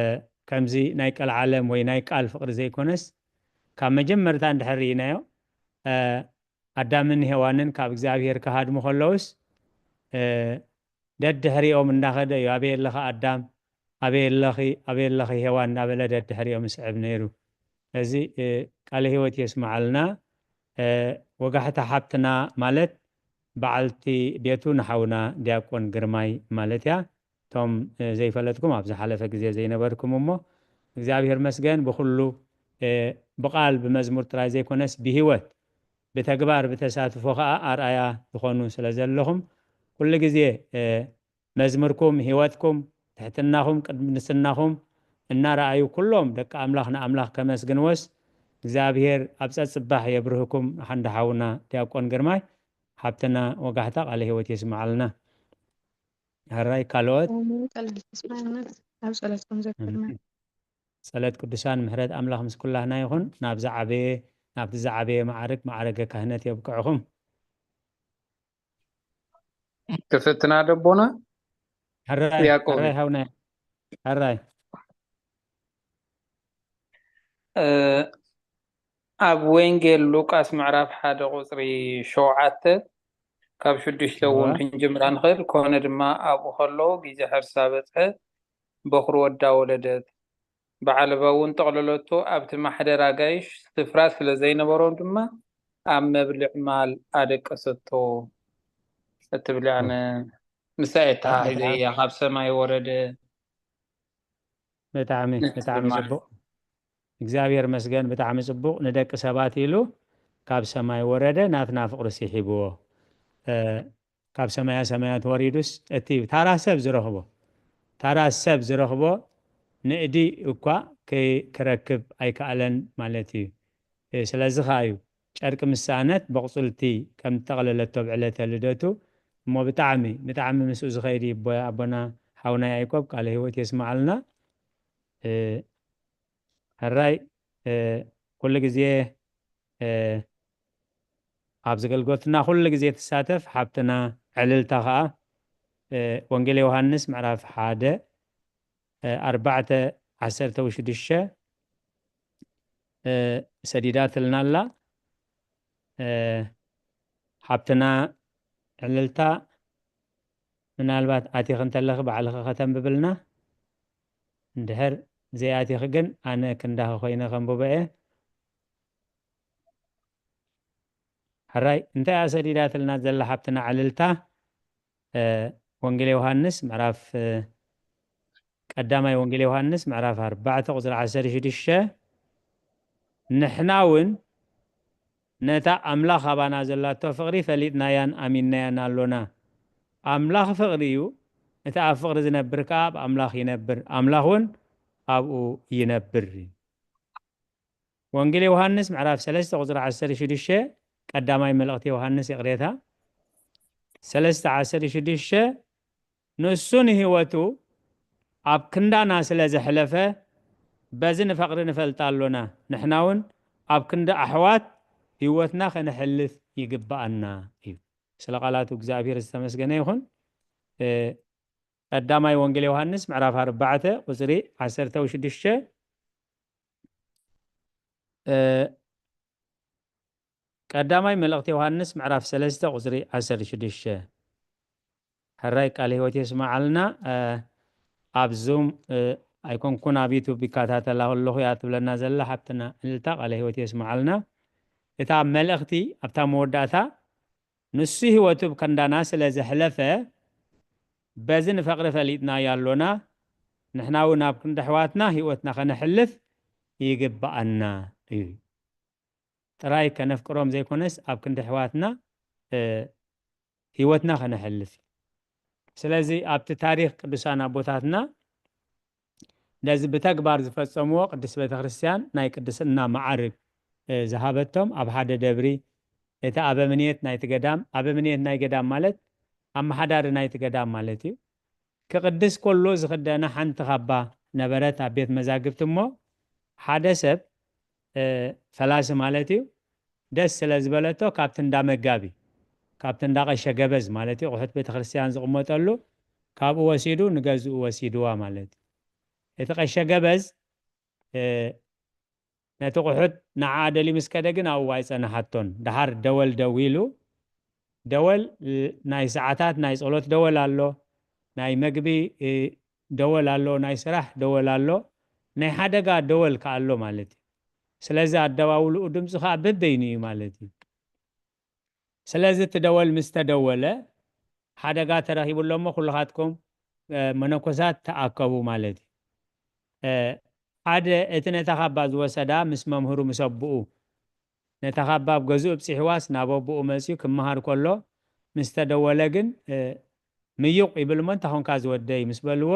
ከምዚ ናይ ቀልዓለም ወይ ናይ ቃል ፍቕሪ ዘይኮነስ፣ ካብ መጀመርታ እንድሕር ርኢናዮ፣ እ፣ ኣዳምን ሄዋንን ካብ እግዚኣብሔር ክሃድሙ ከለውስ፣ እ፣ ደድሕሪኦም እንዳኸደ እዩ፣ "ኣበይ ኣለኻ ኣዳም? ኣበይ ኣለኺ? ኣበይ ኣለኺ ሄዋን?" እናበለ ደድሕሪኦም ይስዕብ ነይሩ። ስለዚ፣ እ፣ ቃለ ህይወት የስምዓልና። እ፣ ወጋሕታ ሓብትና ማለት በዓልቲ ቤቱ ንሓውና ዲያቆን ግርማይ ማለት እያ። እቶም፣ እ፣ ዘይፈለጥኩም ኣብ ዝሓለፈ ግዜ ዘይነበርኩም እሞ፣ እግዚኣብሔር መስገን ብኹሉ፣ እ፣ ብቓል ብመዝሙር ጥራይ ዘይኮነስ ብህይወት ብተግባር ብተሳትፎ ኸኣ ኣርኣያ ዝኾኑ ስለ ዘለኹም፣ ኩሉ ግዜ፣ እ፣ መዝሙርኩም፣ ህይወትኩም፣ ትሕትናኹም፣ ቅድስናኹም እናረኣዩ ኩሎም ደቂ ኣምላኽ ንኣምላኽ ከመስግንዎስ፣ እግዚኣብሔር ኣብ ጸጽባሕ የብርህኩም። ሓንዳ ሓውና ዲያቆን ግርማይ፣ ሓብትና ወጋሕታ ቃለ ህይወት የስምዓልና። ሕራይ ካልኦት? ኣሜን። ቃል የስምዓልና። ኣብ ጸሎትኩም ዘክርና። ኣሜን። ጸሎት ቅዱሳን ምሕረት ኣምላኽ ምስ ኩላህና ይኹን። ናብ ዝዓበየ፣ ናብቲ ዝዓበየ መዓርግ፣ መዓረገ ካህነት የብቅዕኹም። ክፍትና ደቦና ሕራይ፣ ያዕቆብ። ሕራይ ሃውናይ፣ ሕራይ። እ፣ ኣብ ወንጌል ሉቃስ ምዕራፍ ሓደ ቁጽሪ ሸውዓተ፣ ካብ ሽዱሽተ እውን እዋ። ክንጅምራ ንኽእል፣ ኮነ ድማ ኣብኡ ከለዉ ግዜ ሕርሳ በጽሐ፣ በኹሪ ወዳ ወለደት። ብዓለባ እውን ጠቕለለቶ፣ ኣብቲ ማሕደር ኣጋይሽ ስፍራ ስለ ዘይነበሮም ድማ ኣብ መብልዕ ማል ኣደቀሰቶ እትብል እያ። ኣነ ምስኣ እየ ኣተሓሒዘ ብጣዕሚ እያ፣ ካብ ሰማይ ወረደ። ብጣዕሚ፣ ንህዝቢ ብጣዕሚ ማል። ጽቡቕ። እግዚኣብሔር መስገን፣ ብጣዕሚ ጽቡቕ። ንደቂ ሰባት ኢሉ ካብ ሰማይ ወረደ፣ ናትና ፍቕሪ ስሒብዎ። እ፣ ካብ ሰማያ ሰማያት ወሪዱስ፣ እቲ ታራ ሰብ ዝረኽቦ፣ ታራ ሰብ ዝረኽቦ ንእዲ እኳ ከይ-፣ ክረክብ ኣይከኣለን ማለት እዩ። እ፣ ስለዚ ኸኣ እዩ ጨርቂ ምስ ሰኣነት በቑጽልቲ ከም እተጠቕለለቶ ኣብ ዕለተ ልደቱ። እሞ ብጣዕሚ፣ ብጣዕሚ ምስኡ ዝኸይድ እዩ። ኣቦ-፣ ኣቦና ሓውና ያዕቆብ ቃለ ህይወት የስምዓልና። እ፣ ሕራይ፣ እ፣ ኩሉ ግዜ፣ እ፣ ኣብዚ ኣገልግሎትና ኩሉ ግዜ ትሳተፍ ሓብትና ዕልልታ ኸኣ፣ እ፣ ወንጌል ዮሃንስ ምዕራፍ ሓደ፣ እ፣ ኣርባዕተ ዓሰርተ ወሽዱሽተ፣ እ፣ ሰዲዳትልና ኣላ። እ፣ ሓብትና ዕልልታ፣ ምናልባት ኣቲኺ እንተለኺ ባዕልኺ ከተንብብልና፣ እንድሕር ዘይኣቲኺ ግን ኣነ ክንዳኺ ኮይነ ከንብቦ እየ። ሕራይ እንታይ እያ ሰዲዳትልና ዘላ ሓብትና ዕልልታ? ወንጌል ዮሃንስ ምዕራፍ ቀዳማይ ወንጌል ዮሃንስ ምዕራፍ ኣርባዕተ ቁፅሪ ዓሰርተ ሽዱሽተ፣ ንሕና እውን ነታ ኣምላኽ ኣባና ዘላቶ ፍቕሪ ፈሊጥናያን ኣሚንናያን ኣሎና። ኣምላኽ ፍቕሪ እዩ። እቲ ኣብ ፍቕሪ ዝነብር ከኣ ኣብ ኣምላኽ ይነብር፣ ኣምላኽ እውን ኣብኡ ይነብር። ወንጌል ዮሃንስ ምዕራፍ ሰለስተ ቁፅሪ ዓሰርተ ሽዱሽተ፣ ቀዳማይ መልእኽቲ ዮሃንስ፣ ይቕሬታ፣ ሰለስተ ዓሰርተ ሽዱሽተ፣ ንሱ ንህይወቱ ኣብ ክንዳና ስለ ዘሕለፈ በዚ ንፈቕሪ ንፈልጣ ኣሎና። ንሕና እውን ኣብ ክንዲ ኣሕዋት ህይወትና ከነሕልፍ ይግብኣና እዩ። ስለ ቃላቱ እግዚኣብሔር ዝተመስገነ ይኹን። ቀዳማይ ወንጌል ዮሃንስ ምዕራፍ ኣርባዕተ ቁፅሪ ዓሰርተ ሽዱሽተ፣ ቀዳማይ መልእኽቲ ዮሃንስ ምዕራፍ ሰለስተ ቁፅሪ ዓሰርተ ሽዱሽተ። ሕራይ ቃለ ህይወት የስመዓልና። ኣብ ዙም ኣይኮንኩን ኣብ ዩቱብ ይከታተላ ከለኹ እያ ትብለና ዘላ ሓብትና ዕልልታ፣ ቃለ ህይወት የስመዓልና። እታ መልእኽቲ ኣብታ መወዳእታ ንሱ ህይወቱ ብከንዳና ስለ ዘሕለፈ በዚ ንፈቕሪ ፈሊጥና ያሎና፣ ንሕና እውን ኣብ ክንዲ ኣሕዋትና ህይወትና ከነሕልፍ ይግብኣና እዩ። ጥራይ ከነፍቅሮም ዘይኮነስ ኣብ ክንዲ ኣሕዋትና ህይወትና ከነሕልፍ እዩ። ስለዚ ኣብቲ ታሪኽ ቅዱሳን ኣቦታትና ነዚ ብተግባር ዝፈጸምዎ ቅድስት ቤተ ክርስቲያን ናይ ቅድስና መዓርግ ዝሃበቶም ኣብ ሓደ ደብሪ እቲ ኣበምኔት ናይቲ ገዳም፣ ኣበምኔት ናይ ገዳም ማለት ኣመሓዳሪ ናይቲ ገዳም ማለት እዩ። ክቕድስ ከሎ ዝኽደና ሓንቲ ካባ ነበረት ኣብ ቤት መዛግብቲ እሞ ሓደ ሰብ ፈላሲ ማለት እዩ ደስ ስለ ዝበለቶ ካብቲ እንዳ መጋቢ፣ ካብቲ እንዳ ቀሸ ገበዝ ማለት እዩ፣ ኣቑሑት ቤተ ክርስቲያን ዝቕመጠሉ ካብኡ ወሲዱ ንገዝኡ ወሲድዋ ማለት እዩ። እቲ ቀሸ ገበዝ ነቲ ቁሑት ንዓ ደልዩ ምስ ከደ ግን ኣብኡ ኣይጸንሓቶን። ደሓር ደወል ደዊሉ፣ ደወል ናይ ሰዓታት ናይ ጸሎት ደወል ኣሎ፣ ናይ መግቢ ደወል ኣሎ፣ ናይ ስራሕ ደወል ኣሎ፣ ናይ ሓደጋ ደወል ከኣ ኣሎ ማለት እዩ። ስለዚ ኣደዋውልኡ ድምፂ ከኣ በበይኑ እዩ ማለት እዩ። ስለዚ እቲ ደወል ምስ ተደወለ ሓደጋ ተረኺቡ ኣሎ እሞ ኩልኻትኩም መነኮሳት ተኣከቡ ማለት እዩ። ሓደ እቲ ነታ ካባ ዝወሰዳ ምስ መምህሩ ምስ ኣቦኡ ነታ ካባ ኣብ ገዝኡ ኣብፂሕዋስ ናብ ኣቦኡ መፅዩ ክመሃር ከሎ ምስ ተደወለ ግን ምዩቕ ይብል እሞ እንታይ ኾንካ ዝወደይ ምስ በልዎ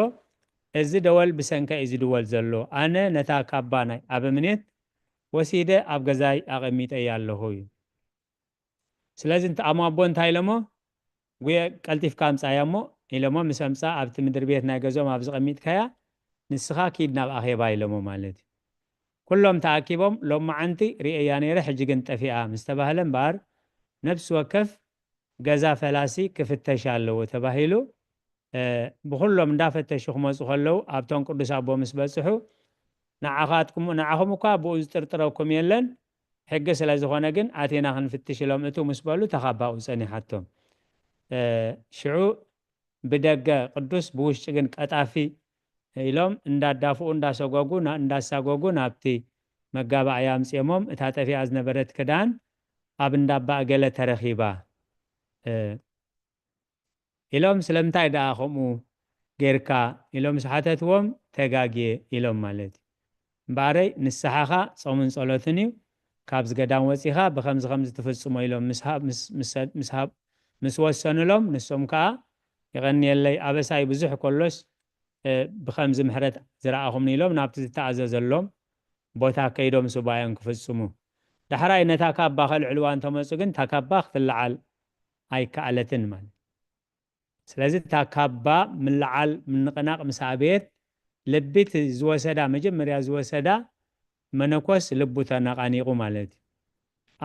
እዚ ደወል ብሰንካ እዩ ዝድወል ዘሎ፣ ኣነ ነታ ካባ ናይ ኣበምኔት ወሲደ ኣብ ገዛይ ኣቐሚጠያ ኣለኹ እዩ። ስለዚ ኣሞ ኣቦ እንታይ ኢሎሞ፣ ጉየ ቀልጢፍካ ኣምፃያ እሞ ኢሎሞ ምስ ኣምፃ ኣብቲ ምድሪ ቤት ናይ ገዝኦም ኣብ ዝቐሚጥካያ ንስኻ ኪድ ናብ ኣኼባ ኢሎሞ ማለት እዩ። ኩሎም ተኣኪቦም ሎማዓንቲ ርእየያ ነይረ ሕጂ ግን ጠፊኣ ምስ ተባህለ እምበኣር ነብሲ ወከፍ ገዛ ፈላሲ ክፍተሽ ኣለዎ ተባሂሉ ብኩሎም እንዳፈተሹ ክመፁ ከለዉ ኣብቶም ቅዱስ ኣቦ ምስ በፅሑ ንዓኻትኩም ንዓኹም እኳ ብኡ ዝጥርጥረኩም የለን ሕጊ ስለ ዝኾነ ግን ኣቲና ክንፍትሽ ኢሎም እቱ ምስ በሉ ተኻባኡ ጸኒሓቶም። ሽዑ ብደገ ቅዱስ ብውሽጢ ግን ቀጣፊ ኢሎም እንዳዳፍኡ እንዳሰጎጉ እንዳሳጎጉ ናብቲ መጋባእያ ኣምፅኦሞም እታ ጠፊኣ ዝነበረት ክዳን ኣብ እንዳባ እገለ ተረኺባ ኢሎም ስለምንታይ ደኣ ከምኡ ጌርካ ኢሎም ምስ ሓተትዎም ተጋግየ ኢሎም ማለት እዩ። እምበኣረይ ንስሓኻ ጾምን ጸሎትን እዩ፣ ካብዚ ገዳም ወጺኻ ብኸምዚ ከምዚ ትፍጽሞ ኢሎም ምስ ወሰኑሎም ንሶም ከኣ የቐንየለይ ኣበሳይ ብዙሕ ከሎስ ብኸምዚ ምሕረት ዝረኣኹምኒ ኢሎም ናብቲ ዝተኣዘዘሎም ቦታ ከይዶም ሱባኤም ክፍጽሙ። ዳሕራይ ነታ ካባ ከልዕልዋ እንተመጹ ግን እታ ካባ ክትለዓል ኣይከኣለትን ማለት። ስለዚ እታ ካባ ምልዓል ምንቕናቕ ምስ ኣበየት ልቢ እቲ ዝወሰዳ መጀመርያ ዝወሰዳ መነኮስ ልቡ ተነቓኒቑ ማለት እዩ።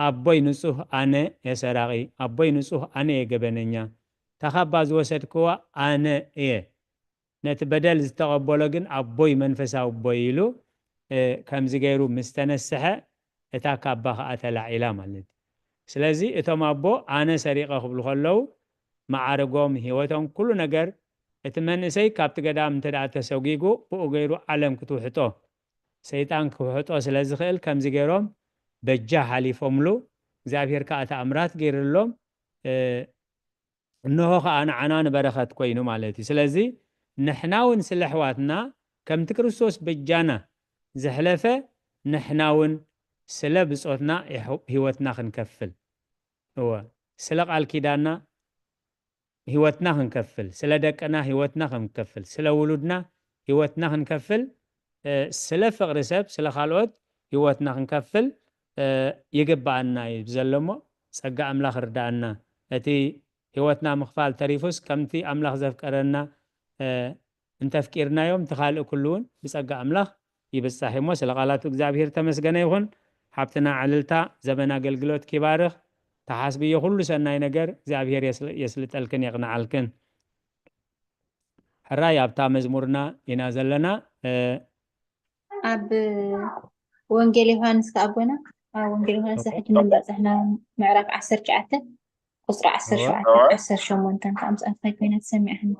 ኣቦይ ንጹህ ኣነ እየ ሰራቒ፣ ኣቦይ ንጹህ ኣነ እየ ገበነኛ፣ እታ ካባ ዝወሰድክዋ ኣነ እየ። ነቲ በደል ዝተቐበሎ ግን ኣቦይ መንፈሳዊ ኣቦይ ኢሉ ከምዚ ገይሩ ምስ ተነስሐ እታ ካባ ከኣ ተላዒላ ማለት እዩ። ስለዚ እቶም ኣቦ ኣነ ሰሪቐ ክብሉ ከለዉ መዓርጎም፣ ህይወቶም፣ ኩሉ ነገር እቲ መንእሰይ ካብቲ ገዳም እንተ ደኣ ተሰጒጉ ብኡ ገይሩ ዓለም ክትውሕጦ ሰይጣን ክውሕጦ ስለ ዝኽእል ከምዚ ገይሮም በጃ ሓሊፎምሉ እግዚኣብሔር ከዓ ተኣምራት ገይርሎም፣ እ፣ እንሆ ከዓ ንዓና ንበረኸት ኮይኑ ማለት እዩ። ስለዚ ንሕና እውን ስለ ኣሕዋትና ከምቲ ክርስቶስ በጃና ዘሕለፈ ንሕና እውን ስለ ብጾትና ይሕ-፣ ህይወትና ክንከፍል፣ እወ፣ ስለ ቃል ኪዳና ህይወትና ክንከፍል፣ ስለ ደቅና ህይወትና ክንከፍል፣ ስለ ውሉድና ህይወትና ክንከፍል፣ እ፣ ስለ ፍቕሪ ሰብ፣ ስለ ካልኦት ህይወትና ክንከፍል፣ እ፣ ይግብኣና እዩ ዘሎ እሞ፣ ጸጋ ኣምላኽ ርድኣና። እቲ ህይወትና ምኽፋል ተሪፉስ፣ ከምቲ ኣምላኽ ዘፍቀረና፣ እ፣ እንተፍቂርናዮም፣ እቲ ካልእ ኩሉ እውን ብጸጋ ኣምላኽ ይብጻሕ እሞ፣ ስለ ቃላቱ እግዚኣብሔር ተመስገነ ይኹን። ሓብትና ዕልልታ፣ ዘበን ኣገልግሎት ኪባርኽ፣ ተሓስብዮ ኩሉ ሰናይ ነገር እግዚኣብሔር የስል-፣ የስልጠልክን የቕንዓልክን። ሕራይ ኣብታ መዝሙርና ኢና ዘለና። እ፣ ኣብ ወንጌል ዮሃንስ ከኣ ኣቦና፣ ኣብ ወንጌል ዮሃንስ እኮ። ሕጂ ንበጽሕና ምዕራፍ ዓሰርተ ትሽዓተ ቁጽሪ እወ። ዓሰርተ ሸውዓተ፣ ዓሰርተ ሸሞንተ ከኣ ምስኣትካ ኮይና ተሰሚዕኒ።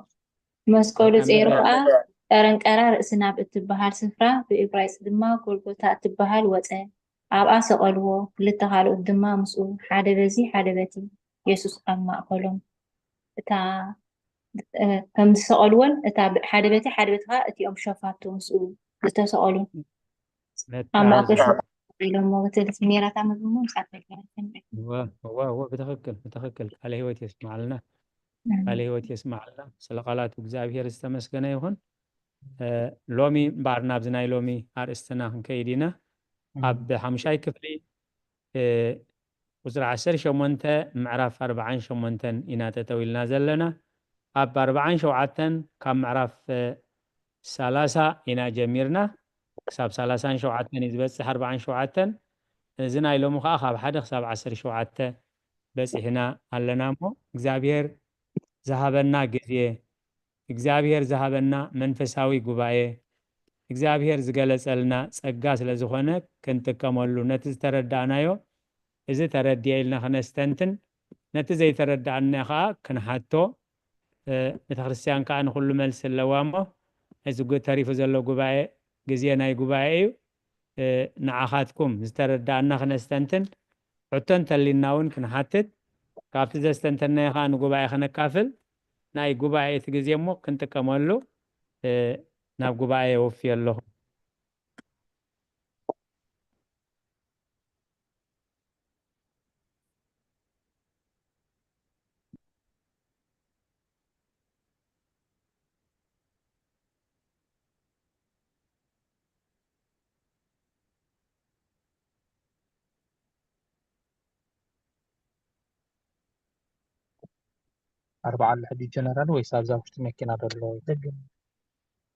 መስቀሉ ኣንተ ጸይሩ ምዕራፍ ከኣ ቀረንቀራ ርእሲ ናብ እትበሃል ስፍራ፣ ብእብራይስጥ ድማ ጎልጎታ እትበሃል ወጸ። ኣብኣ ሰቐልዎ፣ ክልተ ካልኦት ድማ ምስኡ፣ ሓደ በዚ ሓደ በቲ፣ የሱስ ኣብ ማእከሎም። እታ፣ እ፣ ከም ዝሰቐልዎን እታ ብ-፣ ሓደ በቲ ሓደ በቲ ከኣ እቲኦም ሸፋቱ ምስኡ ዝተሰቐሉ ኣብ ማእከል መተሓዛ። ኢሎሞ፣ እቲ ሜራታ መዝሙር ምስኣትካ ኮይና ተሰሚዕኒ። እወ፣ እወ፣ እወ፣ ብትኽክል፣ ብትኽክል። ቃለ ህይወት የስምዓልና። ኣሜን። ቃለ ህይወት የስምዓልና። ስለ ቃላቱ እግዚኣብሔር ዝተመስገነ ይኹን። እ፣ ሎሚ እምበኣር ናብዚ ናይ ሎሚ ኣርእስትና ክንከይድ ኢና። እም። ኣብ ሓሙሻይ ክፍሊ፣ እ፣ ቁጽሪ ዓሰርተ ሸሞንተ ምዕራፍ ኣርብዓን ሸሞንተን ኢና ጠጠው ኢልና ዘለና። ኣብ ኣርብዓን ሸውዓተን ካብ ምዕራፍ፣ እ፣ ሰላሳ ኢና ጀሚርና። ክሳብ ሰላሳን ሸውዓተን እዩ ዝበጽሕ፣ ኣርብዓን ሸውዓተን። እዚ ናይ ሎሚ ከኣ ካብ ሓደ ክሳብ ዓሰርተ ሸውዓተ በጺሕና ኣለና እሞ፣ እግዚኣብሔር ዝሃበና ግዜ፣ እግዚኣብሔር ዝሃበና መንፈሳዊ ጉባኤ፣ እግዚኣብሔር ዝገለጸልና ጸጋ ስለ ዝኾነ ክንጥቀመሉ፣ ነቲ ዝተረዳእናዮ፣ እዚ ተረዲኤ ኢልና ክነስተንትን፣ ነቲ ዘይተረዳእና ከኣ ክንሓቶ፣ እ፣ ቤተ ክርስቲያን ከኣ ንኹሉ መልሲ ኣለዋ እሞ፣ እዚ ጉ-፣ ተሪፉ ዘሎ ጉባኤ፣ ግዜ ናይ ጉባኤ እዩ። እ፣ ንዓኻትኩም ዝተረዳእና ክነስተንትን፣ ሕቶ እንተሊና እውን ክንሓትት፣ ካብቲ ዘስተንተናዮ ከኣ ንጉባኤ ከነካፍል፣ ናይ ጉባኤ እቲ ግዜ እሞ ክንጥቀመሉ፣ እ፣ ናብ ጉባኤ የወፍዮ ኣለኹ። ኣርባዓ ኣሎ ሕጂ ጀነራል ወይስ ኣብዛ ውሽጢ መኪና ዘሎ? ደገ።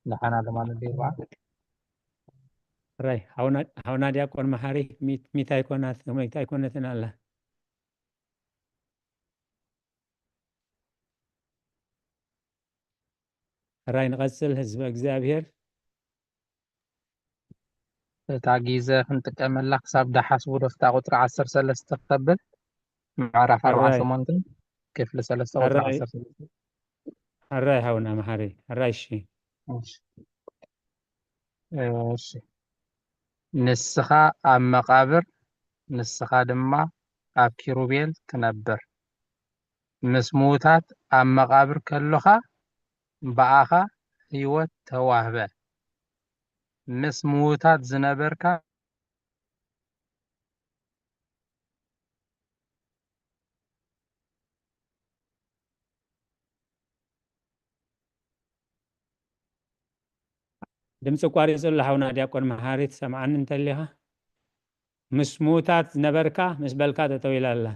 ንሓና ለማን እንደ ኣርባዓ። ራይ፣ ሓውና፣ ሓውና ዲያቆን መሓሪ፣ ሚት-፣ ሚት ኣይኮናት-፣ ሚት ኣይኮነትን ኣላ። ራይ ንቐጽል፣ ህዝበ እግዚኣብሔር። እታ ግዜ ክንጥቀመላ ክሳብ ደሓስቡ ዶ ፍታ ቁጽሪ ዓሰርተ ሰለስተ ክተብል? ምዕራፍ ሕራይ። ኣርባዓን ሸሞንተን ክፍሊ ሰለስተ ቁጽሪ ሕራይ። ዓሰርተ ሰለስተ። ሕራይ ሓውና መሓሪ፣ ሕራይ እሺ። እሺ። እሺ። ንስኻ ኣብ መቓብር፣ ንስኻ ድማ ኣብ ኪሩቤል ትነብር። ምስ ምዉታት ኣብ መቓብር ከሎኻ፣ ብኣኻ ህይወት ተዋህበ። ምስ ምዉታት ዝነበርካ ድምፂ ኣቋሪፁ ኣሎ ሓውና ዲያቆን መሓሪ፣ ትሰምዓኒ እንተሊኻ? ምስ ምዉታት ዝነበርካ ምስ በልካ ጠጠው ኢላ ኣላ።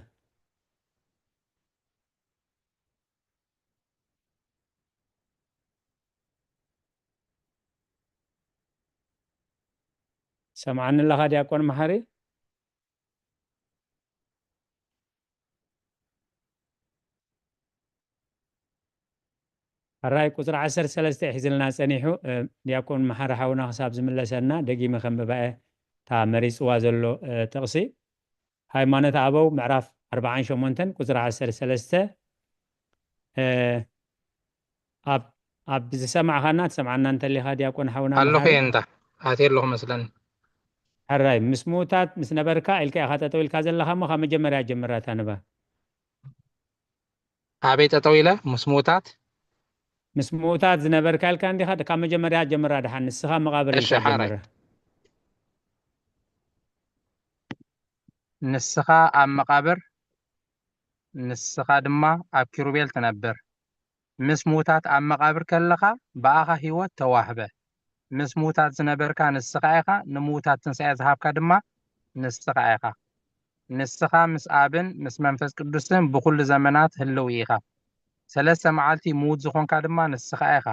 ሰምዓኒ ኣለኻ ዲያቆን መሓሪ? ሕራይ ቁጽሪ ዓሰርተ ሰለስተ ሒዝልና ጸኒሑ፣ እ፣ ዲያቆን መሓሪ ሓውና ክሳብ ዝምለሰና ደጊመ ከንብባ እየ እታ መሪጽዋ ዘሎ፣ እ፣ ጥቕሲ። ሃይማኖት ኣበው ምዕራፍ ኣርባዓን ሸሞንተን ቁጽሪ ዓሰርተ ሰለስተ፣ እ፣ ኣብ፣ ኣብ ዝሰማዕኻና ትሰምዓና እንተሊኻ ዲያቆን ሓውና ኣለኹ መሓሪ? እየ እንታ፣ ኣትየ ኣለኹ መስለኒ። ሕራይ፣ ምስ ምዉታት ምስ ነበርካ ኢልካ ኢኻ ጠጠው ኢልካ ዘለኻ እሞ፣ ካብ መጀመርያ ጀምራ እታ ንባብ። ኣበይ ጠጠው ኢለ? ምስ ምዉታት። ምስ ምዉታት ዝነበርካ ኢልካ እንዲኻ፣ ካብ መጀመርያ ጀምራ። ደሓን ንስኻ ኣብ መቓብር እሺ፣ ኢልካ ሓራይ። ጀምራ። ንስኻ ኣብ መቓብር፣ ንስኻ ድማ ኣብ ኪሩቤል ትነብር። ምስ ምዉታት ኣብ መቓብር ከለኻ ብኣኻ ህይወት ተዋህበ። ምስ ምዉታት ዝነበርካ ንስኻ ኢኻ፣ ንምዉታት ትንሳኤ ዝሃብካ ድማ ንስኻ ኢኻ። ንስኻ ምስ ኣብን ምስ መንፈስ ቅዱስን ብኹሉ ዘመናት ህልው ኢኻ። ሰለስተ መዓልቲ ምዉት ዝኾንካ ድማ ንስኻ ኢኻ።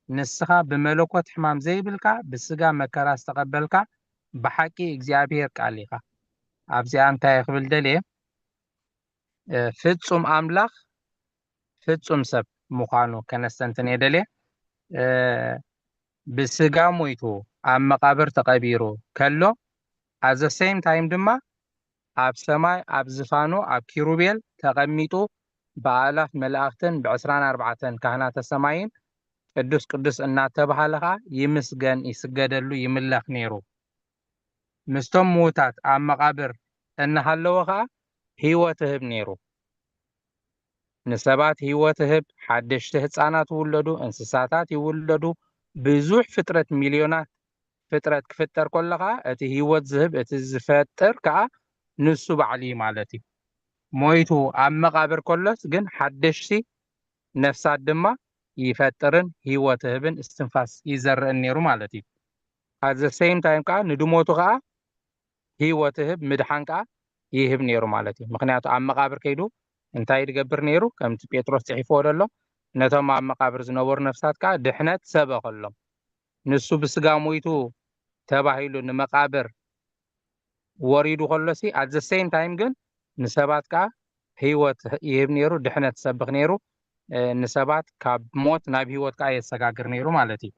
ንስኻ ብመለኮት ሕማም ዘይብልካ፣ ብስጋ መከራ ዝተቐበልካ፣ ብሓቂ እግዚኣብሔር ቃል ኢኻ። ኣብዚኣ እንታይ ክብል ደልየ? እ፣ ፍጹም ኣምላኽ ፍጹም ሰብ ምዃኑ ከነስተንትን እየ ደልየ። እ፣ ብስጋ ሞይቱ ኣብ መቓብር ተቐቢሩ ከሎ፣ at the same time ድማ ኣብ ሰማይ ኣብ ዝፋኑ ኣብ ኪሩቤል ተቐሚጡ ብኣእላፍ መላእኽትን ብዕስራን ኣርባዕተን ካህናተ ሰማይን ቅዱስ ቅዱስ እናተባህለ ኸኣ ይምስገን፣ ይስገደሉ፣ ይምለኽ ነይሩ። ምስቶም ምዉታት ኣብ መቓብር እናሃለወ ኸኣ ህይወት ይህብ ነይሩ። ንሰባት ህይወት ይህብ፣ ሓደሽቲ ህጻናት ይውለዱ፣ እንስሳታት ይውለዱ፣ ብዙሕ ፍጥረት፣ ሚልዮናት ፍጥረት ክፍጠር ከሎ ኸኣ እቲ ህይወት ዝህብ፣ እቲ ዝፈጥር ከኣ ንሱ ባዕሉ እዩ ማለት እዩ። ሞይቱ ኣብ መቓብር ከሎስ ግን ሓደሽቲ ነፍሳት ድማ ይፈጥርን ህይወት ይህብን እስትንፋስ ይዘርእን ነይሩ ማለት እዩ። At the same time ከኣ ንድሞቱ ከኣ ህይወት ይህብ፣ ምድሓን ከኣ ይህብ ነይሩ ማለት እዩ። ምኽንያቱ ኣብ መቓብር ከይዱ እንታይ ዝገብር ነይሩ? ከምቲ ጴጥሮስ ጽሒፍዎ ዘሎ፣ ነቶም ኣብ መቓብር ዝነበሩ ነፍሳት ከኣ ድሕነት ሰበኸሎም። ንሱ ብስጋ ሞይቱ ተባሂሉ ንመቓብር ወሪዱ ከሎሲ፣ at the same time ግን ንሰባት ከኣ ህይወት ይህብ ነይሩ፣ ድሕነት ይሰብኽ ነይሩ። እ፣ ንሰባት ካብ ሞት ናብ ህይወት ከኣ የሰጋግር ነይሩ ማለት እዩ።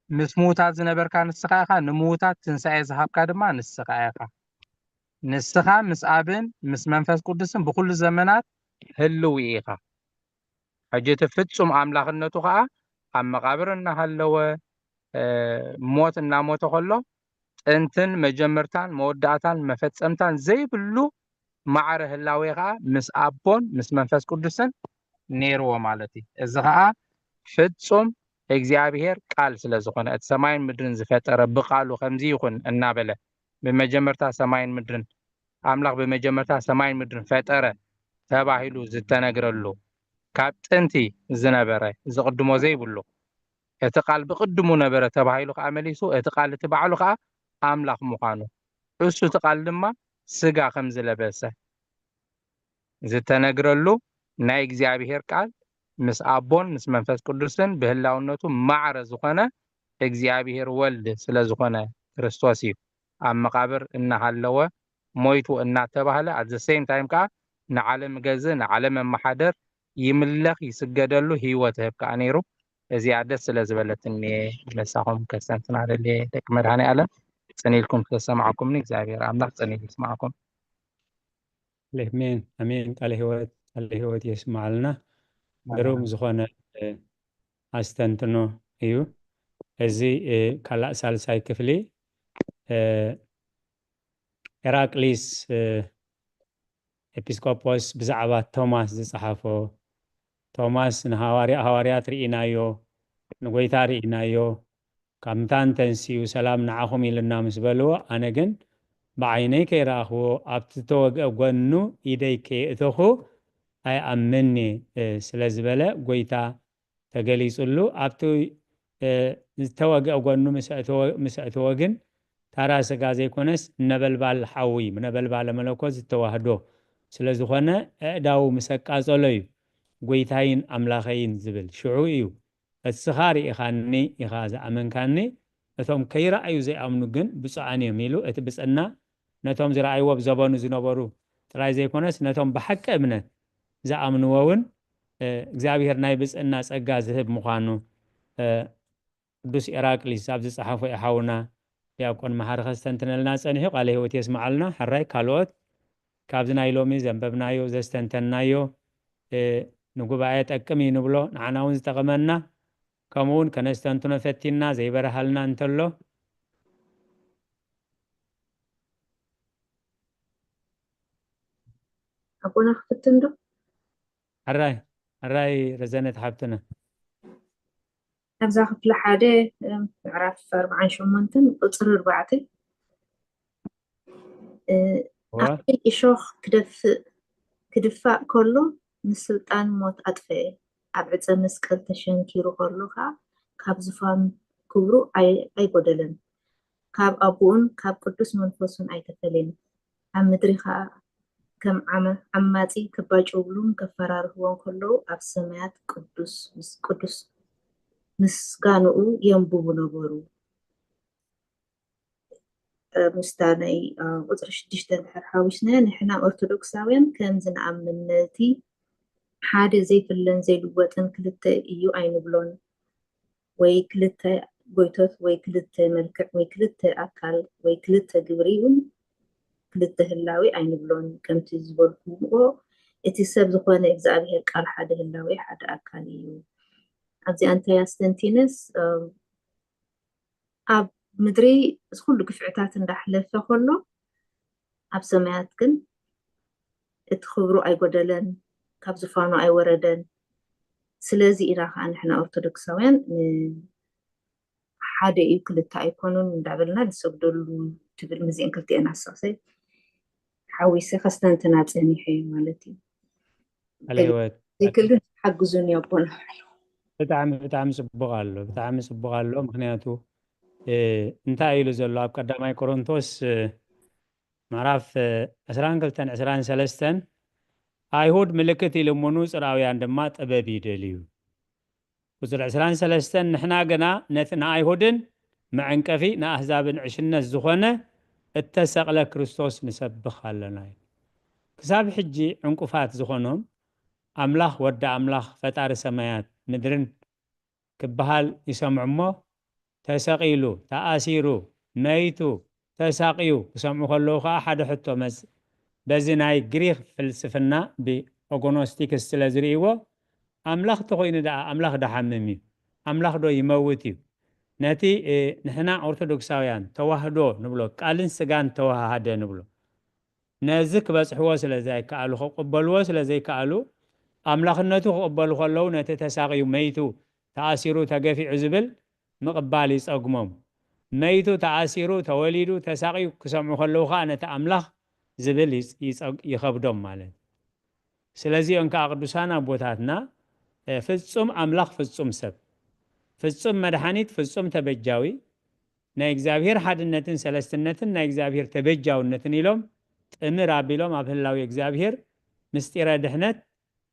ምስ ምዉታት ዝነበርካ ንስኻ ኢኻ፣ ንምዉታት ትንሳኤ ዝሃብካ ድማ ንስኻ ኢኻ። ንስኻ ምስ ኣብን ምስ መንፈስ ቅዱስን ብኹሉ ዘመናት ህልው ኢኻ። ሕጂ እቲ ፍጹም ኣምላኽነቱ ኸኣ ኣብ መቓብር እናሃለወ፣ እ፣ ሞት እናሞተ ኸሎ፣ ጥንትን መጀመርታን መወዳእታን መፈጸምታን ዘይብሉ ማዕረ ህላዌ ኸኣ ምስ ኣቦን ምስ መንፈስ ቅዱስን ነይርዎ ማለት እዩ። እዚ ኸኣ ፍጹም እግዚኣብሔር ቃል ስለ ዝኾነ፣ እቲ ሰማይን ምድርን ዝፈጠረ ብቃሉ ከምዚ ይኹን እናበለ፣ ብመጀመርታ ሰማይን ምድርን፣ ኣምላኽ ብመጀመርታ ሰማይን ምድርን ፈጠረ ተባሂሉ ዝተነግረሉ፣ ካብ ጥንቲ ዝነበረ፣ ዝቕድሞ ዘይብሉ፣ እቲ ቃል ብቕድሙ ነበረ ተባሂሉ ኸኣ መሊሱ፣ እቲ ቃል እቲ ባዕሉ ኸኣ ኣምላኽ ምዃኑ፣ እሱ እቲ ቃል ድማ ስጋ ከም ዝለበሰ ዝተነግረሉ፣ ናይ እግዚኣብሔር ቃል ምስ ኣቦን ምስ መንፈስ ቅዱስን ብህላውነቱ ማዕረ ዝኾነ እግዚኣብሔር ወልድ ስለ ዝኾነ ክርስቶስ እዩ። ኣብ መቓብር እናሃለወ ሞይቱ እናተባህለ፣ at the same time ከኣ ንዓለም ገዝእ፣ ንዓለም መመሓደር፣ ይምለኽ፣ ይስገደሉ፣ ህይወት ይህብ ከኣ ነይሩ። እዚኣ ደስ ስለ ዝበለትኒ እየ ምሳኹም ከስተንትና ደልየ። ደቂ መድኃኔ ዓለም ጽን ኢልኩም ስለዝሰማዕኩምኒ እግዚኣብሔር ኣምላኽ ጽን ኢሉ ይስማዕኩም። ኣሜን፣ ኣሜን። ቃለ ህይወት፣ ቃለ ህይወት የስምዓልና። ግሩም ዝኾነ፣ እ፣ ኣስተንትኖ እዩ። እዚ፣ እ፣ ካላእ ሳልሳይ ክፍሊ፣ እ፣ ኤራቅሊስ፣ እ፣ ኤጲስቆጶስ ብዛዕባ ቶማስ ዝጸሓፎ፣ ቶማስ ንሃዋርያ-፣ ሃዋርያት ርኢናዮ፣ ንጎይታ ርኢናዮ፣ ካብ ሙታን ተንሲኡ ሰላም ንዓኹም ኢልና ምስ በልዎ፣ ኣነ ግን ብዓይነይ ከይረኣኽዎ ኣብቲ ዝተወግአ ጎኑ ኢደይ ከየእተኹ ኣይኣምንን እየ፣ እ፣ ስለ ዝበለ ጎይታ ተገሊጹሉ። ኣብቲ፣ እ፣ ዝተወግአ ጎኑ ምስ ኣእተወ-፣ ምስ ኣእተወ ግን ታራ ስጋ ዘይኮነስ ነበልባል ሓዊ፣ ነበልባለ መለኮት ዝተዋህዶ ስለ ዝኾነ ኣእዳዉ ምስ ኣቃጸሎ እዩ ጎይታይን ኣምላኸይን ዝብል። ሽዑ እዩ እስኻ ርኢኻኒ ኢኻ ዝኣመንካኒ፣ እቶም ከይረኣዩ ዘይኣምኑ ግን ብፁዓን እዮም ኢሉ። እቲ ብፅዕና ነቶም ዝረኣይዎ ኣብ ዘበኑ ዝነበሩ ጥራይ ዘይኮነስ ነቶም ብሓቂ እምነት ዝኣምንዎ እውን፣ እ፣ እግዚኣብሔር ናይ ብፅዕና ጸጋ ዝህብ ምዃኑ፣ እ፣ ቅዱስ ኤራቅሊስ ኣብ ዝጸሓፎ እዩ ሓውና ዲያቆን መሓሪ ከስተንትነልና ጸኒሑ። ቃለ ህይወት የስምዓልና። ሕራይ ካልኦት ካብዚ ናይ ሎሚ ዘንበብናዮ ዘስተንተንናዮ፣ እ፣ ንጉባኤ ጠቅም እዩ ንብሎ፣ ንዓና እውን ዝጠቕመና፣ ከምኡ እውን ከነስተንትኖ ፈቲንና ዘይበርሃልና እንተሎ፣ ኣቦና ክፍትን ዶ? ሕራይ ሕራይ ረዘነት ሓብትና። ኣብዛ ክፍሊ ሓደ ምዕራፍ ኣርባዓን ሸሞንተን ቁፅሪ ኣርባዕተ ኣፍሪ እሾኽ ክደፍእ ክድፋእ ከሎ ንስልጣን ሞት ኣጥፈኤ። ኣብ ዕፀ መስቀል ተሸንኪሩ ከሎ ከዓ ካብ ዝፋን ክብሩ ኣይጎደለን። ካብ ኣቦኡን ካብ ቅዱስ መንፈሱን ኣይተፈለየን። ኣብ ምድሪ ከዓ ከም ዓማፂ ከባጭውሉን ከፈራርህዎን ከለዉ ኣብ ሰማያት ቅዱስ ምስጋንኡ የንብቡ ነበሩ። ምስታ ናይ ቁፅሪ ሽዱሽተ እንድሕር ሓዊስና ንሕና ኦርቶዶክሳውያን ከምዚ ንኣምን ነቲ ሓደ ዘይፍለን ዘይልወጥን ክልተ እዩ ኣይንብሎን ወይ ክልተ ጎይቶት ወይ ክልተ መልክዕ ወይ ክልተ ኣካል ወይ ክልተ ግብሪ እውን ክልተ ህላዊ ኣይንብሎን ከምቲ ዝበልኩዎ እቲ ሰብ ዝኾነ እግዚኣብሔር ቃል ሓደ ህላዊ ሓደ ኣካል እዩ። ኣብዚኣ እንታይ ኣስተንቲነስ ኣብ ምድሪ እዚ ኩሉ ግፍዕታት እንዳሕለፈ ከሎ ኣብ ሰማያት ግን እቲ ክብሩ ኣይጎደለን፣ ካብ ዝፋኑ ኣይወረደን። ስለዚ ኢና ከዓ ንሕና ኦርቶዶክሳውያን ሓደ እዩ ክልተ ኣይኮኑን እንዳበልና ንሰግደሉ ትብል። ምዚአን ክልቲአን ኣሳሰይ ሓዊሰ ከስተንትና ፀኒሐ ማለት እዩ። ኣለወት ዘይክልን ሓግዙን እዩ ኣቦና። ብጣዕሚ ብጣዕሚ ፅቡቅ ኣሎ፣ ብጣዕሚ ፅቡቅ ኣሎ። ምክንያቱ እንታይ ኢሉ ዘሎ ኣብ ቀዳማይ ቆሮንቶስ ምዕራፍ ዕስራን ክልተን ዕስራን ሰለስተን፣ ኣይሁድ ምልክት ይልምኑ፣ ፅርኣውያን ድማ ጥበብ ይደልዩ። ቁፅሪ ዕስራን ሰለስተን፣ ንሕና ግና ነቲ ንኣይሁድን መዐንቀፊ ንኣህዛብን ዕሽነት ዝኾነ እተሰቕለ ክርስቶስ ንሰብኽ ኣለና። ክሳብ ሕጂ ዕንቁፋት ዝኾኖም ኣምላኽ ወዲ ኣምላኽ ፈጣሪ ሰማያት ምድርን ክበሃል ይሰምዑ እሞ ተሰቒሉ፣ ተኣሲሩ፣ መይቱ፣ ተሳቕዩ ክሰምዑ ከለዉ ከዓ ሓደ ሕቶ መጽእ። በዚ ናይ ግሪክ ፍልስፍና ብኦጎኖስቲክስ ስለ ዝርእይዎ ኣምላኽ ተኾይኑ ደኣ ኣምላኽ ደሓምም እዩ? ኣምላኽ ዶ ይመውት እዩ? ነቲ ንሕና ኦርቶዶክሳውያን ተዋህዶ ንብሎ ቃልን ስጋን ተዋሃሃደ ንብሎ ነዚ ክበጽሕዎ ስለ ዘይከኣሉ ክቕበልዎ ስለ ዘይከኣሉ ኣምላኽነቱ ክቕበሉ ከለዉ ነቲ ተሳቕዩ መይቱ ተኣሲሩ ተገፊዑ ዝብል ምቕባል ይጸግሞም። መይቱ ተኣሲሩ ተወሊዱ ተሳቕዩ ክሰምዑ ከለዉ ከዓ ነቲ ኣምላኽ ዝብል ይኸብዶም ማለት እዩ። ስለዚኦም ከዓ ቅዱሳን ኣቦታትና ፍጹም ኣምላኽ ፍጹም ሰብ ፍጹም መድሓኒት ፍጹም ተበጃዊ ናይ እግዚኣብሔር ሓድነትን ሰለስትነትን ናይ እግዚኣብሔር ተበጃውነትን ኢሎም ጥምር ኣቢሎም ኣብ ህላዊ እግዚኣብሔር ምስጢረ ድሕነት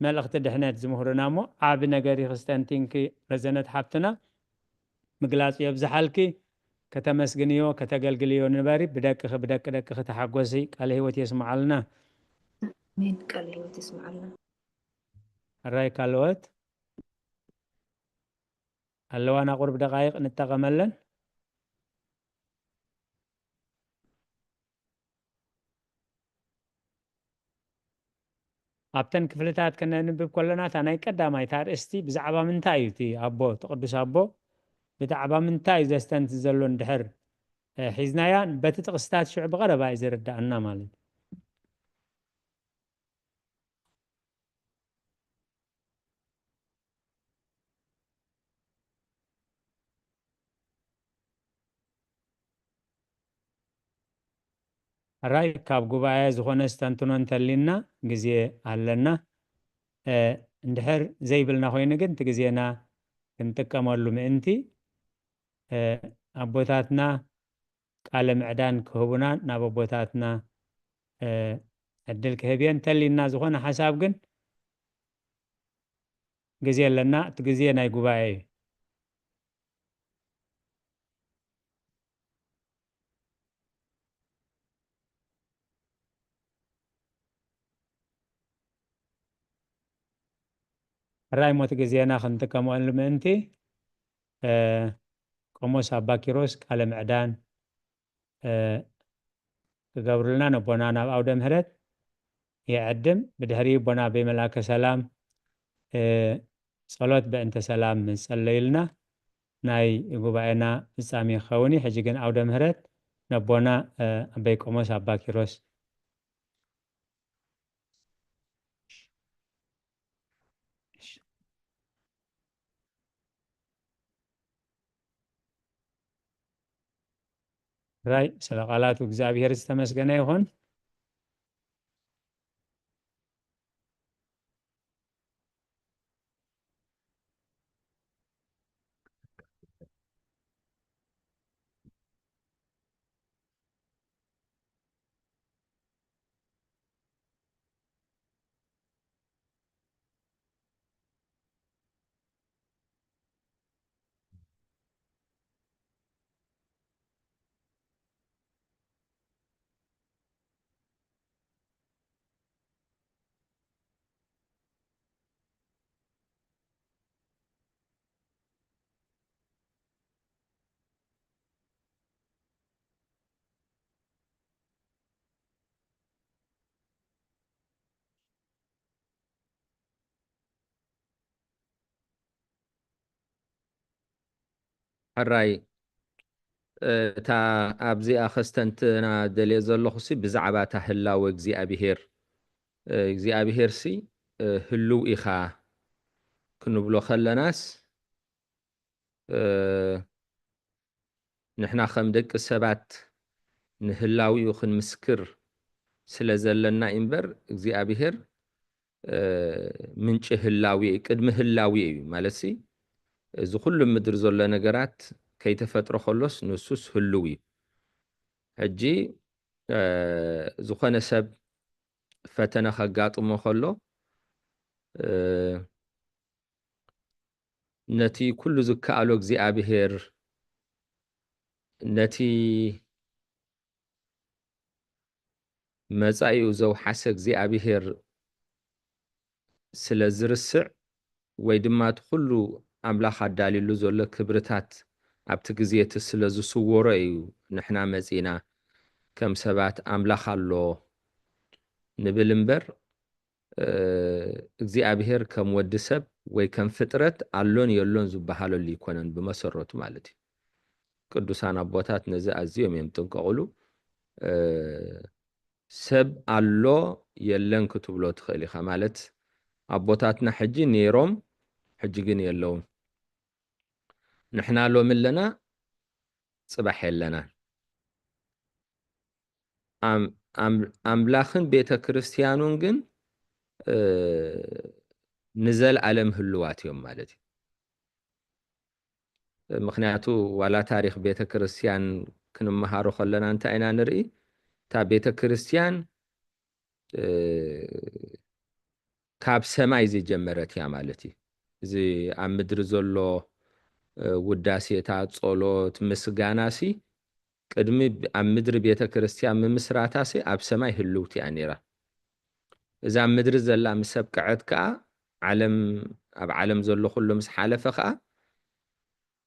መልእኽቲ ድሕነት ዝምህሩና እሞ ዓቢ ነገር ይኽስተንቲንኪ ረዘነት ሓብትና ምግላጹ የብዝሓልኪ። ከተመስግንዮ ከተገልግልዮ ንበሪ ብደቅኺ ብደቂ ደቅኺ ተሓጎሲ። ቃለ ህይወት የስምዓልና። ኣሜን። ቃለ ህይወት የስምዓልና። ሕራይ ካልኦት ኣለዋና ቁሩብ ደቃይቕ ንጠቐመለን። ኣብተን ክፍልታት ከነንብብ ከለና እታ ናይ ቀዳማይ እታ ኣርእስቲ ብዛዕባ ምንታይ እዩ እቲ ኣቦ እቲ ቅዱስ ኣቦ ብዛዕባ ምንታይ እዩ ዘስተንት ዘሎ እንድሕር ሒዝናያ በቲ ጥቕስታት ሽዑ ብቐረባ እዩ ዝርዳእና ማለት እዩ። ሕራይ ካብ ጉባኤ ዝኾነ ዝተንትኖ እንተሊና ግዜ ኣለና። እንድሕር ዘይብልና ኮይኑ ግን እቲ ግዜና ክንጥቀመሉ ምእንቲ ኣቦታትና ቃለ ምዕዳን ክህቡና ናብ ኣቦታትና ዕድል ክህብ እየ። እንተሊና ዝኾነ ሓሳብ ግን ግዜ ኣለና። እቲ ግዜ ናይ ጉባኤ እዩ። ሕራይ ሞት ግዜና ክንጥቀመሉ ምእንቲ ቆሞስ ኣባ ኪሮስ ቃለ ምዕዳን ክገብሩልና ነቦና ናብ ኣውደ ምህረት የዕድም። ብድሕሪ ኣቦና ኣበይ መልኣከ ሰላም ጸሎት በእንተ ሰላም ጸለዩልና ናይ ጉባኤና ፍጻሜ ክኸውን እዩ። ሕጂ ግን ኣውደ ምህረት ነቦና ኣበይ ቆሞስ ኣባ ኪሮስ ራይ ስለ ቃላቱ እግዚኣብሔር ዝተመስገነ ይኹን። ሕራይ፣ እታ ኣብዚኣ ከስተንትና ደልየ ዘለኹሲ ብዛዕባ እታ ህላወ እግዚኣብሄር፣ እ፣ እግዚኣብሄርሲ፣ እ፣ ህልው ኢኻ ክንብሎ ከለናስ፣ እ፣ ንሕና ከም ደቂ ሰባት ንህላዊኡ ክንምስክር ስለ ዘለና እምበር፣ እግዚኣብሄር፣ እ፣ ምንጪ ህላዊ፣ ቅድሚ ህላዊ እዩ። ማለትሲ፣ እዚ ኩሉ ምድሪ ዘሎ ነገራት ከይተፈጥሮ ከሎስ ንሱስ ህልው እዩ። ሕጂ፣ እ፣ ዝኾነ ሰብ ፈተነ ከጋጥሞ ከሎ፣ እ፣ ነቲ ኩሉ ዝከኣሎ እግዚኣብሄር፣ ነቲ መጻኢኡ ዘውሓሰ እግዚኣብሄር ስለ ዝርስዕ፣ ወይ ድማ እቲ ኩሉ ኣምላኽ ኣዳልዩሉ ዘሎ ክብርታት ኣብቲ ግዜ እቲ ስለ ዝስወሮ እዩ ንሕና መጺና ከም ሰባት ኣምላኽ ኣሎ ንብል እምበር፣ እ፣ እግዚኣብሄር ከም ወዲ ሰብ ወይ ከም ፍጥረት ኣሎን የሎን ዝበሃለሉ ኣይኮነን ብመሰረቱ ማለት እዩ። ቅዱሳን ኣቦታት ነዚ ኣዝዮም እዮም ጥንቀቕሉ። እ፣ ሰብ ኣሎ የለን ክትብሎ ትኽእል ኢኻ። ማለት ኣቦታትና ሕጂ ነይሮም፣ ሕጂ ግን የለውን። ንሕና ሎሚ ኣለና፣ ጽባሕ የለናን። ኣም-፣ ኣም-፣ ኣምላኽን ቤተ ክርስቲያኑን ግን፣ እ፣ ንዘለኣለም ህልዋት እዮም ማለት እዩ። ምኽንያቱ ዋላ ታሪኽ ቤተ ክርስቲያን ክንመሃሮ ከለና እንታይ ኢና ንርኢ? እታ ቤተ ክርስቲያን፣ እ፣ ካብ ሰማይ ዝጀመረት እያ ማለት እዩ። እዚ ኣብ ምድሪ ዘሎ፣ እ፣ ውዳሴታት፣ ጸሎት፣ ምስጋናሲ ቅድሚ ብ-፣ ኣብ ምድሪ ቤተ ክርስቲያን ምምስራታሲ ኣብ ሰማይ ህልውቲ እያ ነይራ። እዛ ኣብ ምድሪ ዘላ ምስ ኣብቅዐት ከኣ፣ ዓለም፣ ኣብ ዓለም ዘሎ ኩሉ ምስ ሓለፈ ከኣ፣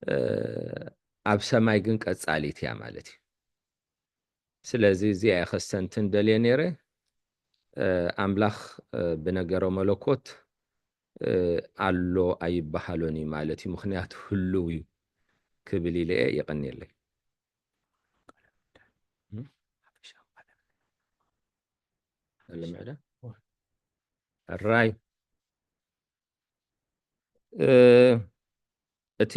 እ፣ ኣብ ሰማይ ግን ቀጻሊት እያ ማለት እዩ። ስለዚ እዚኣ እየ ከስተንትን ደልየ ነይረ። እ፣ ኣምላኽ፣ እ፣ ብነገረ መለኮት፣ እ፣ ኣሎ ኣይበሃሎን እዩ ማለት እዩ። ምኽንያቱ ህልው እዩ ክብል ኢለ እየ። የቐንየለይ። ኣለምዕዳ? ሕራይ። እ፣ እቲ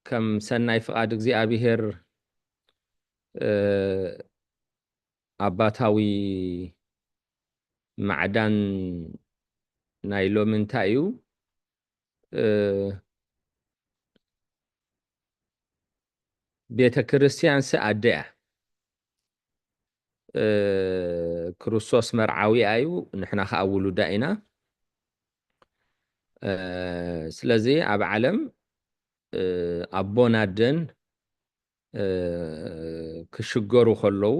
ከም ሰናይ ፍቓድ እግዚኣብሄር፣ እ፣ ኣባታዊ ማዕዳን ናይ ሎሚ እንታይ እዩ? እ፣ ቤተ ክርስቲያንሲ ኣደ እያ። እ፣ ክርስቶስ መርዓዊኣ እዩ፣ ንሕና ኸኣ ውሉዳ ኢና። እ፣ ስለዚ ኣብ ዓለም፣ እ፣ ኣቦን ኣደን፣ እ፣ ክሽገሩ ከለዉ፣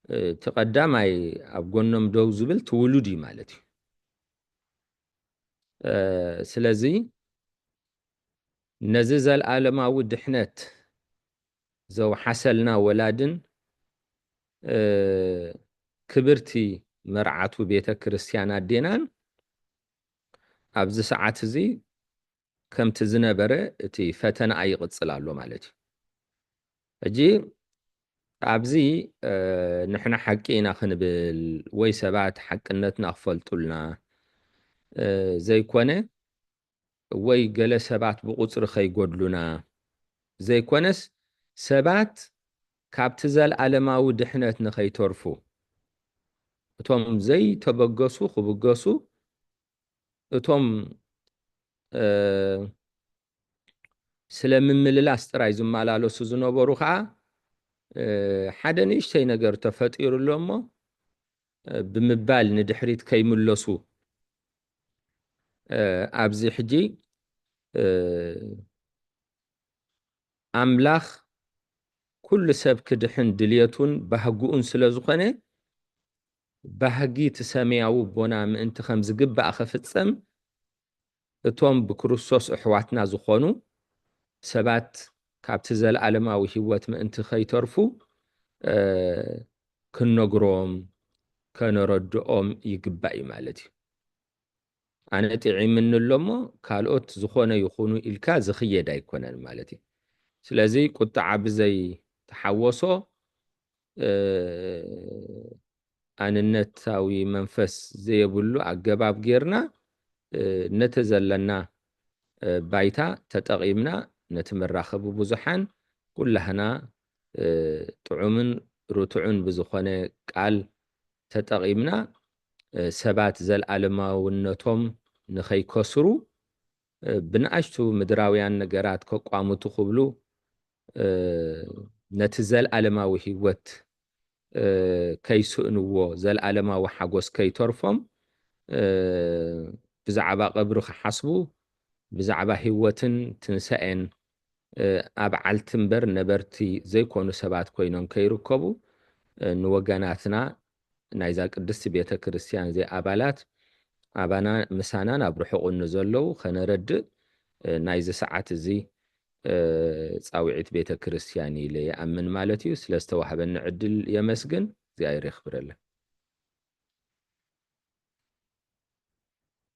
እ፣ እቲ ቀዳማይ ኣብ ጎኖም ደው ዝብል እቲ ውሉድ እዩ ማለት እዩ። እ፣ ስለዚ ነዚ ዘልኣለማዊ ድሕነት ዘውሓሰልና ወላድን፣ እ፣ ክብርቲ መርዓቱ ቤተ ክርስቲያን ኣዴናን ኣብዚ ሰዓት እዚ ከምቲ ዝነበረ እቲ ፈተናኣ ይቕጽል ኣሎ ማለት እዩ። ሕጂ ኣብዚ፣ እ፣ ንሕና ሓቂ ኢና ክንብል ወይ ሰባት ሓቅነትና ክፈልጡልና፣ እ፣ ዘይኮነ ወይ ገለ ሰባት ብቑጽሪ ከይጎድሉና ዘይኮነስ፣ ሰባት ካብቲ ዘለዓለማዊ ድሕነት ንኸይተርፉ፣ እቶም ዘይተበገሱ ክብገሱ፣ እቶም፣ እ፣ ስለ ምምልላስ ጥራይ ዝመላለሱ ዝነበሩ ኸዓ፣ እ፣ ሓደ ንእሽተይ ነገር ተፈጢሩ ኣሎ እሞ፣ እ፣ ብምባል ንድሕሪት ከይምለሱ፣ እ፣ ኣብዚ ሕጂ፣ እ፣ ኣምላኽ ኩሉ ሰብ ክድሕን ድልየቱን ባህግኡን ስለ ዝኾነ፣ ባህጊ እቲ ሰማያዊ ኣቦና ምእንቲ ከም ዝግባእ ክፍጸም፣ እቶም ብክርስቶስ ኣሕዋትና ዝኾኑ ሰባት ካብቲ ዘለዓለማዊ ህይወት ምእንቲ ከይተርፉ፣ እ፣ ክንነግሮም፣ ከነረድኦም ይግባእ እዩ ማለት እዩ። ኣነ ጥዒምኒ ኣሎ እሞ ካልኦት ዝኾነ ይኹኑ ኢልካ ዝኽየድ ኣይኮነን ማለት እዩ። ስለዚ ቁጥዓ ብዘይ ተሓወሶ፣ እ፣ ኣንነታዊ መንፈስ ዘየብሉ ኣገባብ ጌርና፣ እ፣ ነቲ ዘለና፣ እ፣ ባይታ ተጠቒምና ነቲ መራኸቢ ብዙሓን ኩላህና፣ እ፣ ጥዑምን ርቱዕን ብዝኾነ ቃል ተጠቒምና፣ እ፣ ሰባት ዘለዓለማውነቶም ንኸይከስሩ፣ እ፣ ብንኣሽቱ ምድራውያን ነገራት ከቋምቱ ክብሉ፣ እ፣ ነቲ ዘለዓለማዊ ህይወት፣ እ፣ ከይስእንዎ፣ ዘለዓለማዊ ሓጎስ ከይተርፎም፣ እ፣ ብዛዕባ ቀብሪ ክሓስቡ፣ ብዛዕባ ህይወትን ትንሳኤን፣ እ፣ ኣብዓልቲ እምበር ነበርቲ ዘይኮኑ ሰባት ኮይኖም ከይርከቡ፣ እ፣ ንወገናትና ናይዛ ቅድስቲ ቤተ ክርስቲያን ዘይኣባላት ኣባና ምሳናን ኣብ ርሑቕን ንዘለዉ ከነረድእ፣ እ፣ ናይዚ ሰዓት እዚ፣ እ፣ ጻውዒት ቤተ ክርስቲያን ኢለ ይኣምን ማለት እዩ። ስለ ዝተዋህበኒ ዕድል የመስግን። እግዚኣብሔር የኽብረለይ።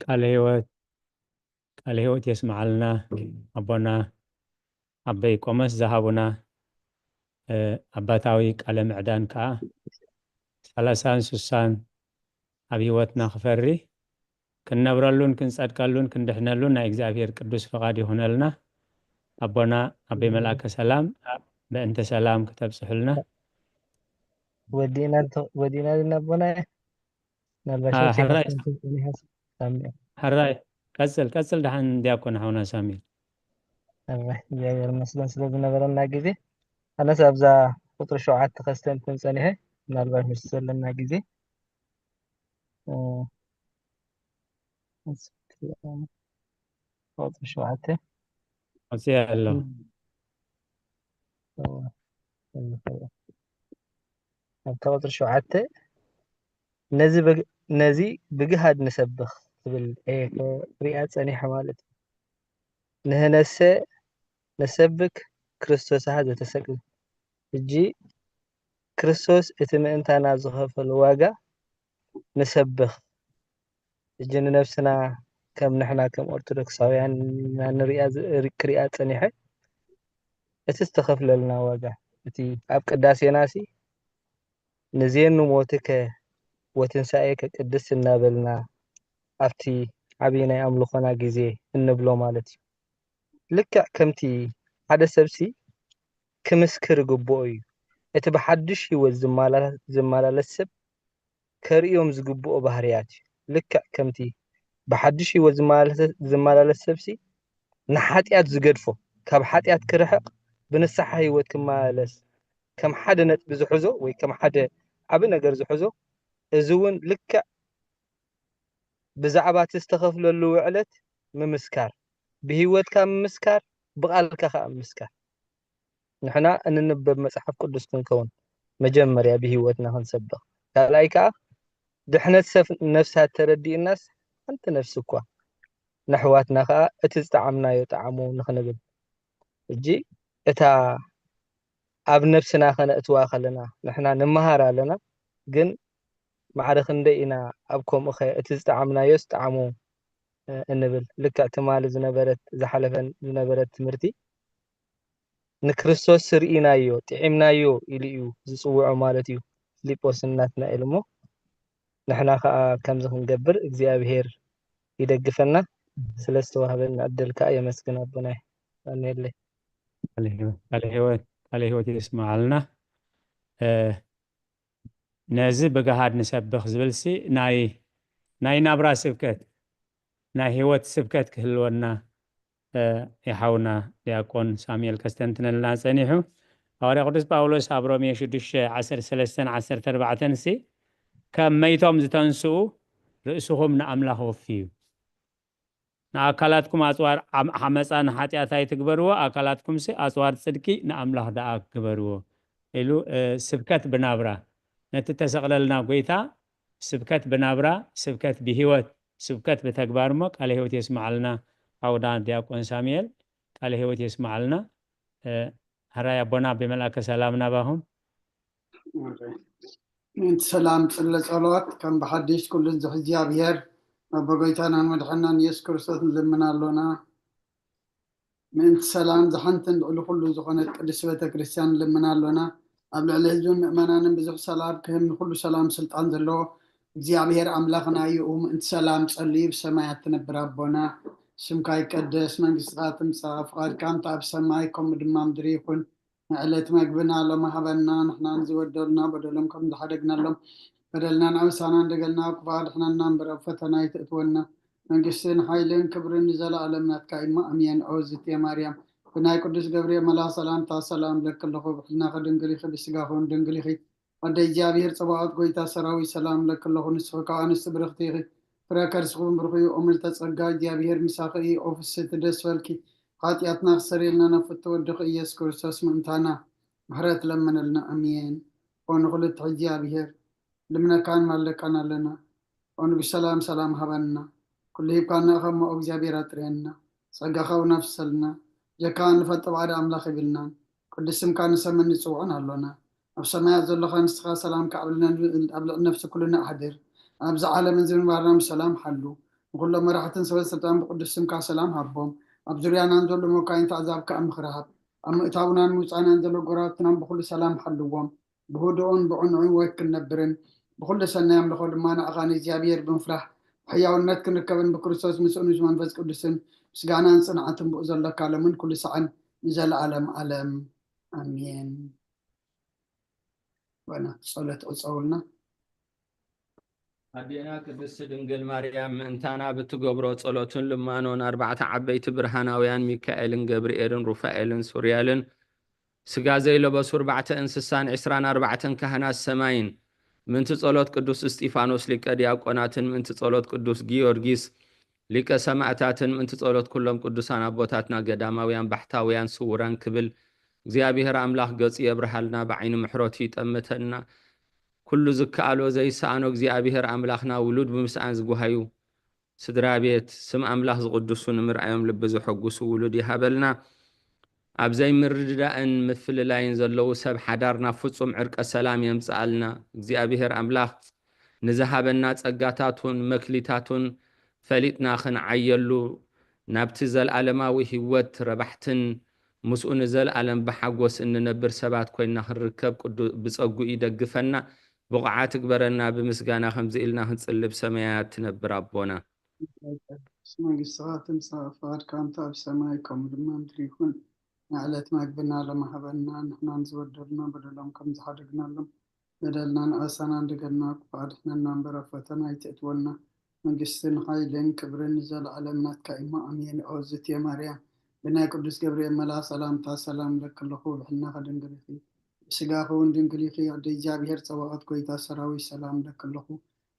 ቃለ ህይወት፣ ቃለ ህይወት የስምዓልና ኣቦና፣ ዓበይ ቆመስ ዝሃቡና፣ እ፣ ኣባታዊ ቃለ ምዕዳን ከኣ ሰላሳን ስሳን ኣብ ህይወትና ክፈሪ፣ ክንነብረሉን ክንጸድቀሉን ክንድሕነሉን ናይ እግዚኣብሔር ቅዱስ ፍቓድ ይኹነልና። ኣቦና ዓበይ መልኣከ ሰላም፣ በእንተ ሰላም ክተብጽሑልና። ወዲእና እንተ-፣ ወዲእና ድና ኣቦና? ምናልባት አ፣ ሸምሲ ሕራይ። ሓሳብ ተንጸኒሐ ሳሚ። ሕራይ፣ ቀጽል፣ ቀጽል ደሓን ዲያቆን ሓውና ሳሚ። ሕራይ፣ እግዚኣብሔር ይመስገን ስለ ዝነበረና ግዜ። ኣነስ ኣብዛ ቁጽሪ ሸውዓተ ከስተንትን ጸኒሐ፣ ምናልባት ምስ ዘለና ግዜ። እ፣ ቁጽሪ ሸውዓተ። ወጽያ ኣሎ። ኣብታ ቁጽሪ ሸውዓተ፣ "ነዚ ብግ-፣ ነዚ ብግሃድ ንሰብኽ" ትብል እየ ክሪኣ ጸኒሐ ማለት እዩ። "ንሕነሰ ንሰብክ ክርስቶስ ኣሃ ዘተሰቅለ" ሕጂ ክርስቶስ እቲ ምእንታና ዝኸፈሎ ዋጋ ንሰብኽ። ሕጂ ንነብስና ከም ንሕና ከም ኦርቶዶክሳውያን ኢና ንሪኣ ዝ-፣ ሪ-፣ ክሪኣ ጸኒሐ። እቲ ዝተኸፍለልና ዋጋ፣ እቲ ኣብ ቅዳሴና ሲ "ንዜኑ ሞትከ ወትንሳኤከ ቅድስት" እናበልና ኣብቲ ዓብዪ ናይ ኣምልኾና ግዜ እንብሎ ማለት እዩ። ልክዕ ከምቲ ሓደ ሰብሲ ክምስክር ይግብኦ እዩ። እቲ ብሓድሽ ህይወት ዝማላ-፣ ዝመላለስ ሰብ ከርእዮም ዝግብኦ ባህርያት እዩ። ልክዕ ከምቲ ብሓድሽ ህይወት ዝመላለሰ-፣ ዝመላለስ ሰብሲ ንሓጢኣት ዝገድፎ፣ ካብ ሓጢኣት ክርሕቕ፣ ብንስሓ ህይወት ክመላለስ፣ ከም ሓደ ነጥቢ ዝሕዞ ወይ ከም ሓደ ዓቢ ነገር ዝሕዞ፣ እዚ እውን ልክዕ ብዛዕባ እቲ ዝተኸፍለሉ ውዕለት ምምስካር፣ ብህይወትካ ምምስካር፣ ብቓልካ ከኣ ምምስካር። ንሕና እንንበብ መጽሓፍ ቅዱስ ክንከውን መጀመርያ ብህይወትና ክንሰብኽ፣ ካልኣይ ከኣ ድሕነት ሰብ ነፍሳት ተረዲእናስ ሓንቲ ነፍሲ እኳ ነሕዋትና ከኣ እቲ ዝጠዓምናዮ ጠዓሙ ንኽንብል። ሕጂ እታ ኣብ ነፍስና ከነእትዋ ከለና ንሕና ንመሃር ኣለና፣ ግን ማዕረ ክንደይ ኢና ኣብ ከምኡኸ እቲ ዝጠዓምናዮስ ጠዓሙ፣ እ፣ እንብል? ልክዕ ትማሊ ዝነበረት፣ ዝሓለፈን ዝነበረት ትምህርቲ ንክርስቶስ ርኢናዮ፣ ጥዒምናዮ ኢሉ እዩ ዝጽውዖ ማለት እዩ ፊልጶስ ናትናኤል። እሞ ንሕና ከኣ ከምዚ ክንገብር እግዚኣብሄር ይደግፈና። ስለ ዝተዋህበና ዕድል ከኣ የመስግን ኣቦናይ። ኣሜለይ። ቃለ ህይወት፣ ቃለ ህይወት፣ ቃለ ህይወት የስምዓልና። ነዚ ብግሃድ ንሰብኽ ዝብልሲ ናይ ናይ ናብራ ስብከት፣ ናይ ህይወት ስብከት ክህልወና ይሓውና ዲያቆን ሳሙኤል ከስተንትነልና ጸኒሑ። ሃዋርያ ቅዱስ ጳውሎስ ኣብ ሮሜ ሽዱሽተ ዓሰርተ ሰለስተን ዓሰርተ ኣርባዕተን ሲ ከም መይቶም ዝተንስኡ ርእስኹም ንኣምላኽ ወፍዩ። ንኣካላትኩም ኣጽዋር ዓመጻ ንሓጢኣት ኣይትግበርዎ፣ ኣካላትኩምሲ ኣጽዋር ጽድቂ ንኣምላኽ ደኣ ግበርዎ ኢሉ። ስብከት ብናብራ፣ ነቲ ተሰቕለልና ጎይታ ስብከት ብናብራ፣ ስብከት ብህይወት፣ ስብከት ብተግባር እሞ ቃለ ህይወት የስምዓልና። ዓውዳ ዲያቆን ሳሙኤል ቃለ ህይወት የስምዓልና። ሕራይ ኣቦና ብመልኣከ ሰላም ናባኹም። ምእንቲ ሰላም ጽለ ጸሎት ከም ብሓድሽ ኩሉ ዝሕ እግዚኣብሔር ኣቦ ጎይታናን መድሓናን ኢየሱስ ክርስቶስ ንልምን ኣሎና። ምእንቲ ሰላም ዝሓንትን ልዕሊ ኩሉ ዝኾነት ቅድስቲ ቤተ ክርስቲያን ንልምን ኣሎና። ኣብ ልዕሊ ህዝብን ምእመናንን ብዙሕ ሰላም ክህብ ንኩሉ ሰላም ስልጣን ዘለዎ እግዚኣብሔር ኣምላኽና እዩ። ምእንቲ ሰላም ጸልዩ ብሰማያት ትነብር ኣቦና ስምካ ይቀደስ፣ መንግስትኻ ትምጻእ፣ ፍቓድካ እንተ ኣብ ሰማይ ከምኡ ድማ ምድሪ ይኹን። ንዕለት መግብና ሎሚ ሃበና፣ ንሕናን ዝበደሉና በደሎም ከም ዝሓደግናሎም በደልና ንኣበሳና እንደገልና ክፉእ ኣድሕነና እምበር ኣብ ፈተና ኣይተእትወና። መንግስትን ሓይልን ክብርን ንዘለኣለም ናትካ እዩ። ኣሜን። ኦ ዝትየ ማርያም ብናይ ቅዱስ ገብርኤል መልኣኽ ሰላምታ ሰላም እብለኪ ኣለኹ። ብሕልናኺ ድንግል ኢኺ፣ ብስጋኺ እውን ድንግል ኢኺ። ኣደ እግዚኣብሔር ጸባኦት ጎይታ ሰራዊት ሰላም እብለኪ ኣለኹ። ንስኺ ካብ ኣንስቲ ብርኽቲ ኢኺ፣ ፍረ ከርስኺ እውን ብሩኽ እዩ። ኦ ምልዕተ ጸጋ እግዚኣብሔር ምሳኺ እዩ። ኦ ፍስሕቲ ደስ በልኪ፣ ሓጢኣትና ክሰርየልና ናብ ፍትወ ወድኺ ኢየሱስ ክርስቶስ ምእንታና ምሕረት ለምነልና። ኣሜን። ኦ ንኹልት እግዚኣብሔር ልምነካን ማለካን ኣለና። ኦ ንጉስ ሰላም ሰላም ሃበና። ኩሉ ሂብካና ኢኻ እሞ እግዚኣብሔር ኣጥርየና። ጸጋኻ እውን ኣፍሰልና። ጀካ እንፈልጦ ባዕዲ ኣምላኽ የብልናን። ቅዱስ ስምካ ንሰምን ንጽውዖን ኣሎና። ኣብ ሰማያት ዘለኻ ንስኻ ሰላም ከዕብልና ኣብ ልዕሊ ነፍሲ ኩልና ኣሕድር። ኣብዚ ዓለምን እዚ ምንባርና ብሰላም ሓሉ። ንኹሎም መራሕትን ሰበ ስልጣን ብቅዱስ ስምካ ሰላም ሃቦም። ኣብ ዙርያናን ዘሎ መካይን ኣሕዛብ ከኣ ምኽሪ ሃብ። ኣብ ምእታውናን ምውጻእናን ዘሎ ጎረባብትናን ብኹሉ ሰላም ሓልዎም። ብህዱእን ብዕኑዕን ወይት ክንነብርን ብኹሉ ሰናይ ኣምልኾ ድማ ንኣኻ ንእግዚኣብሔር ብምፍራሕ ብሕያውነት ክንርከብን ብክርስቶስ ምስኡን ምስ መንፈስ ቅዱስን ምስጋናን ጽንዓትን ብኡ ዘለካ ለምን ኩሉ ሰዓን ንዘለዓለም ዓለም ኣሜን። በና ጸሎት ዕጸውልና። ኣዴና ቅድስቲ ድንግል ማርያም ምእንታና ብትገብሮ ጸሎትን ልማኖን ኣርባዕተ ዓበይቲ ብርሃናውያን ሚካኤልን ገብርኤልን ሩፋኤልን ሱርያልን ስጋ ዘይለበሱ ኣርባዕተ እንስሳን ዕስራን ኣርባዕተን ካህናት ሰማይን ምእንቲ ጸሎት ቅዱስ እስጢፋኖስ ሊቀ ዲያቆናትን ምእንቲ ጸሎት ቅዱስ ጊዮርጊስ ሊቀ ሰማእታትን ምእንቲ ጸሎት ኩሎም ቅዱሳን ኣቦታትና ገዳማውያን ባሕታውያን ስውራን ክብል እግዚኣብሔር ኣምላኽ ገጹ የብርሃልና፣ ብዓይኒ ምሕረቱ ይጠምተና። ኩሉ ዝከኣሎ ዘይሰኣኖ እግዚኣብሔር ኣምላኽና ውሉድ ብምስኣን ዝጓሃዩ ስድራ ቤት ስም ኣምላኽ ዝቕድሱ ንምርኣዮም ልቢ ዘሐጉሱ ውሉድ ይሃበልና። ኣብ ዘይምርድዳእን ምፍልላይን ዘለዉ ሰብ ሓዳር ናብ ፍጹም ዕርቀ ሰላም የምጽኣልና። እግዚኣብሔር ኣምላኽ ንዝሃበና ጸጋታቱን መክሊታቱን ፈሊጥና ክንዓየሉ ናብቲ ዘለኣለማዊ ህይወት ረባሕትን ምስኡ ንዘለኣለም ብሓጎስ እንነብር ሰባት ኮይንና ክንርከብ ቅዱ- ብጸጉኡ ይደግፈና። ብቑዓት እግበረና፣ ብምስጋና ከምዚ ኢልና ክንጽልብ ሰማያት ትነብር ኣቦና። መንግስትኻ ትምጻእ፣ ፍቓድካ እንተ ኣብ ሰማይ ከምኡ ድማ ምድሪ ይኹን። ንዕለት መግብና ሎሚ ሃበና፣ ንሕናን ዝበደሉና በደሎም ከም ዝሓደግናሎም በደልና ንኣሳና እንደገና ክፉ ኣድሕነና እምበር ኣብ ፈተና ኣይትእትወና። መንግስትን ሓይልን ክብርን ንዘለኣለም ናትካ እሞ ኣሜን። ኦ ዝትየ ማርያም ብናይ ቅዱስ ገብርኤል መልኣኽ ሰላምታ ሰላም እብለኪ ኣለኹ፣ ብሕልናኺ ድንግል ኢኺ፣ ብስጋኺ እውን ድንግል ኢኺ። ኣደ እግዚኣብሔር ጸባኦት ጎይታ ሰራዊት ሰላም እብለኪ ኣለኹ።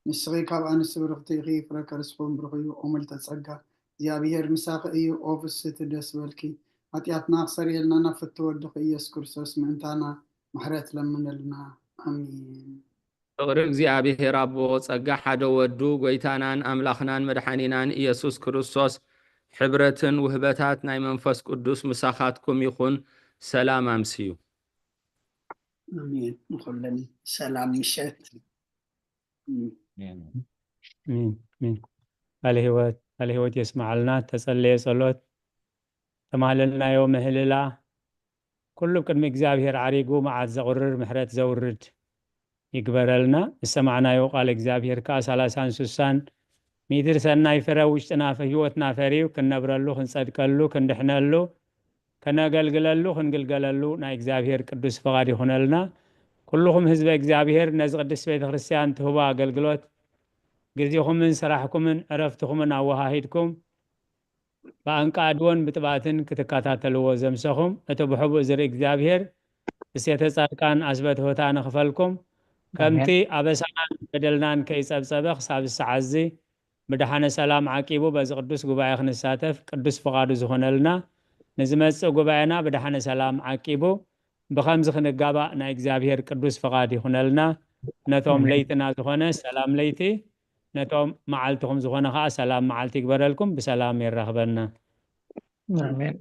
ንስኺ ካብ ኣንስቲ ብርኽቲ ኢኺ፣ ፍረ ከርስኺ እውን ብሩኽ እዩ። ኦ ምልዕተ ጸጋ እግዚኣብሔር ምሳኺ እዩ። ኦ ፍስሕቲ ደስ በልኪ፣ ሓጢኣትና ክሰርየልና ናብ ፍትወ ወድኺ ኢየሱስ ክርስቶስ ምእንታና ምሕረት ለምነልና። ኣሜን። ፍቕሪ እግዚኣብሔር ኣቦ፣ ጸጋ ሓደ ወዱ፣ ጎይታናን ኣምላኽናን መድሓኒናን ኢየሱስ ክርስቶስ፣ ሕብረትን ውህበታት ናይ መንፈስ ቅዱስ ምሳኻትኩም ይኹን። ሰላም ኣምስዩ። ኣሜን። ንኹለን ሰላም ምሸት። ቃለ ህይወት ቃለ ህይወት የስምዓልና። ተጸለየ ጸሎት ተማህለልናዮ ምህልላ ኩሉ ቅድሚ እግዚኣብሔር ዓሪጉ መዓት ዘቑርር ምሕረት ዘውርድ ይግበረልና። ዝሰማዕናዮ ቃል እግዚኣብሔር ከኣ ሰላሳን ስሳን ሚእትን ሰናይ ፍረ ውሽጥና ህይወትና ፈርዩ ክንነብረሉ ክንጸድቀሉ ክንድሕነሉ ከነገልግለሉ ክንግልገለሉ ናይ እግዚኣብሔር ቅዱስ ፍቓድ ይኹነልና። ኩልኹም ህዝበ እግዚኣብሔር ነዚ ቅድስት ቤተ ክርስቲያን ትህቦ ኣገልግሎት ግዜኹምን ስራሕኩምን ዕረፍትኹምን ኣወሃሂድኩም ብኣንቃድዎን ብጥባትን ክትከታተልዎ ዘምሰኹም እቲ ብሕቡእ ዝርኢ እግዚኣብሔር እሴተ ጻድቃን ኣስበትሆታ ንኽፈልኩም ከምቲ ኣበሳናን በደልናን ከይጸብጸበ ክሳብ ዝሰዓዚ ብደሓነ ሰላም ዓቂቡ በዚ ቅዱስ ጉባኤ ክንሳተፍ ቅዱስ ፍቓዱ ዝኾነልና ንዝመጽእ ጉባኤና ብደሓነ ሰላም ዓቂቡ ብኸምዚ ክንጋባእ ናይ እግዚኣብሔር ቅዱስ ፍቓድ ይኹነልና። ነቶም ለይትና ዝኾነ ሰላም ለይቲ፣ ነቶም መዓልትኹም ዝኾነ ከዓ ሰላም መዓልቲ ይግበረልኩም። ብሰላም የራኽበና። ኣሜን።